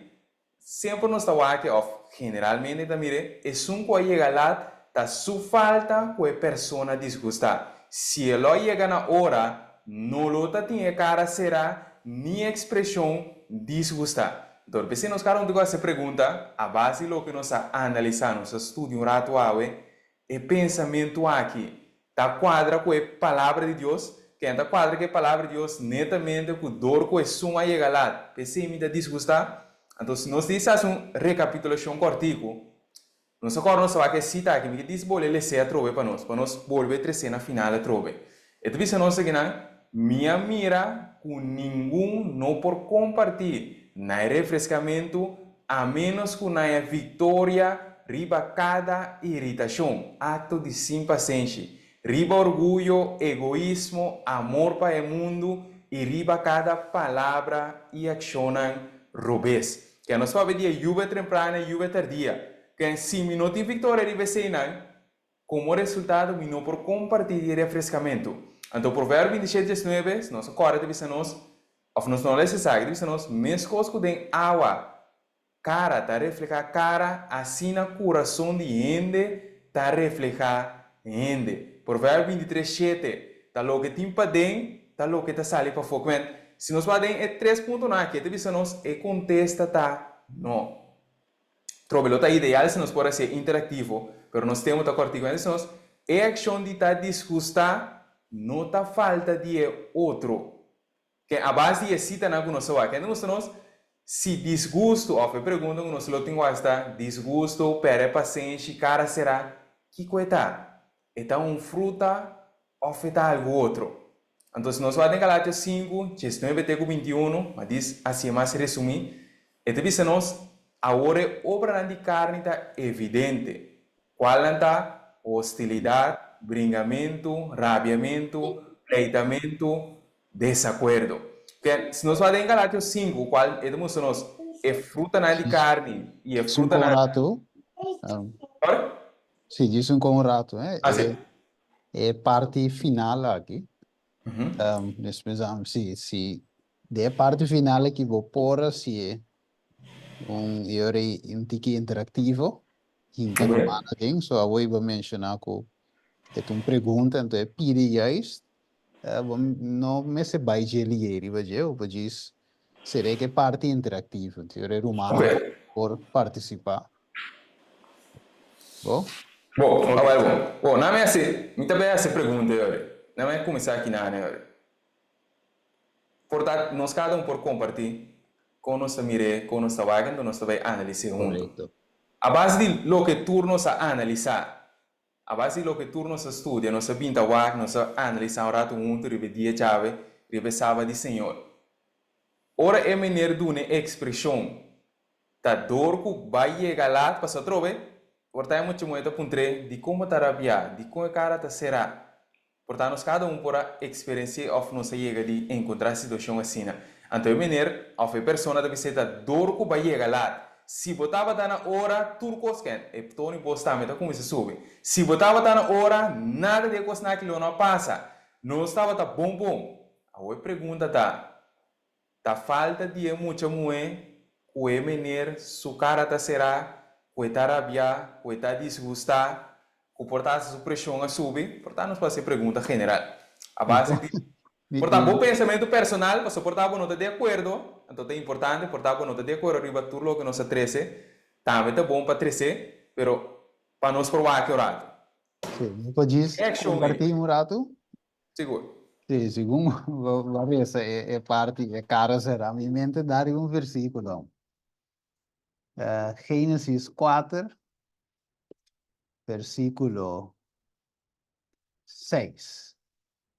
semper nos ta wak òf generalmente ta mir'é, esun ku a yega lat ta su falta ku e persona disgustá. Si e lo a yega na ora, no lo ta tin e kara será ni ekspreshon disgustá. Dor p'esei nos kada un tin ku hasi e pregunta, a base di loke nos a analisá, nos a studia un ratu awe, e pensamentu aki ta kuadra ku e Palabra di Dios? Ken ta kuadra ku e Palabra di Dios netamente ku dor ku esun a yega lat, p'esei mi ta disgustá? Anto si nos disi hasi un rekapitulashon kòrtiku, Nos a kòrda nos wak e sita aki, mi ke dis bolbe les'é atrobe pa nos, pa nos bolbe tres'é na final atrobe. E ta bisa nos akinan, Mi a mira ku ningun no por kompartí na e refreskamentu a ménos ku na e viktoria riba kada iritashon, akto di sin pasenshi, riba orguyo, egoismo, amor pa e mundu i riba kada palabra i akshonnan robes. Ke nos papia di e yubia tremprano e yubia tardia. Ke si mi no tin viktoria riba eseinan, komo resultado mi no por kompartí di e refreskamentu. Anto Proverbio 27, 19, si nos a kòrda ta bisa nos, òf nos no lesa esaki, ta bisa nos, Meskos ku den awa kara ta reflehá kara, asina kurason di hende ta reflehá hende. Proverbio 23, 7, Ta loke tin paden, ta loke ta sali pafó. Kmen, si nos wak den e tres puntonan aki, e ta bisa nos e kontesta ta no. Trobe lo ta ideal si nos por hasié interaktivo, pero nos tempu ta kòrtiku. E ta bisa nos e akshon di ta disgustá no ta falta di e otro. Ken a base di e sitanan ku nos a wak, ken ta mustra nos si disgustu òf e pregunta ku nos lo tin wak ta, disgustu, pèrdè pasenshi, kara será, kiko e ta? E ta un fruta òf e ta algu otro? Anto si nos wak den Galatio sinku, diesnuebe te ku bintiunu, ma dis hasié mas resumí, e ta bisa nos, Awor e obranan di karni ta evidente, kualnan ta, hostilidat, bringamentu, rabiamentu, pleitamentu, Desakuerdo. Ke, si nos wak den Galatio sinku, kual e ta mustra nos e frutanan di karni i e Djis un frutanan. kon ratu. Sorry? Sí, djis un kon ratu, eh. Ah, sí. E, e parti final aki. Despues am, sí, sí. De e parti final aki bo por hasié un, e ora ei un tiki interaktivo. Hinka ruman aden. So awor bo a menshoná ku e ta un pregunta, anto e pidi juist Bo no mester bai dje lié riba dje, bo por djis seré ke parti interaktivo, anto e rumannan por partisipá. Bo? Bo, awel bo. Bo, nan mi hasi, mi ta bai hasi pregunta yori. Nan mi a kuminsá aki nan yori. Por ta nos kada un por kompartí kon nos ta mir'é, kon nos ta wak, anto nos ta bai analis'é huntu. A base di loke tur nos a analisá, A base di loke tur nos a studia, nos a binta wak, nos a analisá un ratu huntu riba e dia djawe, riba e Sabat di Señor. Ora e mener duna e ekspreshon, ta dor ku bai yega lat, pasobra atrobe, por ta e mucha muhé ta puntr'é, Dikon bo ta rabiá? Dikon e kara ta será? Por ta nos kada un por a eksperensi'é òf nos a yega di enkontrá situashon asina. Anto e mener òf e persona ta bis'é ta dor ku bo a yega lat. Si bo tabata na ora, tur kos ken. E tono di bos tambe ta kuminsá subi. Si bo tabata na ora, nada di e kosnan aki lo no a pasa. Nos tabata bon bon. Awor e pregunta ta, Ta falta di e mucha muhé ku e mener su kara ta será, ku e ta rabiá, ku e ta disgustá, ku por ta hasta su preshon a subi? Por ta nos por hasi e pregunta general. A base di por ta bo pensamentu personal, pasobra por ta bo no ta di akuerdo, anto ta importante por ta bo no ta di akuerdo riba tur loke nos a trese, tambe ta bon pa tres'é, pero pa nos por wak e un ratu. Sí, mi por djis E akshon ei. kompartí un ratu? Sigur. Sí, segun bo a resa e parti e kara será, mi mente da riba un versíkulo. Génesis kuater, versíkulo seis.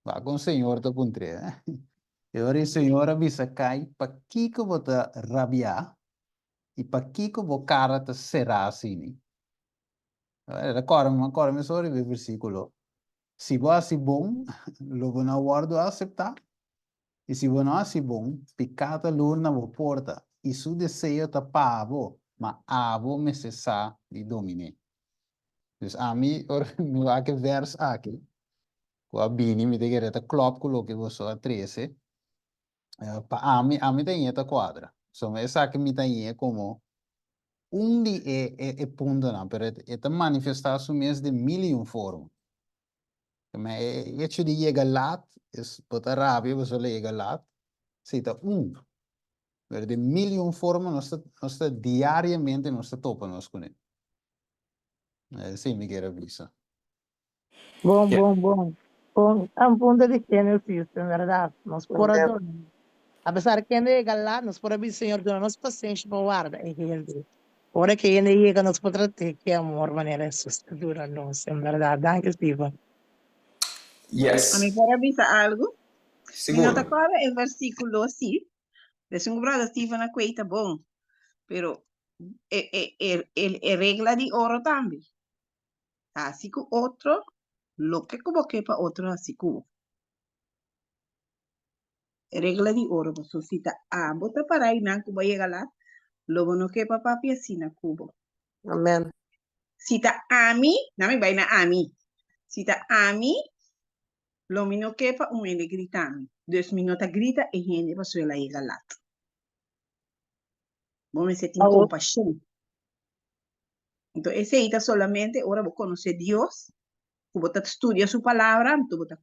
Wak kon Señor ta puntr'é, eh. E ora e Señor a bisa Kai, Pakiko bo ta rabiá i pakiko bo kara ta será asini? E ta kòrda mi, mi a kòrda mesora riba e versíkulo. Si bo hasi bon, lo bo no a wòrdu aseptá, i si bo no hasi bon, piká ta lur na bo porta, i su deseo ta pa bo, ma abo mester sa di domin'é. Dus ami, ora mi wak e vers aki, ku a bini, mi ta kere ta klòp ku loke boso a trese. Pa ami, ami ta ñe ta kuadra. So esaki mi ta ñe komo un di e e puntonan, pero e ta manifestá su mes den mil i un forma. Ma e hecho di yega lat, es bo ta rabia pasobra lo yega lat, esei ta un. Pero den mil i un forma nos ta nos ta diariamente nos ta topa nos kuné. Esei mi kier a bisa. Bon, bon, bon. Bon, un punto di Génesis, en verdad. Nos por a duna. A pesar ku hende yega lat, nos por a bisa Señor duna nos pasenshi pa warda e hende. Ora ku e hende yega, nos por trat'é ku amor manera Hesus a duna nos, en verdad. Danki, Steven. Yes. Mi por a bisa algu? Mi no ta Sigur. kòrda e versíkulo sí. Esun ku brother Steven a kuei ta bon. Pero e, e, e, e, e regla di oro tambe. Hasi ku otro loke ku bo ke pa otro hasi ku bo. E regla di oro pasobra si ta abo ta para einan ku bo a yega lat, lo bo no ke pa papia asina ku bo. Amen. Si ta ami, na mi bai na ami, si ta ami, lo mi no ke pa un hende grita mi. Dus mi no ta grita e hende pasobra el a yega lat. Bo mester tin kompashon. Enton esei ta solamente ora bo conoce Dios, cu bo ta studia su palabra, anto bo ta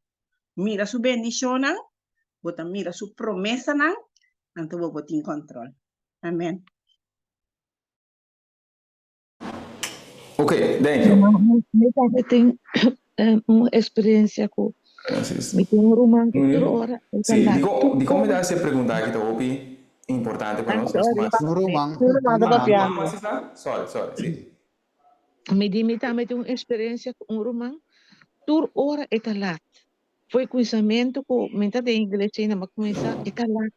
mira su bendicionnan, bo ta mira su promesanan, anto bo por tin control. Amen. Ok, thank you. Mi tambe tin un experiencia cu mi tin un ruman cu tur ora e ta Sí, laat. dikon, dikon mi ta hasi e pregunta aki ta hopi importante pa nos, nos mas. Un ruman, Un ruman ta un ruman. papiando. Ah, sista? Sorry, sorry, sí. Mi di mi tambe tin un experiencia cu un ruman tur ora e ta laat. Foi cuminsamentu cu mi ta den iglesia ainda, mi a cuminsa e ta laat.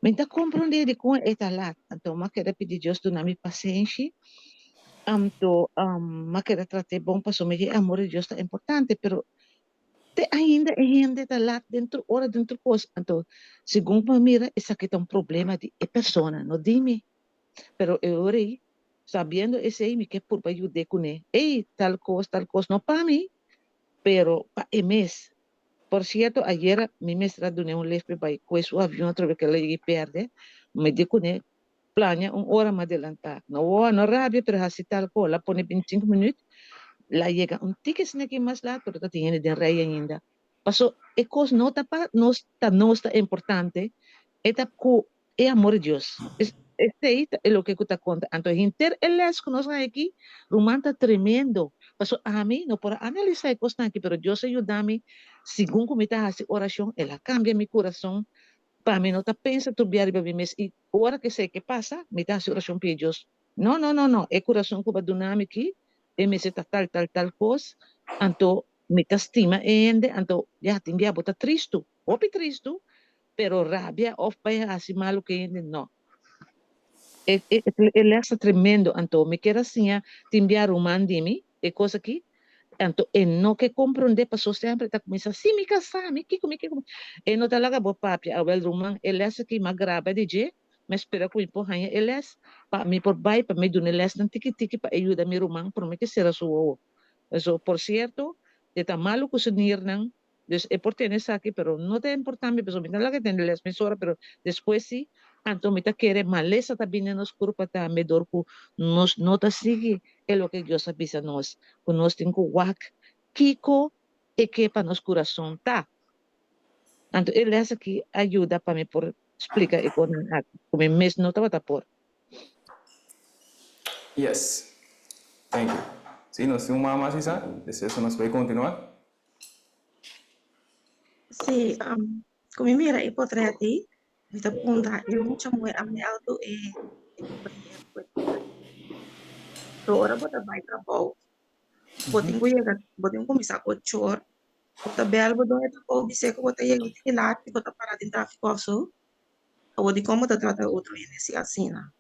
Mi ta comprende dikon e ta laat. Anto mi a keda pidi Dios duna mi pasenshi. Anto mi a keda trat'é bon pasobra mi di e amor di Dios ta importante, pero te ainda e hende ta laat den tur ora, den tur kos. Anto segun ku mi a mira esaki ta un problema di e persona, no di mi. Pero e ora ei, sabiendo esei, mi ke purba yud'é kuné. Ey, tal kos, tal kos, no pa mi, pero pa e mes. Por cierto, ayera mi mester a dun'é un lift p'e bai kue su avion atrobe k'el a yega i pèrdè. Mi di kuné, Plania un ora mas delantá. No woa, no rabia, pero hasi tal ko. El a pone bintisinko minüt, el a yega un tiki asina aki mas lat, pero ta tin hende den rei ainda. Paso e kos no ta pa nos ta nos ta importante, e ta ku e amor di Dios. Esei ta e loke ku ta konta. Anto henter e les ku nos haña aki, ruman, ta tremendo. Pasobra ami no por a analisá e kosnan aki, pero Dios a yuda mi segun ku mi ta hasi orashon, el a kambia mi kurason pa mi no ta pensa tur bia riba mi mes. I ora ku esei ke pasa, mi ta hasi orashon pidi Dios, No, no, no, no, e kurason ku bo a duna mi aki, e mester ta tal, tal, tal kos. Anto mi ta stima e hende, anto ya tin bia bo ta tristu, hopi tristu, Pero rabia of bai haci malo cu hende no. E e e les ta tremendo anto mi kier a siña tin bia ruman di mi e cos aki anto e no ke comprende paso semper e ta cuminsa si mi casa mi kico mi kico e no ta laga bo papia awel ruman e les aki m'a graba di dje mi a spera cu mi por haña e les pa mi por bai pa mi duna e lesnan tiki tiki pa e yuda mi ruman prome ke cera su wowo paso por cierto e ta malo cu su nirnan Dus e por tene esaki pero no ta importa mi pasobra mi ta laga tene les mesora pero despues si anto mi ta kere malesa ta bini den nos kurpa tambe dor ku nos no ta sigui e loke Dios a bisa nos ku nos tin ku wak kiko e ke pa nos kurason ta. Anto e les aki a yuda pa mi por splika e kosnan aki ku mi mes no tabata por. Yes. Thank you. Si nos tin un mama asisa, despues nos bay continua. Sí, ku mi mira e potret ei, mi ta puntra e mucha muhé a mèldu e So ora bo ta bai trabou, bo tin ku yega, bo tin ku kuminsá ocho or, bo ta bèl bo doño trabou bis'é ku bo ta yega un tiki lat i bo ta para den tráfiko òf so, awor dikon bo ta trata otro hende si asina?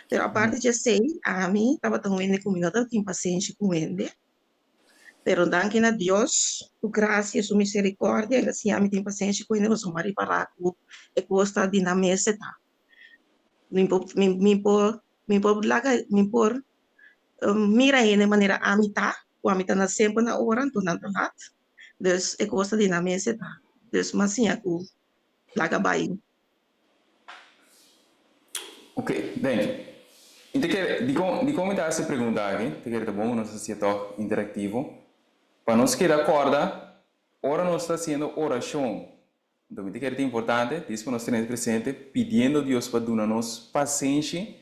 Pero aparte di esei, ami tabata un hende ku mi no tabatin pasenshi ku hende. Pero danki na Dios, su gracia y su misericordia, el a siña mi tin pasenshi cu hende pasobra mi a ripara cu e cos ta di nan mester ta. Mi por, mi, mi por, mi por laga, mi por mira hende manera ami ta. Ku ami ta na semper na ora anto nan ta lat. Dus e kos ta di nan mester ta. Dus m'a siña ku laga bai. Ok, thank you. Mi ta kere, dikon, dikon mi ta hasi e pregunta aki? Ta kere ta bon ku nos hasié tòg interaktivo. Pa nos keda kòrda ora nos ta hasiendo orashon. Anto mi ta kere ta importante, dis pa nos tene presente, pidiendo Dios pa duna nos pasenshi.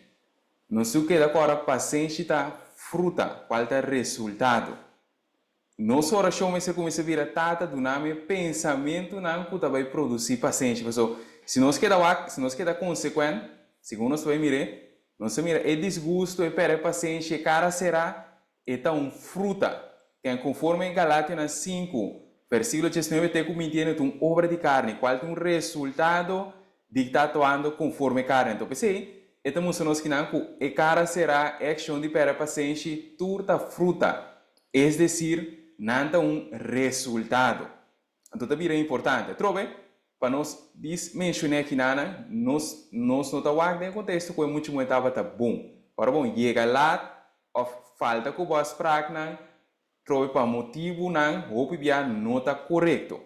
Nos tur keda kòrda pasenshi ta fruta, kual ta resultado. Nos orashon mester kuminsá bira, Tata, duna mi e pensamentunan ku ta bai produsí pasenshi. Pasobra si nos keda wak, si nos keda konsekuent, segun nos ta bai mir'é, nos ta mira e disgustu, e pèrdè pasenshi, e kara será, E ta un fruta. Ken konforme Galationan sinku, versíkulo diesnuebe te ku bintienu ta un obra di karni, kual ta un resultado di ta actuando konforme karni. Anto p'esei, e ta mustra nos kinan ku e kara será, e akshon di pèrdè pasenshi, tur ta fruta. Es desir, nan ta un resultado. Anto ta bira importante atrobe pa nos dis menshoné kinanan, nos nos no ta wak den e konteksto ku e mucha muhé tabata bon. Ora bon yega lat òf falta ku bo afspraknan trobe pa motibunan hopi bia no ta korekto.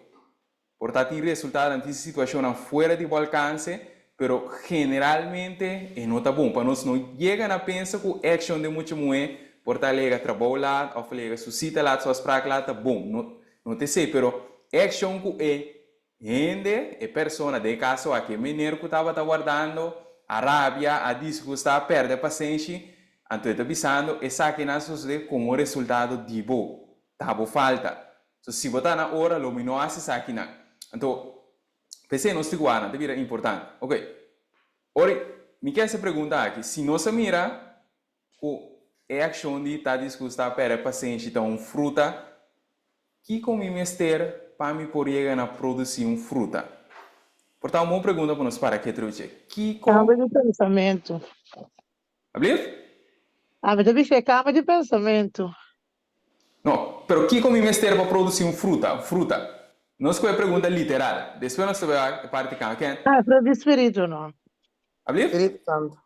Por ta tin resultadonan tin situashonnan fuera di bo alkanse, pero generalmente e no ta bon pa nos no yega na pensa ku akshon den mucha muhé por ta lega trabou lat òf lega su sita lat, su afsprak lat ta bon. No No ta esei, pero e akshon ku e hende, e persona, den e kaso aki e mener ku tabata wardando, a rabia, a disgustá, a pèrdè pasenshi, anto e ta bisando esakinan a sosodé komo resultado di bo, ta bo falta. So, si bo ta na ora, lo mi no hasi esakinan. Anto, p'esei nos tin ku wak nan, ta bira importante. Oke, ora mi ke hasi e pregunta aki, si nos a mira Ku e akshon di ta disgustá pèrdè pasenshi ta un fruta, kiko mi mester pa mi por yega na produsí un fruta? Por ta un bon pregunta pa nos para ke truche. Kiko. Kambio di pensamentu. Ablief? Ami ta bis'é kambio di pensamentu. No, pero kiko mi mester pa produsí un fruta? Fruta. Nos ku e pregunta literal. Despues nos ta bai wak e parti kambio. Ken? Ah, fruta di spiritu no. Ablief? Spiritu Santu.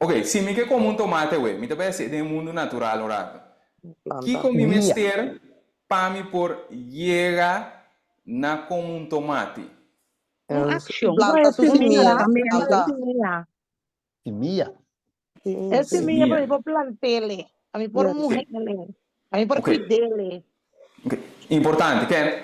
Ok, si mi ke kome un tomate awe, mi ta bai hasié den e mundu natural un rato. Planta. Kiko mi Mia. mester pa mi por yega na kome un tomati? Un akshon. Planta su Simia, simia. Planta. simia. Simia. E simia pa mi Simia. por plant'ele, pa mi por Yes. muh'ele, pa mi por Ok. kuid'ele. Ok, importante, ken,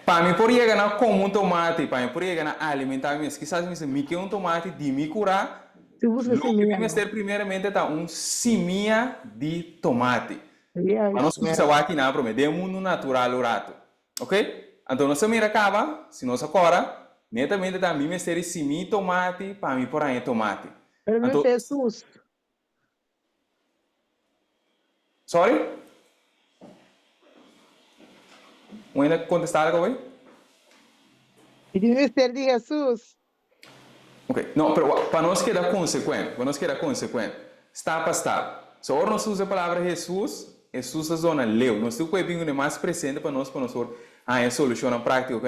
pa mi por yega na kome un tomati, pa mi por yega na alimentá mi mes, kisas mi mester mi ke un tomati di mi kurá, Si busca loke mi simia, no. mester primeramente ta un simia di tomati. Pa nos Yes. kuminsá wak kinan promé, den mundu natural un ratu. Ok, anto nos a mira kaba, si nos a kòrda, netamente ta mi mester di simia tomati pa mi por haña tomati. Pero mi Anto, mester Jesus. Sorry? Un hende a contesta algo awey? Mi di mester di Jesus. Ok, no, pero wak, pa nos keda consecuent, pa nos keda consecuent, stap pa stap. So ora nos usa e palabra Jesus, Jesus ta zona leu. Nos tin cu e bin cu e mas presente pa nos, pa nos por haña solucionnan practico.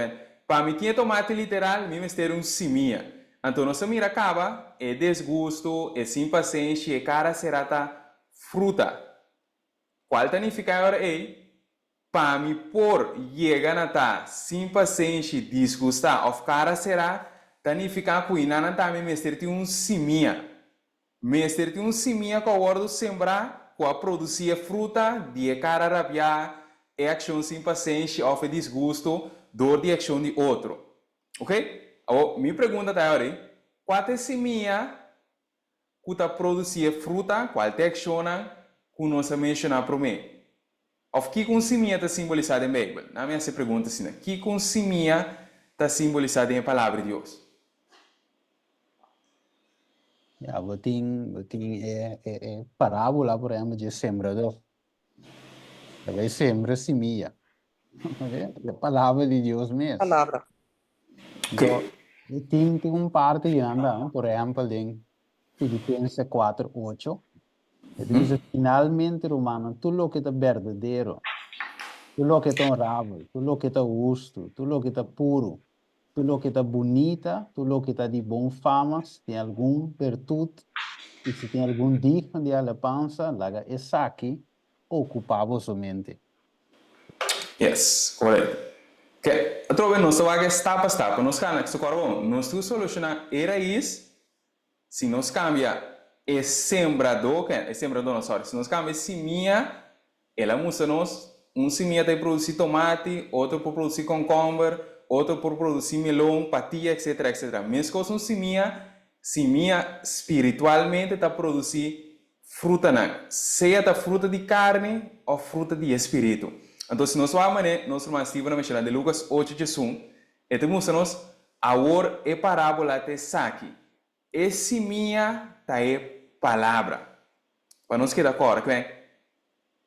Pa mi tin e tomate literal, mi mester un simia. Anto nos a mira caba e desgusto, e sin pasenshi, e cara cera ta fruta. Cual ta nifica e ora ey? Pa mi por yega na ta sin pasenshi, disgusta of cara cera, ta nifica cu inanan tambe mester tin un simia. Mester tin un simia cu a wordo sembra cu a produci e fruta di e cara rabia, e accion sin pasenshi of e disgusto door di accion di otro. Ok? Awor, mi pregunta ta ahora, Kua ta e simia ku ta produsí e fruta, kual ta e akshonnan ku nos a menshoná promé? Òf kiko un simia ta simbolisá den Beibel? Nan mi hasi e pregunta asina, Kiko un simia ta simbolisá den e Palabra di Dios? Ya, bo tin, bo tin e, e, e parábola, por ehempel, dje sembradó. Ta bai sembra simia. E palabra di Dios mes. Palabra. Anto, tin, tin un parti di nan ta, por ehempel, den Filipenses 4, 8, e ta bisa, Finalmente, rumannan, tur loke ta berdadero, tur loke ta honrabel, tur loke ta hustu, tur loke ta puru, tur loke ta bunita, tur loke ta di bon fama, si tin algun bertut i si tin algun digno di alabansa, laga esaki. okupá boso mente. Yes, korekto. Ke, atrobe nos ta wak e stap pa stap, pa nos kana, socorro bon, nos tin ku solushoná e rais, si nos kambia e sembradó, ke, e sembradó no, sorry, si nos kambia e simia, El a mustra nos, un simia ta e produci tomati, otro por produci concomber, otro por produci melon, patia, etcetera, etcetera. Mescos un simia, simia spiritualmente ta produci frutanan, sea ta fruta di carni of fruta di e spiritu. Anto si nos wak manera nos ruman Steven a menciona den Lucas ocho djesun, e ta mustra nos, awor e parabola ta esaki, e simia ta e palabra. Pa nos keda kòrda kwen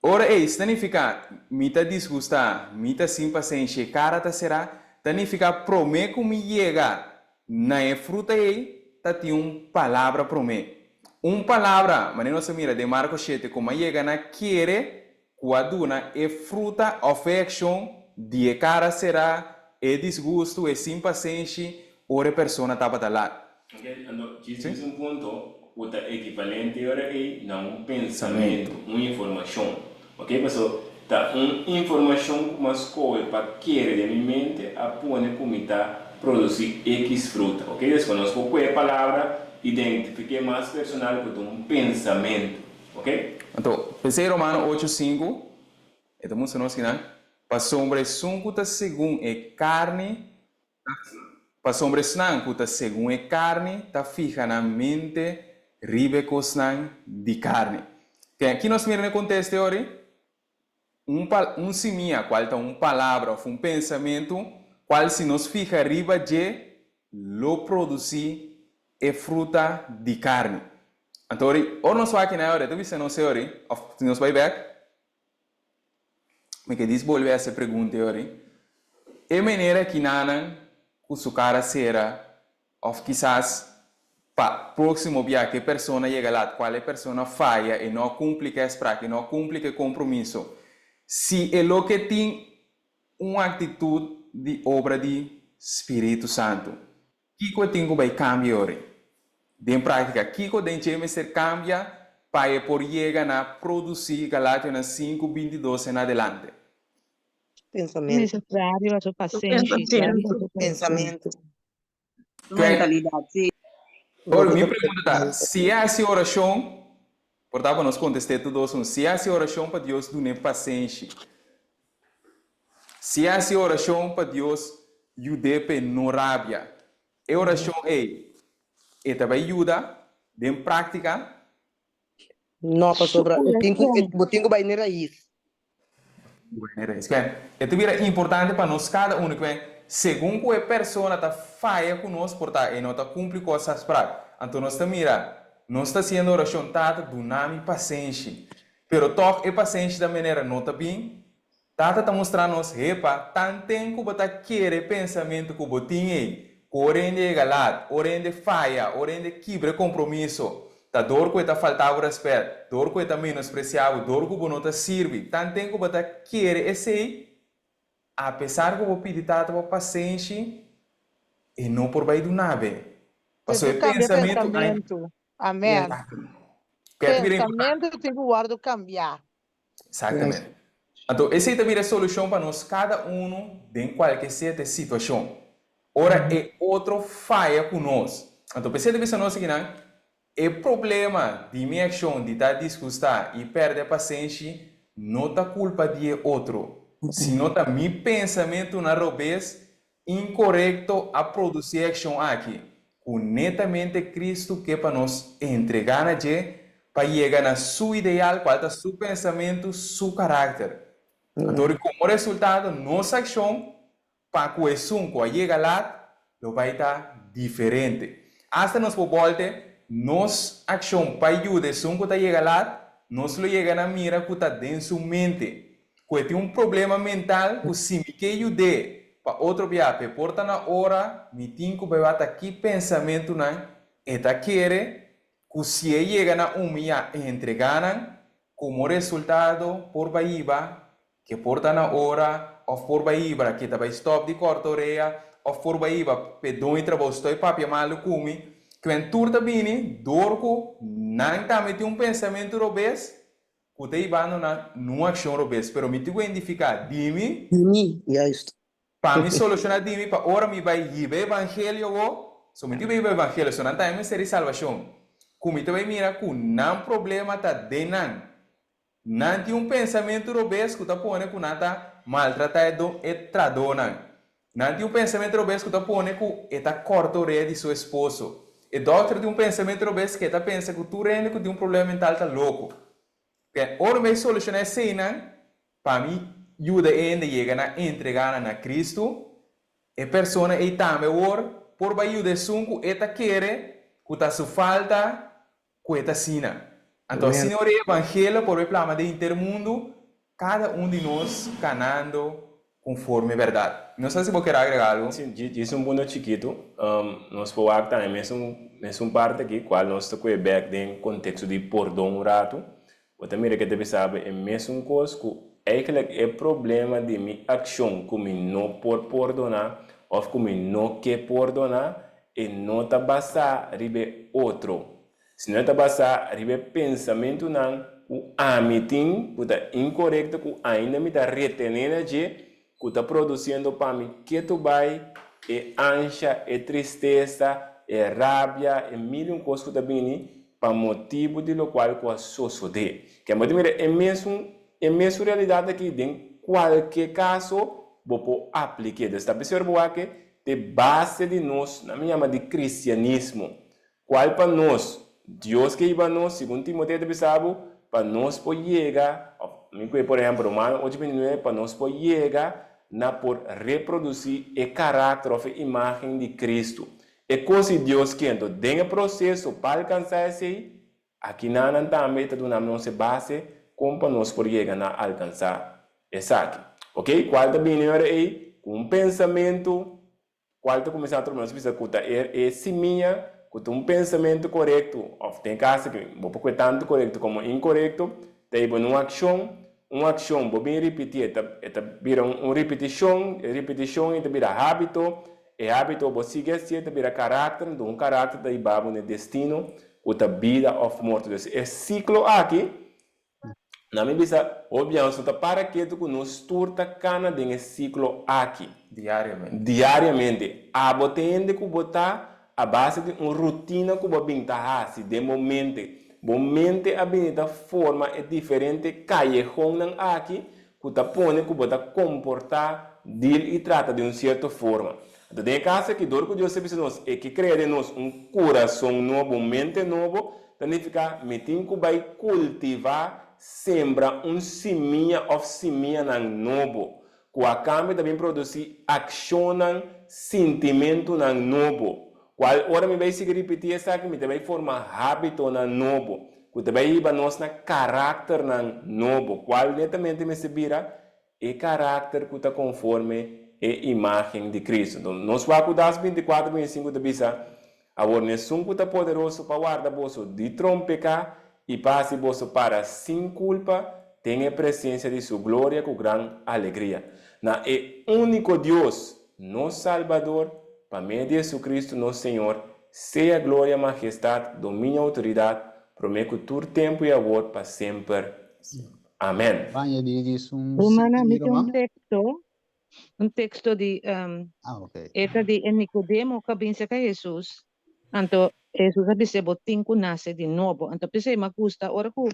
ora ei ta nifiká mi ta disgustá, mi ta sin pasenshi, e kara ta será, ta nifiká promé ku mi yega na e fruta ei ta tin un palabra promé. Un palabra, manera nos a mira den Marko shete, ku mi a yega na kere ku a duna e fruta òf e akshon di e kara será, e disgustu, e sin pasenshi ora e persona tabata lat. Ok, anto djis djis un punto ku ta ekivalente e ora ei na un pensamentu, un informashon. Ok, paso ta un informashon ku mi a skohe pa kere den mi mente a pone ku mi ta produsí ekis fruta. Ok, des pa nos por kohe e palabra identifiké mas personal ku ta un pensamentu. Ok? Anto, p'esei Romano ocho sinku, e ta mustra nos kinan, Pasobra esun ku ta segun e karni ta, pasobra esnan ku ta segun e karni ta fiha nan mente riba e kosnan di karni. Ke aki nos mira na e konteste ori? Un pa, un simia, kual ta un palabra òf un pensamentu, kual si nos fiha riba dje, lo produsí e fruta di karni. Anto ori, ora nos wak na e ora, e ta bisa nos e ori, òf si nos bai bèk, mi ke dis bolbe hasi e pregunta e ori, e manera kinanan ku su kara sera òf kisas pa próksimo bia ku e persona yega lat, kual e persona faya, e no a kumpli ku e afsprak, e no a kumpli ku e kompromiso, si e loke tin un aktitut di obra di Spiritu Santu. Kiko e tin ku bai kambia ori? Den práktika, kiko den dje mester kambia pa e por yega na produsí Galationan sinku, 22 en adelante? Pensamentu. Necesario a su pasenshi, Pensamentu. su corazon. Pensamentu. Su mentalidat, sí. Ora, mi pregunta ta, si e hasi orashon, por ta pa nos kontest'é tur dos un, si e hasi orashon pa Dios dun'é pasenshi, si e hasi orashon pa Dios yud'é p'e no rabia, e orashon ei, e ta bai yuda den práktika? No, pasobra e tin ku, bo tin ku bai n'e rais. Bai n'e rais. Kwen, e ta bira importante pa nos kada unu kwen, segun ku e persona ta faya ku nos, por ta e no ta kumpli ku os afsprak. Anto nos ta mira, nos ta hasiendo orashon, Tata, duna mi pasenshi. Pero tòg e pasenshi ta manera no ta bin. Tata ta mustra nos, Hepa, tanten ku bo ta kere e pensamentu ku bo tin ei, ku ora hende yega lat, ora hende faya, ora hende kibra e kompromiso, ta dor ku e ta falta bo rèspèt, dor ku e ta menospresiá bo, dor ku bo no ta sirbi, tanten ku bo ta kere esei, apesar ku bo pidi Tata pa pasenshi, e no por bai duna be. Pasobra Tin e ku kambia pensamentu ai. pensamentu. Amèn. Pensamentu tin ku wòrdu kambiá. Exactamente. Anto esei ta bira e solucion pa nos cada uno den cualke sea ta e situacion. Ora e otro faya cu nos. Anto p'esei ta bisa nos akinan, e problema di mi accion di ta disgusta y perde pasenshi no ta culpa di e otro, sino ta mi pensamentonan robes Inkorekto a produsí e akshon aki, ku netamente Kristu ke pa nos entregá na dje pa yega na Su ideal, kual ta Su pensamentu, Su karakter. Anto ri komo resultado nos akshon pa ku esun ku a yega lat lo bai ta diferente. Asta nos por bòlte nos akshon pa yuda esun ku ta yega lat, nos lo yega na mira ku ta den su mente Ku e tin un problema mental ku si mi ke yud'é pa otro bia p'e por ta na ora, mi tin ku bai wak ki pensamentunan e ta kere ku si e yega na humiyá e entregá nan, komo resultado por bai hiba ke por ta na ora òf por bai hibra ke ta bai stòp di kòrta orea òf por bai hiba p'e doño di trabou stòi papia malu ku mi. Kwen tur ta bini dor ku nan tambe tin un pensamentu robes. Ku ta hibando na un akshon robes, pero mi tin ku identifiká di mi. Di mi, juist. Pa mi solushoná di mi, pa ora mi bai hiba e evangelio awo, so mi tin ku bai hiba e evangelio, so nan tambe mester di salbashon. Ku mi ta bai mira ku nan problema ta den nan. Nan tin un pensamentu robes ku ta pone ku nan ta maltratá e do e tradónan. Nan tin un pensamentu robes ku ta pone ku e ta kòrta orea di su esposo. E dòkter tin un pensamentu robes ku e ta pensa ku tur hende ku tin un problema mental ta loko. P'e ora mi bai solushoná eseinan, pa mi yuda e hende yega na entregá nan na Kristu, e persona ei tambe awor por bai yuda esun ku e ta kere ku ta su falta ku e ta asina. Anto asina ora e evangelio por bai plama den henter mundu, kada un di nos kanando konforme bèrdat. No sa si bo kier agrega algu. Si, djis un punto chikitu. Nos por wak tambe mesun mesun parti aki, kual nos ta kue bèk den konteksto di pordon un ratu. Bo ta mira ke ta bisa bo e mesun kos ku eigentlik e problema di mi akshon ku mi no por pordoná òf ku mi no ke pordoná, e no ta basá riba e otro, sino e ta basá riba e pensamentunan ku ami tin ku ta inkorekto, ku ainda mi ta retené na dje, ku ta produsiendo pa mi ketu bai e ansha, e tristesa, e rabia, e mil i un kos ku ta bini pa motibu di lokual ku a sosodé. Ke bo ta mira e mesun e mesun realidat aki den kualke kaso bo por aplik'é. Dus ta p'esei ora bo wak te base di nos, nan mi yama di kristianismo, kual pa nos, Dios ke hiba nos, segun Timoteo ta bisa bo, pa nos por yega, òf mi kue por ehèmpel Romano ocho bintinuebe, pa nos por yega na por reprodusí e karakter òf e imágen di Kristu. E kos di Dios ke, anto den e proseso pa alkansá esei, Akinanan tambe ta duna nos e base kon pa nos por yega na alkansá esaki. Ok, kual ta bini ora ei? Ku un pensamentu kual ta kuminsá trobe nos bisa ku ta e e simia ku ta un pensamentu korekto òf den kaso aki bo por kue tantu korekto komo inkorekto ta hiba na un akshon, un akshon bo bin ripití e ta e ta bira un ripitishon, e ripitishon ei ta bira hábito, E hábito bo sigui hasié ta bira karakter, anto un karakter ta hiba bo na e destino ku ta bida òf morto. Dus e siklo aki, na mi bisa, hopi bia nos no ta para ketu ku nos tur ta kana den e siklo aki. Diariamente. Diariamente. Abo ta hende ku bo ta a base di un rutina ku bo a bin ta hasi den bo mente. Bo mente a bini ta forma e diferente kayejonnan aki ku ta pone ku bo ta komportá, dil i trata di un sierto forma. Anto den e kaso aki, dor ku Dios a bisa nos e ke krea den nos un kurason nobo, un mente nobo, ta nifiká mi tin ku bai kultivá, sembra un simia òf simianan nobo, ku a kambio ta bin produsí akshonnan, sintimentunan nobo. Cual ora mi bay sigui ripiti esaki mi ta bay forma habitonan nobo cu ta bay hiba nos na caracternan nobo cual netamente mester bira e caracter cu ta conforme e imagen di Cristo. Enton nos wak cu Das binticuatro binticinco ta bisa, Awor nesun cu ta poderoso pa warda boso di trompeca y pa haci boso para sin culpa den e presencia di su gloria cu gran alegria. Na e unico Dios, nos Salbador, pa medio di Jesucristo nos Señor, sea gloria, majestad, dominio, autoridad, promé cu tur tempu y awor pa semper. Amen. Baña di djis un Rumana, mi sitio, tin un ruman? teksto, un teksto di, Ah, ok. e ta di e Nicodemo ku a bin serka Hesus. Anto Hesus a bis'é, Bo tin ku nase di nobo. Anto p'esei mi a gusta ora ku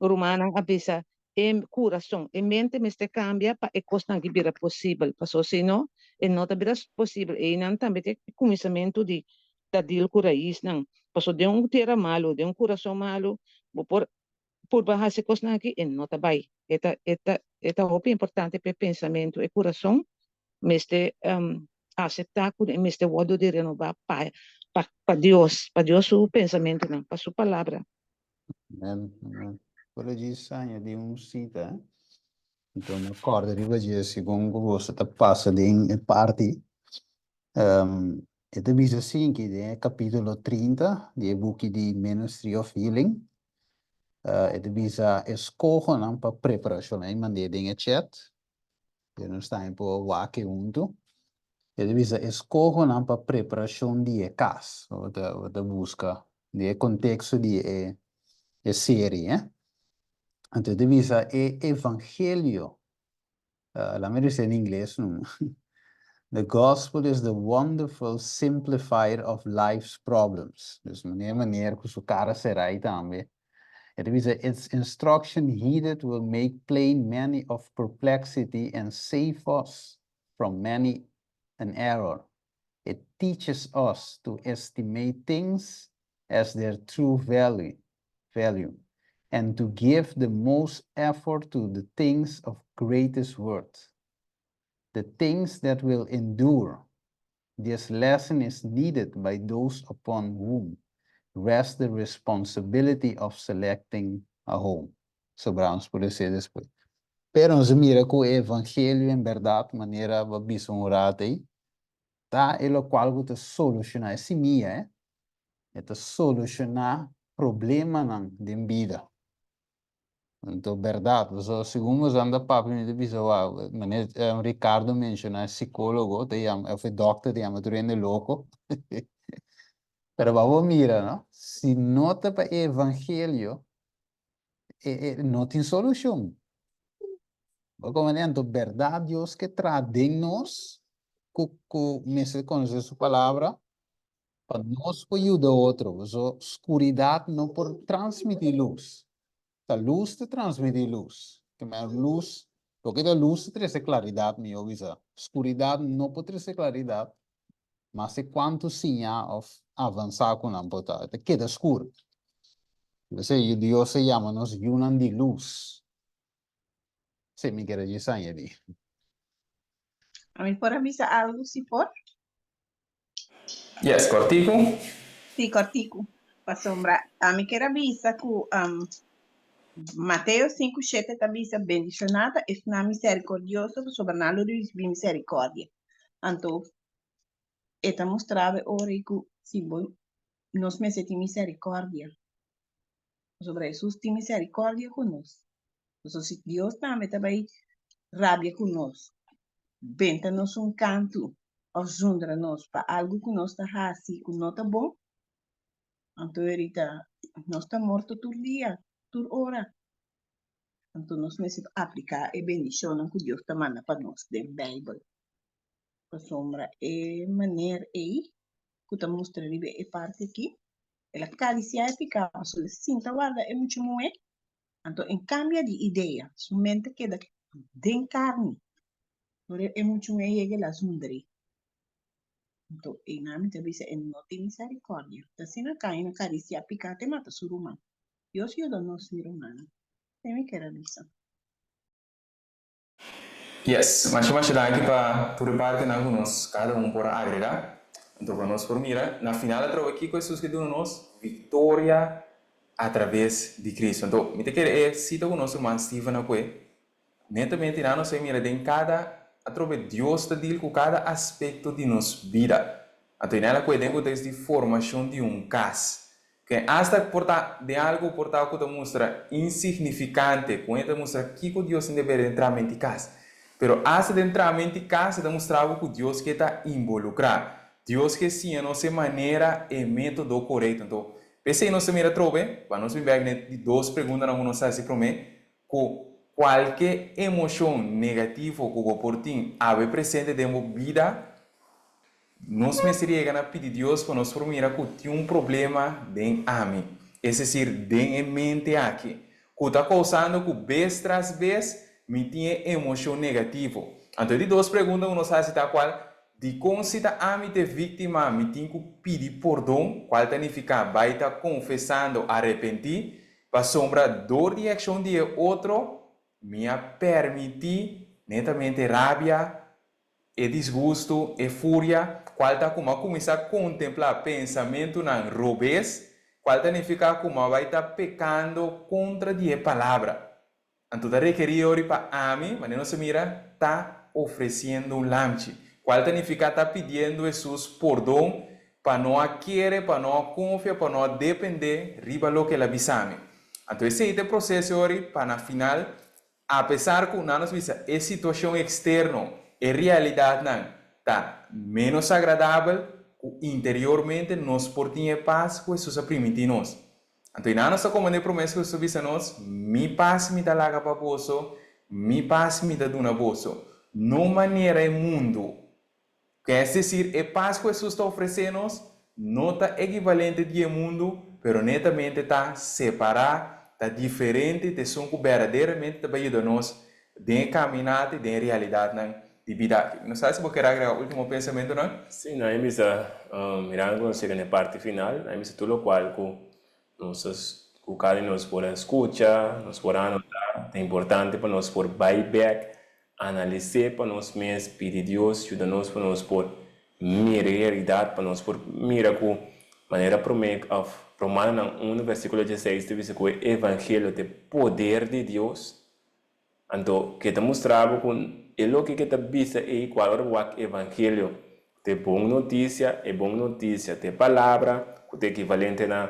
rumannan a bisa, E kurason, e mente mester kambia pa e kosnan aki bira posibel, pasobra si no, e no ta bira posibel. Einan tambe ta e kuminsamentu di ta deal ku raisnan, pasobra den un tera malu, den un kurason malu, bo por purba hasi e kosnan aki, e no ta bai. E ta, e ta, e ta hopi importante pa e pensamentu, e kurason mester aseptá ku e mester wòrdu di renobá pa, pa, pa Dios, pa Dios su pensamentunan, pa su palabra. Amen, amen. Por allí saña di un cita, eh? Enton mi a corda riba dje segun cu boso ta pasa den e parti. Um, e ta bisa asinki den e capítulo 30 di e buki di Ministry of Healing. Uh, e ta bisa escohonan pa preparacion. Ahí mandé den e chat. Yo nos tambe por wak e huntu. E ta bisa eskohonan pa preparashon di e kas. Bo ta bo ta buska di e konteksto di e e serie, eh. Anto e ta bisa e evangelio, laat me bisa in ingles no. The gospel is the wonderful simplifier of life's problems. Dus meneer meneer ku su kara serai tambe. E ta bisa its instruction heeded will make plain many of perplexity and save us from many an error. It teaches us to estimate things as their true value, value and to give the most effort to the things of greatest worth, the things that will endure. This lesson is needed by those upon whom rests the responsibility of selecting a home. Sobrá nos por esei despues. Pero nos a mira ku e evangelio en bèrdat, manera bo a bisa un rato ei, ta e lokual ku ta solushoná e simia, eh. E ta solushoná problemanan den bida. Anto bèrdat, pasobra segun nos anda papia mi ta bisa wou, manera Ricardo menshoná e sikólogo ta yama òf e dòkter ta yama tur hende loko. Pero bo a mira no, si no ta pa e evangelio, e e no tin solushon. Bo komprende? Anto bèrdat Dios ke traha den nos ku ku mester konosé su palabra pa nos por yuda otro. Pasobra skuridat no por transmití lus. Ta lus ta transmití lus. Ke men lus, loke ta lus ta trese klaridat mihó bisa. Skuridat no por trese klaridat Maske kuantu siña òf avansá ku nan por ta, e ta keda skur. P'esei Dios a yama nos yunan di lus. Sí, mi kere djis añadí. Ami por a bisa algu si por? Yes, kòrtiku. Sí, kòrtiku. Pasobra ami kier a bisa ku Mateo 5:7 ta bisa, Bendishoná ta esnan miserikordioso, pasobra nan lo risibí miserikòrdia. Anto e ta mustra bo e ora ei ku si bo nos mester tin misericordia, pasobra Hesus tin misericordia ku nos. Pasobra si Dios tambe ta bai rabia ku nos, benta nos un kantu òf zundra nos pa algu ku nos ta hasi ku no ta bon, anto ahorita nos ta morto tur dia, tur ora. Anto nos mester apliká e bendishonnan ku Dios ta manda pa nos den Beibel. Pasobra e maner ei ku ta mustra riba e parti akí, el a karisiá e piká pasobra el sinta warda e mucha muhé. Anto en kambia di idea, su mente keda den karni. Ora e mucha muhé yega el a zundr'é. Anto einan mi ta bisa e no tin misericordia. Ta asina Kain a karisiá piká te mata su ruman. Dios yuda nos mi rumannan. Esei mi kier a bisa. Yes, masha masha danki pa tur e partinan ku nos kada un por a agregá. Anto pa nos por mira na final atrobe kiko Hesus ke duna nos viktoria atraves di Kristu. Anto mi ta kere e sita ku nos ruman Steven a kue Netamente nan nos a mira den kada atrobe Dios ta deal ku kada aspekto di nos bida. Anto i nan a kue den kontekst di formashon di un kas. Ken asta por ta den algu por ta ku ta mustra insignifikante, ku e ta mustra kiko Dios tin deber den tramenti kas. Pero asta den tramenti kas e ta mustra bo ku Dios ke ta involukrá. Dios ke siña nos e manera, e método korekto. Anto, p'esei nos ta mira atrobe, pa nos bin bèk na e di dos preguntanan ku nos a hasi promé, Ku kualke emoshon negativo ku bo por tin awe presente den bo bida, nos mester yega na pidi Dios pa nos por mira ku tin un problema den ami, es desir, den e mente aki, ku ta kousando ku bes tras bes mi tin e emoshon negativo. Anto e di dos pregunta ku nos hasi ta kual, Dikon si ta ami ta e víktima mi tin ku pidi pordon, kual ta nifiká bai ta konfesando arepentí? Pasobra dor di e akshon di e otro, mi a permití netamente rabia, e disgustu, e furia, kual ta ku mi a kuminsá kontemplá pensamentunan robes, kual ta nifiká ku mi a bai ta pekando kontra di e Palabra. Anto ta rekerí ori pa ami, manera nos a mira, ta ofresiendo un lamchi, kual ta nifiká ta pidiendo Hesus pordon pa no a kere, pa no a konfia, pa no a dependé riba loke el a bisa mi. Anto esei ta e proseso ori pa na final, apesar ku nan nos bisa e situashon eksterno, e realidatnan ta ménos agradabel, ku interiormente nos por tin e pas ku Hesus a primintí nos. Anto i nan nos ta komprendé promesa ku Hesus a bisa nos, Mi pas mi ta laga pa boso, mi pas mi ta duna boso, no manera e mundu. Es desir, e pas ku Hesus ta ofresé nos no ta ekivalente di e mundu, pero netamente ta separá, ta diferente ta esun ku berdaderamente ta bai yuda nos den e kaminata i den e realidatnan di bida aki. Mi no sa si bo kier agrega ultimo pensamentunan. Sí, nan e bisa, mirando ku nos yega na e parti final, nan e bisa tur lokual ku nos a ku kada di nos por a skucha, nos por a anotá, ta importante pa nos por bai bèk, analis'é pa nos mes, pidi Dios yuda nos pa nos por mira e realidat, pa nos por mira ku manera promé òf Romanonan unu versíkulo dieseis ta bisa ku e evangelio ta e poder di Dios. Anto ke ta mustra bo ku e loke ke ta bisa ei kual ora bo wak evangelio ta e bon notisia, e bon notisia ta e palabra ku ta ekivalente na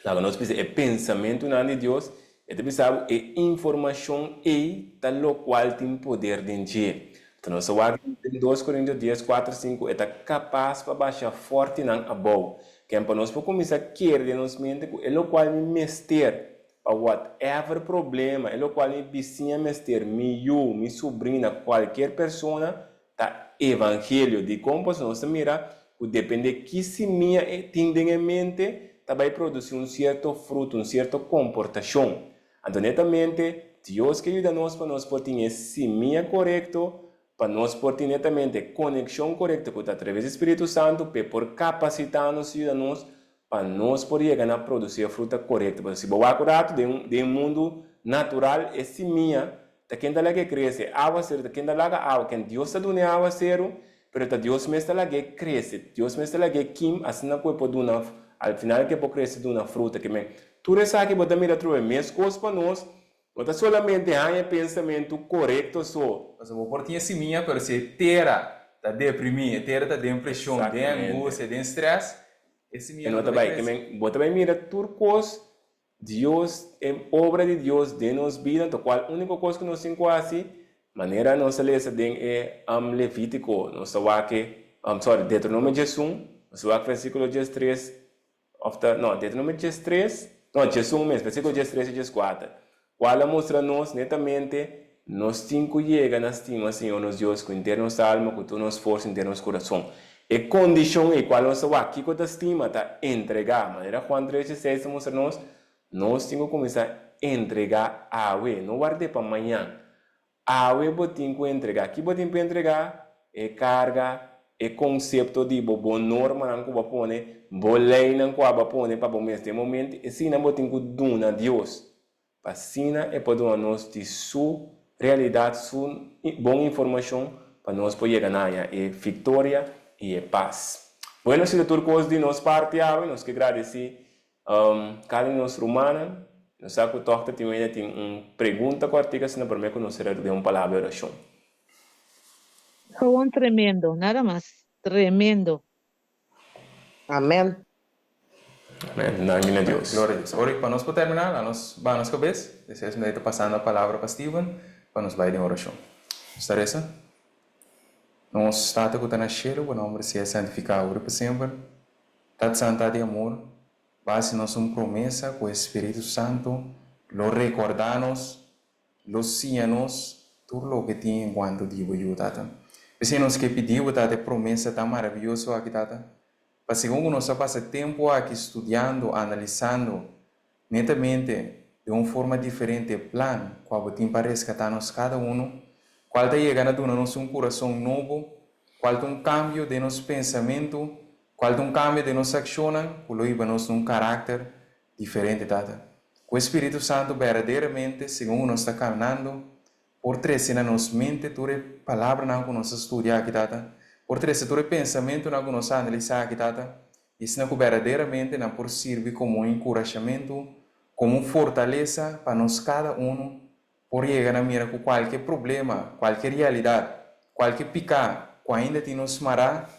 laga nos bisa e pensamentunan di Dios, e ta bisa bo e informashon ei ta lokual tin poder den dje. Anto nos a wak den dos Korintio dies, kuater, sinku e ta kapas pa basha fòrtinan abou. Ken pa nos por kuminsá kere den nos mente ku e lokual mi mester Pa whatever problema, e locual mi bisiña mester, mi yu, mi subrina, cualkier persona, ta evangelio. Dicon? Pasobra nos ta mira cu depende ki simia e tin den e mente, ta bay produci un cierto fruto, un cierto comportacion. Anto netamente, Dios ke yuda nos pa nos por tin e simia corecto, pa nos por tin netamente e conexion corecto cu ta atraves di Spiritu Santo, p'e por capacita nos y yuda nos Pa nos por yega na produci e fruta corecto. Pasobra si bo wak un rato den un den mundu natural e simia ta ken ta laga e crece, e awaceru ta ken ta laga awa, ken Dios ta duna e awaceru, pero ta Dios mes ta laga e crece, Dios mes ta laga e kim asina cu e por duna al final cu e por crece duna fruta. Ke men tur esaki bo ta mira atrobe mescos pa nos, no ta solamente haña e pensamentu corecto so. Pasobra bo por tin e simia pero si e tera ta deprimi, e tera ta den presion, den angustia, den stress, E simia no ta bai crece. Bo ta bai mira tur cos Dios, e obra di Dios den nos bida, anto cual unico cos cu nos tin cu haci, manera nos a lesa den e Levitico, nos ta wak e, sorry, Deuteronomio diesun, nos ta wak versiculo diestres, of ta, no, Deuteronomio diestres, no, diesun mes, versiculo diestres y diescuater. Cual a mustra nos netamente nos tin cu yega na stima Señor nos Dios cu henter nos alma, cu tur nos forsa, henter nos curason. E condicion ei cual nos ta wak kico ta stima ta entrega. Manera Juan tres dieseis ta mustra nos, nos tin cu cuminsa entrega awe, no ward'é pa mañan. Awe bo tin cu entrega. Ki bo tin pa entrega? E carga, e concepto di bo, bo normanan cu bo a pone, bo leynan cu abo a pone pa bo mes den momento, eseinan bo tin cu duna Dios. Pa asina e por duna nos di su realidad, su bon informacion, pa nos por yega na haña e victoria y e paz. Bueno, si ta tur cos di nos parti awe, nos ke gradeci Kada di nos rumannan, nos sa ku tòg ta tin wende tin un pregunta kòrtiku asina promé ku nos sera den un palabra di orashon. Gewoon tremendo, nada mas. Tremendo. Amen. Amen. Danki na Dios. Gloria a Dios. Ora pa nos por terminá, laga nos baha nos kabes. Despues mi ta pasando e palabra pa Steven pa nos bai den orashon. Nos ta resa. Nos Tata ku ta na shelu, bo nòmber sea santifiká ora pa semper. Tata Santa di amor, bo hasi nos un promesa ku e Spiritu Santu lo rekordá nos, lo siña nos tur loke tin en kuanto di bo Yu, Tata. P'esei nos ke pidi bo, Tata, e promesa tan maravioso aki, Tata, pa segun ku nos a pasa e tempu aki studiando, analisando Netamente, den un forma diferente e plan kua bo tin pa reskatá nos kada unu, kual ta yega na duna nos un kurason nobo, kual ta un kambio den nos pensamentu, kual ta un kambio den nos akshonnan ku lo hiba nos na un karakter diferente, Tata. Ku e Spiritu Santu berdaderamente, segun ku nos ta kanando, por trese na nos mente tur e palabranan ku nos a studia aki, Tata, por trese tur e pensamentunan ku nos a analisá aki, Tata, I asina ku berdaderamente nan por sirbi komo un enkurashamentu, komo un fortalesa pa nos kada unu por yega na mira ku kualke problema, kualke realidat, kualke piká ku ainda tin nos mará,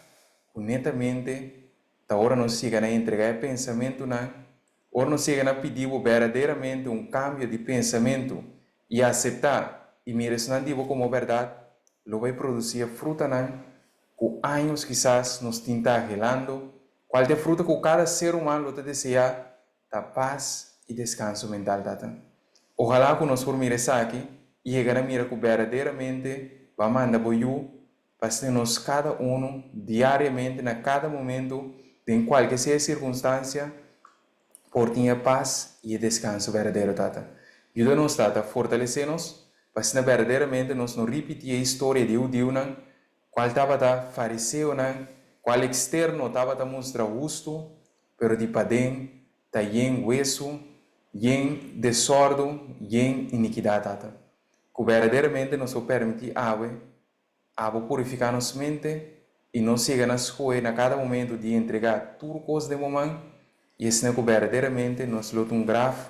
ku netamente ta ora nos yega na entregá e pensamentunan, ora nos yega na pidi bo berdaderamente un kambio di pensamentu i aseptá i mira esnan di bo komo bèrdat, lo bai produsí e frutanan ku años kisas nos tin ta agelando, kual ta e fruta ku kada ser humano lo ta deseá. ta pas i deskanso mental, Tata. Ohalá ku nos por mira esaki i yega na mira ku berdaderamente Bo a manda Bo Yu pa asina nos kada unu diariamente na kada momentu den kualke sea sirkunstansia por tin e pas i e deskanso berdadero, Tata. Yuda nos, Tata, fortalesé nos pa asina berdaderamente nos no ripití e historia di e hudiunan kual tabata fariseonan, kual eksterno tabata mustra hustu, pero di paden ta yen wesu, yen desòrdu, yen inikidat, Tata. Ku berdaderamente nos por permití awe Abo purifiká nos mente i nos yega na skohe na kada momentu di entregá tur kos den bo man, i asina ku berdaderamente nos lo ta un graf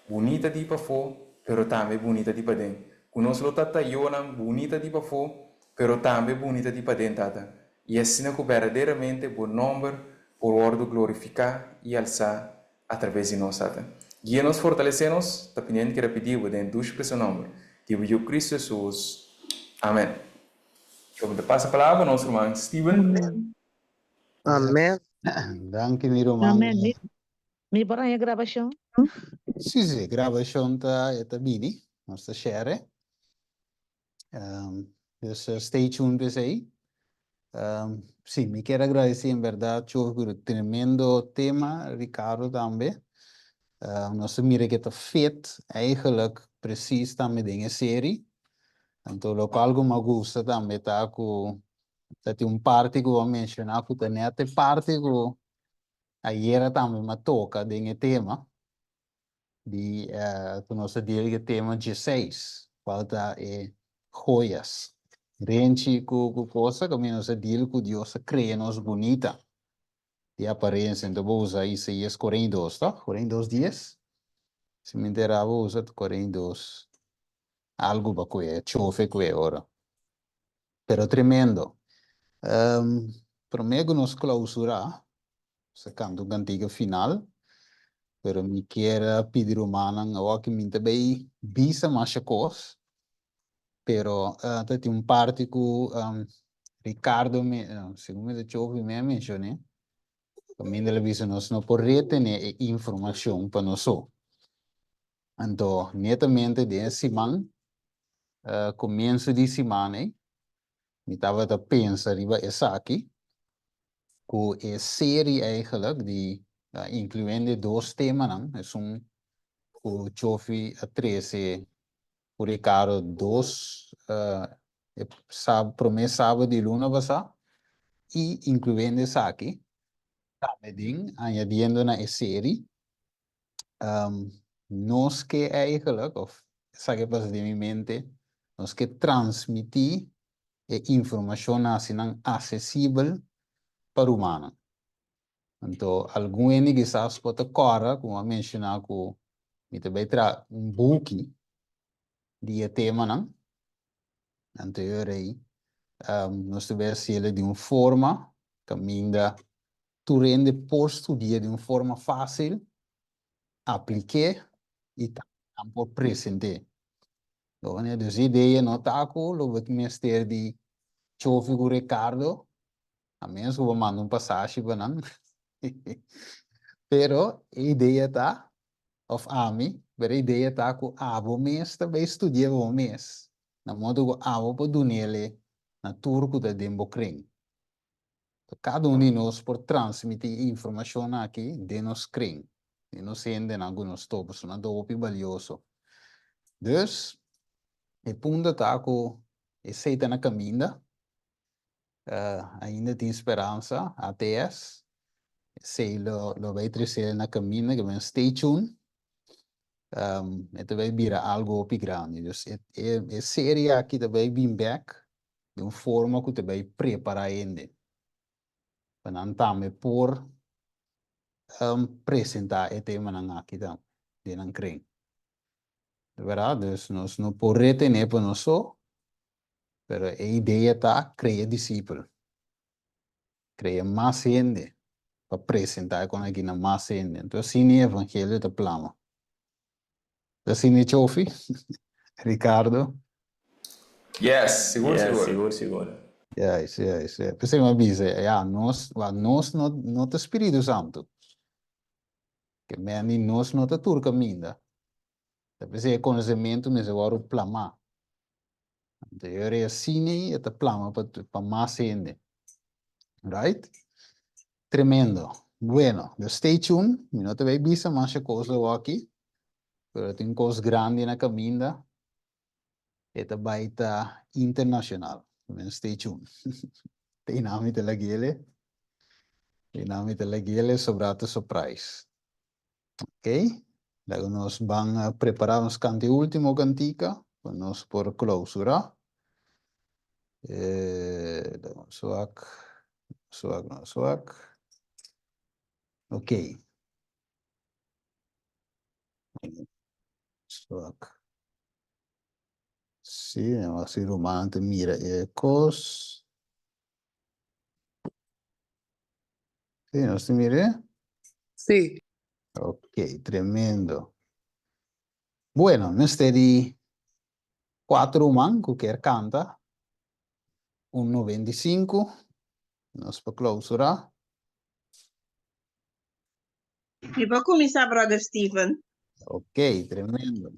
bunita di pafó, pero tambe bunita di paden. Ku nos lo ta tayonan bunita di pafó, pero tambe bunita di paden, Tata, i asina ku berdaderamente bo nòmber por wòrdu glorifiká i alsá Atraves di nos, Tata. Guia nos, fortalesé nos, ta pidiendo keda pidí bo den dushi preso nomber di bo Yu Cristo Jesus. Amen. Lo mi ta pasa palabra pa nos ruman Steven. Amen. Amen. Danki mi ruman. Amen. Mi, mi por haña grabashon? Sí, sí, grabashon ta e ta bini. Nos ta share. Dus stay tuned p'esei. Sí, mi kier a gradeci en berdad Chofi ku e tremendo tema, Ricardo tambe. Nos ta mira ke ta fit eigenlijk precies tambe den e serie. Anto lokual ku mi a gusta tambe ta ku ta tin un parti ku bo a menshoná ku ta nèt e parti ku ayera tambe mi a toka den e tema. Di ku nos ta deal ku e tema dieseis, kual ta e joyas. Renchi ku ku kosa kaminda nos ta deal ku Dios a krea nos bunita di aparensia. Enton bo usa Isaías 42, toh? 42 dies? Si mi entera bo usa 42 algu pa kue, chofe kue ora. Pero tremendo. Prome ku nos klausurá, Nos a canta un cantica final, pero mi kier a pidi rumannan awor ki mi ta bay bisa masha cos, pero ta tin un parti cu Ricardo me, segun mi ta chofi mi a mencione, caminda el a bisa nos no por retene e informacion pa nos so. Anto netamente den e siman, comienzo di siman ey, mi tabata pensa riba esaki, ku e serie eigenlijk di incluyendo e dos temanan, esun ku Chofi a trese ku Ricardo dos e prome sabado di luna pasá i incluyendo esaki tambe den añadiendo na e serie nos ke eigenlijk of esaki a pasa den mi mente nos ke transmiti e informashon a hasi nan asesibel pa rumannan. Anto algun hende kisas por ta kòrda ku mi a menshoná ku mi ta bai traha un buki di e temanan. Anto e ora ei nos ta bai hasiel di un forma kaminda tur hende por studia di un forma fásil, aplik'é i tambe nan por present'é. Dus e idea no ta ku lo bo mester di Chofi ku Ricardo, a menos ku bo manda un pasashi pa nan. Pero e idea ta, òf ami, pero e idea ta ku abo mes ta bai studia bo mes, na modo ku abo por dun'el na tur ku ta den bo kren. Kada un di nos por transmití e informashon aki den nos kren, den nos hendenan ku nos topa, pasobra nan ta hopi balioso. Dus, e punto ta ku esei ta na kaminda, ainda tin speransa, ATS, esei lo lo bai trese na kaminda, ke men stay tuned, e ta bai bira algu hopi grandi. Dus e e serie aki ta bai bin bèk di un forma ku ta bai prepará hende pa nan tambe por presentá e temanan aki tambe den nan kren. Di bèrdat, dus nos no por retené pa nos so, pero e idea ta krea disipel, krea mas hende pa presentá e kon aki na mas hende. Enton asina e evangelio ta plama. Asina e Chofi, Ricardo. Yes, sigur Yes, sigur. sigur sigur. Juist, juist, juist. P'esei mi a bisa, ya, nos, wa nos no, no ta Spiritu Santu. Ke men di nos no ta tur kaminda. Ta p'esei e konosementu mester wòrdu plamá. Anto e ora e asina ei e ta plama pa pa mas hende. Right? Tremendo. Bueno, dus stay tuned. Mi no ta bai bisa masha kos awoki, pero tin kos grandi na kaminda. E ta bai ta internacional. Men stay tuned. Te nami te lagele. Te nami te lagele sobrato surprise. Ok. Laga nos ban prepara nos cante ultimo cantica. Pa nos por clausura. Eh, nos wak. Nos wak, nos wak. Ok. Nos wak. Sí, así ruman te mira e kos. Sí, nos te mire? Sí. Ok, tremendo. Bueno, mester di cuatro ruman ku kier kanta. Un 95. Nos pa clausura. Mi por kuminsá, brother Steven. Ok, tremendo.